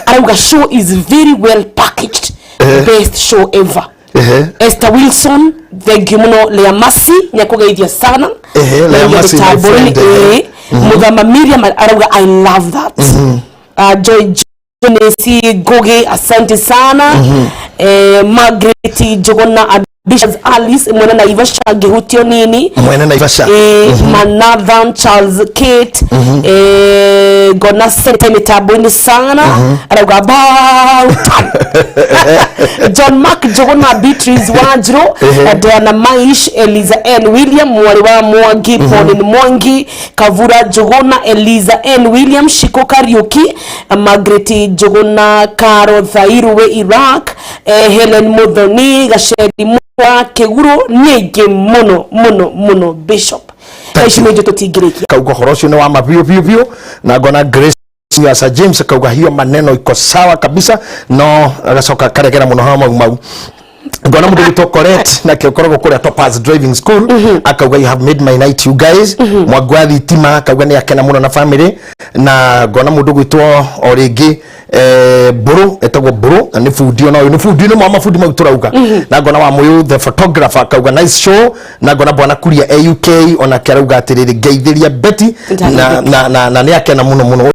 [SPEAKER 2] arauga, "Show is very well packaged, best show ever." Esther Wilson, thank you muno. Lea Masi nĩakũgeithia sana.
[SPEAKER 1] Lea
[SPEAKER 2] Arauga
[SPEAKER 1] Masi, my
[SPEAKER 2] mĩtambo-inĩ,
[SPEAKER 1] friend, ehe.
[SPEAKER 2] ĩĩ. Mũthama Miriam arauga, "I love that." Joy Johnesi Ngugi, asante sana. Margaret Njuguna, Ambitious Alice mwena Naivasha ngĩhutio nini.
[SPEAKER 1] Mwene Naivasha.
[SPEAKER 2] Manathan Charles Kate, ngona sente mitambo-inĩ sana, arauga about time. John Mark Njuguna, Beatrice Wanjiru, Diana Maish, Eliza N William, mwarĩ wa Mwangi, Pauline Mwangi, Kavura Njuguna, Eliza N William, Shiko Kariuki, Margaret Njuguna, Caro Thairu we Iraq, Helen Muthoni, Gaceri wa Kĩguru, nĩ aingĩ mũno mũno mũno, Bishop. Thaa ici nĩ njũ tũtingĩrĩkia.
[SPEAKER 1] Kauga ũhoro ũcio nĩ wa ma biũ biũ biũ. Na ngona Grace ya Sir James kauga hiyo maneno iko sawa kabisa, no agacoka akaregera mũno haha mau mau. Ngona mũndũ gwĩtwo Colette nake ũkoragwo kũrĩa Topaz Driving School akauga, "You have made my night, you guys." Mwangu wa thitima akauga nĩ akena mũno na family. Na ngona mũndũ gwĩtwo o rĩngĩ Mbũrũ, etagwo Mbũrũ na nĩ bundi, ona ũyũ nĩ bundi, nĩ mwa mabundi mau tũrauga. Na ngona wa Mũyũ the photographer akauga, "Nice show." Na ngona bwana Kuria AUK onake arauga atĩrĩrĩ, "Ngeithĩria Betty." Na nĩ akena mũno mũno.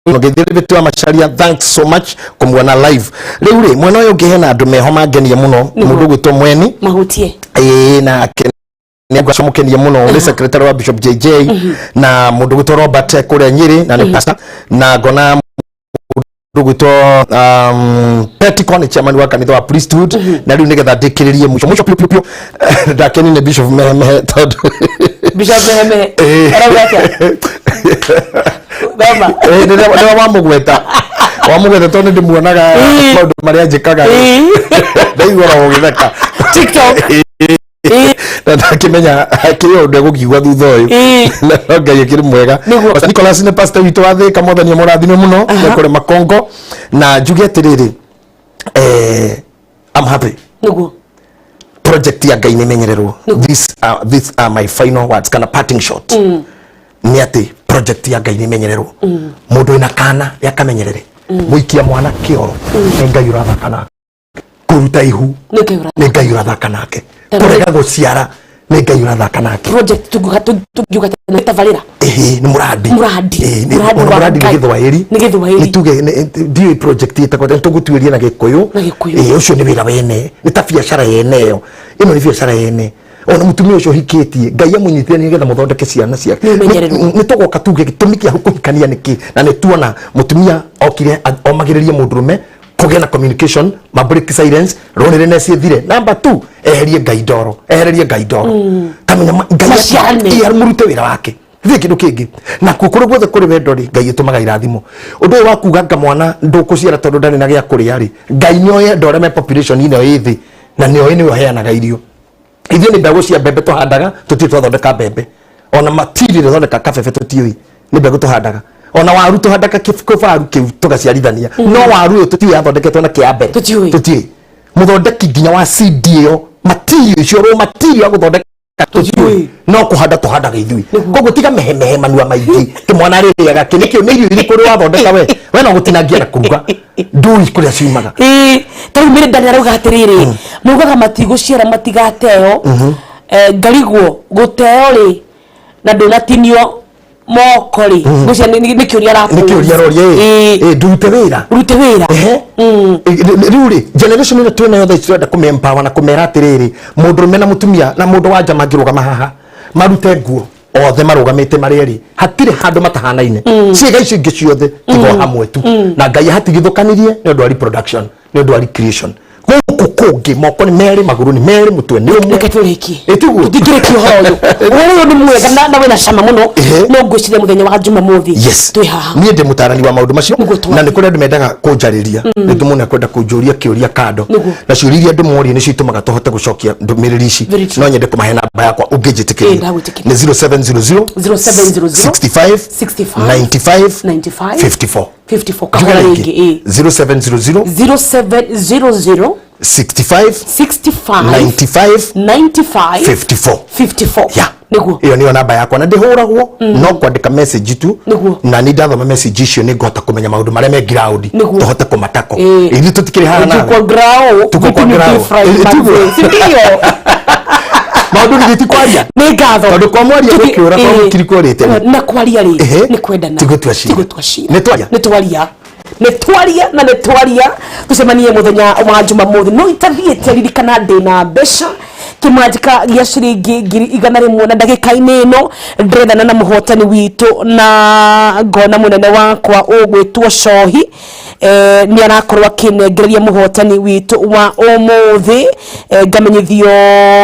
[SPEAKER 1] Ngeithĩria Betty wa Macharia, thanks so much kũmuona live. Rĩu rĩ, mwena ũyũ ũngĩ hena andũ meho mangenia mũno, mũndũ gwĩtwo Mweni.
[SPEAKER 2] Mahutie.
[SPEAKER 1] Ĩĩ, nake nĩ mũno, nĩ secretary wa Bishop JJ, na mũndũ gwĩtwo Robert kũrĩa Nyĩrĩ na nĩ pastor. Na ngona mũndũ gwĩtwo Peticon, nĩ chairman wa kanitha wa priesthood. Na rĩu nĩgetha ndĩkĩrĩrie mũico mũico piũ piũ piũ, ndakeni nĩ Bishop Mehemehe tondũ
[SPEAKER 2] Bishop Mehemehe arauga atĩa? Thoma.
[SPEAKER 1] Nĩwe wamũgweta, wamũgweta tondũ nĩ ndĩmuonaga maũndũ marĩa njĩkaga, ndaigua oro gũgĩtheka.
[SPEAKER 2] TikTok.
[SPEAKER 1] Na ndakĩmenya kĩrĩ ũndũ egũkiugua thutha ũyũ. No Ngai akĩrĩ mwega.
[SPEAKER 2] Nĩguo.
[SPEAKER 1] Pastor Nicholas nĩ pastor witũ wa Thĩka, Mwathani amũrathime mũno na kũrĩ Makongo. Na njuge atĩrĩrĩ, I'm happy. Project ya Ngai nĩ imenyererwo. These are my final words kana parting shot, nĩ atĩ Project ya Ngai nĩ imenyererwo. Mũndũ wĩna kana yakamenyerere mũikia mwana kĩoro, nĩ Ngai ũrathaka nake. Kũruta ihu,
[SPEAKER 2] nĩ Ngai ũra
[SPEAKER 1] nĩ Ngai ũrathaka nake. Kũrega gũciara, nĩ Ngai ũrathaka nake.
[SPEAKER 2] Project tungiuga nĩ tabarĩra.
[SPEAKER 1] Ĩhĩ, nĩ mũrandi.
[SPEAKER 2] Mũrandi.
[SPEAKER 1] Ĩĩ,
[SPEAKER 2] Mũrandi
[SPEAKER 1] ona
[SPEAKER 2] wa
[SPEAKER 1] mũrandi nĩ
[SPEAKER 2] Ngai.
[SPEAKER 1] Gĩthwaĩri.
[SPEAKER 2] Nĩ Gĩthwaĩri.
[SPEAKER 1] Nĩ tuge ndiũĩ project ĩtagwo atĩa, tũgũtuĩria na Gĩkũyũ.
[SPEAKER 2] Na Gĩkũyũ.
[SPEAKER 1] Ĩĩ, ũcio nĩ wĩra wene, nĩ ta biacara yene ĩyo, ĩno nĩ biacara yene. Ona mũtumia ũcio ũhikĩtie, Ngai amũnyitire nĩgetha mũthondeke ciana ciake.
[SPEAKER 2] Nĩ ũmenyererwo.
[SPEAKER 1] Nĩ tũgoka tuge gĩtũmi kĩa kũhikania nĩkĩ, na nĩ tuona mũtumia okire omagĩrĩrie mũndũrũme kũgĩa na communication, ma break silence, loneliness ĩthire. Number 2, eherie Ngai ndoro, ehererie Ngai ndoro, kamenya Ngai
[SPEAKER 2] Maciarane.
[SPEAKER 1] Ĩĩ, mũrute wĩra wake thĩ kĩndũ kĩngĩ na kuo kũrĩ guothe kũrĩ wendo rĩ, Ngai ĩtũmaga irathimo. Ũndũ ũyũ wa kuga nga mwana ndũkũciara tondũ ndarĩ na gĩa kũrĩa rĩ, Ngai nĩoĩ andũ arĩa me population ĩno ĩ thĩ, na nĩoĩ nĩwe ũheanaga irio. Ithuĩ nĩ mbegũ cia mbembe tũhandaga, tũtirĩ twathondeka mbembe ona material ĩthondeka kabebe, tũtiũĩ, nĩ mbegũ tũhandaga. Ona waru tũhandaga kĩbaru kĩu tũgaciarithania, no waru ũyũ tũtiũĩ yathondeketwo na kĩa mbere.
[SPEAKER 2] Tũtiũĩ.
[SPEAKER 1] Tũtiũĩ mũthondeki nginya wa seed ĩyo, material icio, raw material ya gũthondeka tũtiũĩ, no kũhanda tũhandaga ithuĩ. Koguo tiga mehemehe manua maingĩ kĩmwana rĩrĩaga kĩ nĩkĩo, nĩ irio irĩkũ ũrĩ wathondeka we? We no gũtinangia na kũruga, ndũĩ kũrĩa ciumaga.
[SPEAKER 2] Ĩĩ, ta rĩu Mĩrĩ Ndani arauga atĩrĩrĩ, maugaga matigũciara matigateo. Ngarigwo gũteo rĩ, na ndũnatinio moko rĩ, ngwĩciria nĩ kĩũria
[SPEAKER 1] nĩ kĩũria aroria.
[SPEAKER 2] Ĩĩ.
[SPEAKER 1] Ĩ ndurute wĩra.
[SPEAKER 2] Rute wĩra.
[SPEAKER 1] Ehe. Rĩu rĩ, generation ĩno twĩ nayo thaa ici, tũrenda kũmĩ empower na kũmera atĩrĩrĩ, mũndũrũme na mũtumia na mũndũ wa nja mangĩrũgama haha marute nguo othe marũgamĩte marĩ erĩ, hatirĩ handũ matahanaine. Ciĩga icio ingĩ ciothe tiga o hamwe tu na Ngai ahatigithũkanirie nĩ ũndũ wa reproduction, nĩ ũndũ wa recreation. Gũkũ kũngĩ moko nĩ merĩ, magũrũ nĩ merĩ, mũtwe nĩ ũmwe.
[SPEAKER 2] Reke tũrĩkie.
[SPEAKER 1] Ĩ, tiguo?
[SPEAKER 2] Tũtingĩrĩkia ũhoro ũyũ. Ũhoro ũyũ nĩ mwega na wĩna cama mũno. No ngwĩciria mũthenya wa Jumamothi twĩ haha.
[SPEAKER 1] Niĩ ndĩ mũtarani wa maũndũ macio.
[SPEAKER 2] Nĩguo twarie.
[SPEAKER 1] Na nĩ kũrĩ andũ mendaga kũnjarĩria, rĩngĩ mũndũ akwenda kũnjũria kĩũria kando, na ciũria iria andũ moria nĩcio itũmaga tũhote gũcokia ndũmĩrĩri ici.
[SPEAKER 2] Very true.
[SPEAKER 1] No nyende kũmahe namba yakwa
[SPEAKER 2] Ĩĩ,
[SPEAKER 1] ũngĩnjĩtĩkĩria.
[SPEAKER 2] ndagwĩtĩkĩria.
[SPEAKER 1] Nĩ 0700
[SPEAKER 2] 0700
[SPEAKER 1] 65
[SPEAKER 2] 65
[SPEAKER 1] 95
[SPEAKER 2] 95
[SPEAKER 1] 54.
[SPEAKER 2] 54. Kahora rĩngĩ, ĩĩ.
[SPEAKER 1] 0700
[SPEAKER 2] 0700
[SPEAKER 1] 65
[SPEAKER 2] 65
[SPEAKER 1] 95
[SPEAKER 2] 95
[SPEAKER 1] 54.
[SPEAKER 2] 54.
[SPEAKER 1] Ya.
[SPEAKER 2] Nĩguo.
[SPEAKER 1] Ĩyo nĩyo namba yakwa na ndĩhũragwo, no kwandĩka message tu.
[SPEAKER 2] Nĩguo.
[SPEAKER 1] Na nĩ ndathoma message icio nĩ ngũhota kũmenya maũndũ marĩa me ground,
[SPEAKER 2] Nĩguo.
[SPEAKER 1] tũhote kũmatako.
[SPEAKER 2] Ĩĩ.
[SPEAKER 1] Ithuĩ tũtikĩrĩ haha nawe.
[SPEAKER 2] Tuko grao.
[SPEAKER 1] Tuko kwa
[SPEAKER 2] Vitu ni
[SPEAKER 1] grao.
[SPEAKER 2] different,
[SPEAKER 1] Ĩĩ, tiguo.
[SPEAKER 2] manze. Si ndio?
[SPEAKER 1] Maũndũ nĩ ti kwaria.
[SPEAKER 2] Nĩ ngatho.
[SPEAKER 1] Tondũ kwa mwaria gũkĩũra, kwa mũkiri kũrĩte.
[SPEAKER 2] Na kwaria rĩ,
[SPEAKER 1] Ehe.
[SPEAKER 2] nĩ kwendana.
[SPEAKER 1] Ti gũtua cira.
[SPEAKER 2] Ti gũtua cira.
[SPEAKER 1] Nĩ twaria.
[SPEAKER 2] Nĩ twaria, nĩ twaria na nĩ twaria. Tũcemanie mũthenya wa Jumamothi. No itathiĩte, ririkana ndĩna mbeca kĩmanjĩka gĩa ciringi 100,000, na ndagĩka-inĩ ĩno ndĩrethana na mũhotani witũ, na ngona mũnene wakwa ũgwĩtwo Cohi nĩ arakorwo akĩnengereria mũhotani witũ wa ũmũthĩ. Ngamenyithio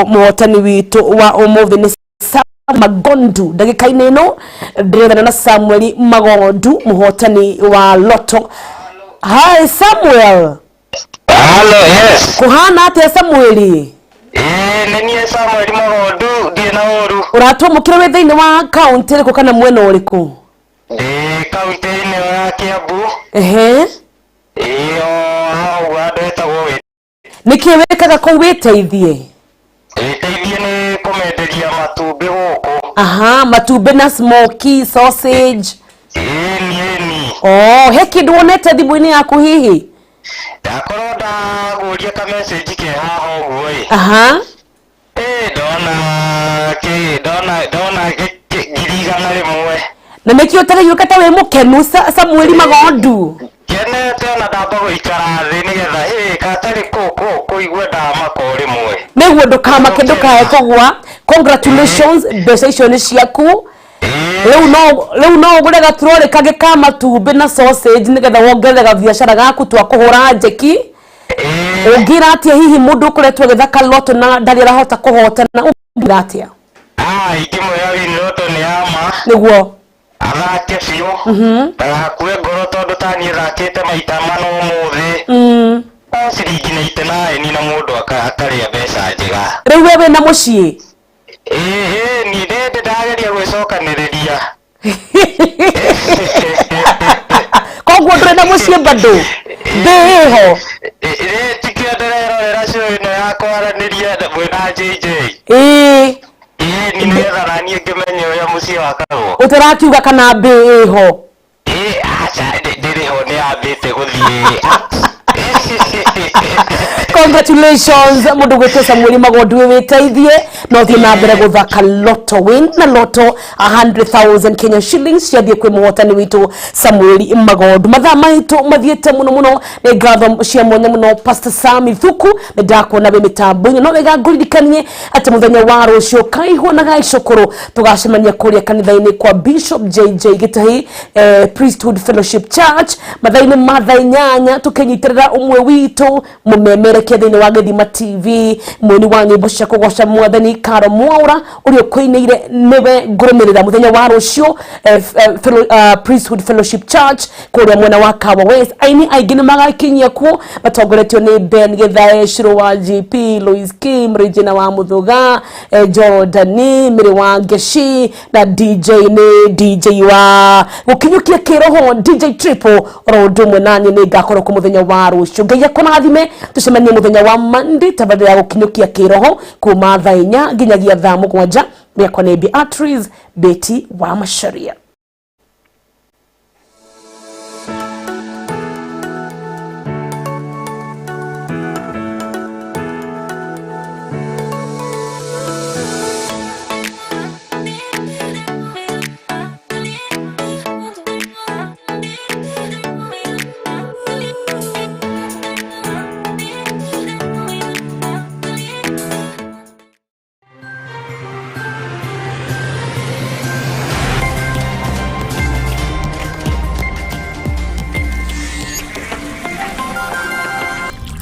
[SPEAKER 2] mũhotani witũ wa ũmũthĩ nĩ Sam Magondu. Ndagĩka-inĩ ĩno ndĩrethana na Samuel Magondu, mũhotani wa Loto. Hi Samuel.
[SPEAKER 8] Hello, yes.
[SPEAKER 2] Kũhana atĩa, Samueli?
[SPEAKER 8] Ĩĩ, nĩ niĩ Samuel Magondu, ndirĩ na ũru.
[SPEAKER 2] Ũratwamũkĩra wĩ thĩinĩ wa kaũntĩ ĩrĩkũ kana mwena ũrĩkũ?
[SPEAKER 8] Ndĩ kaũntĩ-inĩ ĩyo ya Kiambu. Ĩĩ, o haha ũguo handũ hetagwo wĩ.
[SPEAKER 2] Nĩkĩ wĩkaga kũu wĩteithie?
[SPEAKER 8] Wĩteithie nĩ kũmenderia matumbĩ gũkũ.
[SPEAKER 2] Aha, matumbĩ na smoky sausage?
[SPEAKER 8] Ĩni, ĩni.
[SPEAKER 2] Oh, he kĩndũ wonete thimũ-inĩ yaku hihi?
[SPEAKER 8] Ndakorwo ndaguria ka message ke haha ũguo ĩ. Ĩ, ndona kĩ, ndona 100,000.
[SPEAKER 2] Na nĩkĩo ũtaraiyũka ta wĩ mũkenu, Samueli Magondu?
[SPEAKER 8] Ngenete ona ndamba gũikara thĩ nĩgetha ĩ gatarĩ kũ kũigua ndamaka o rĩmwe.
[SPEAKER 2] Nĩguo, ndũkamake, ndũkae kũgwa. Congratulations, mbeca icio nĩ ciaku rĩu. No ũgũre gaturori kangĩ ka matumbĩ na sausage nĩgetha wongerere gabiacara gaku twa kũhũra njeki. Ũngĩra atĩa hihi mũndũ ũkoretwo agĩthaka Loto na ndarĩ arahota kũhotana? Ũngĩra atĩa?
[SPEAKER 8] Ah, ingĩmwĩra win Lotto nĩ ya ma. Athake biũ, ndagakue ngoro, tondũ ta niĩ thakĩte maita mana ũmũthĩ, o ciringi 99 na mũndũ akarĩa mbeca njega.
[SPEAKER 2] Rĩu we wĩna mũciĩ?
[SPEAKER 8] Ĩĩ, ni ndĩ ndageria gwĩcokanĩrĩria.
[SPEAKER 2] Koguo ndũrĩ na mũciĩ bado, thĩ ĩho?
[SPEAKER 8] Ĩ, tikĩo ndĩrerorera show ĩno ya kwaranĩria mwĩna JJ.
[SPEAKER 2] Ĩĩ.
[SPEAKER 8] Ĩĩ, ni nĩgetha na niĩ ngĩmenye ũrĩa Ũrĩa mũciĩ wakagwo.
[SPEAKER 2] Ũtarakiuga kana mbĩ ĩho?
[SPEAKER 8] Ĩ aca, ndĩrĩ ho, nĩ yambĩte gũthiĩ.
[SPEAKER 2] Congratulations, mundu gwitwo Samuel Magondu, witeithie na uthie na mbere guthaka Lotto Win na Lotto 100,000 Kenya shillings ciathie kwi muhotani witu Samuel Magondu. Mathaa maitu mathiete muno muno, ni ngatho cia mwanya muno Pastor Sam Thuku, ni ndakuona wi mitambo-ini. No wega nguririkanie ati muthenya wa rucio kaihwo na gaicukuru tugacemania kuria kanitha-ini kwa Bishop JJ Gitahi, Priesthood Fellowship Church, mathaa-ini ma thaa 8, tukinyitirira umwe witu mumemerekia thiini wa Gĩthima TV, mwini wa nyĩmbo cia kũgoca mwathani Karo Mwaura, ũrĩa ũkũinĩire nĩwe ngũrũmĩrĩra mũthenya wa rũciũ, Priesthood Fellowship Church kũrĩa mwena wa Kawa West. Aini aingĩ nĩ magakinyia kuo matongoretio nĩ Ben Githae, Shiro wa GP, Louis Kim, Regina wa Muthuga, Jordani Mĩrĩ wa Ngeshi, na DJ nĩ DJ wa gũkinyũkia kĩroho DJ Triple. Oro ũndũ ũmwe naniĩ nĩ ngakorwo kũ mũthenya wa rũciũ. Ngai akũrathime, tũcemanie mũthenya wa Monday tabarĩra ya gũkinyũkia kĩroho kuma thaa 4 nginyagia thaa 7. Rĩakwa nĩ Beatrice Betty wa Macharia.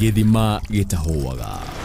[SPEAKER 3] Gĩthima gĩtahũaga.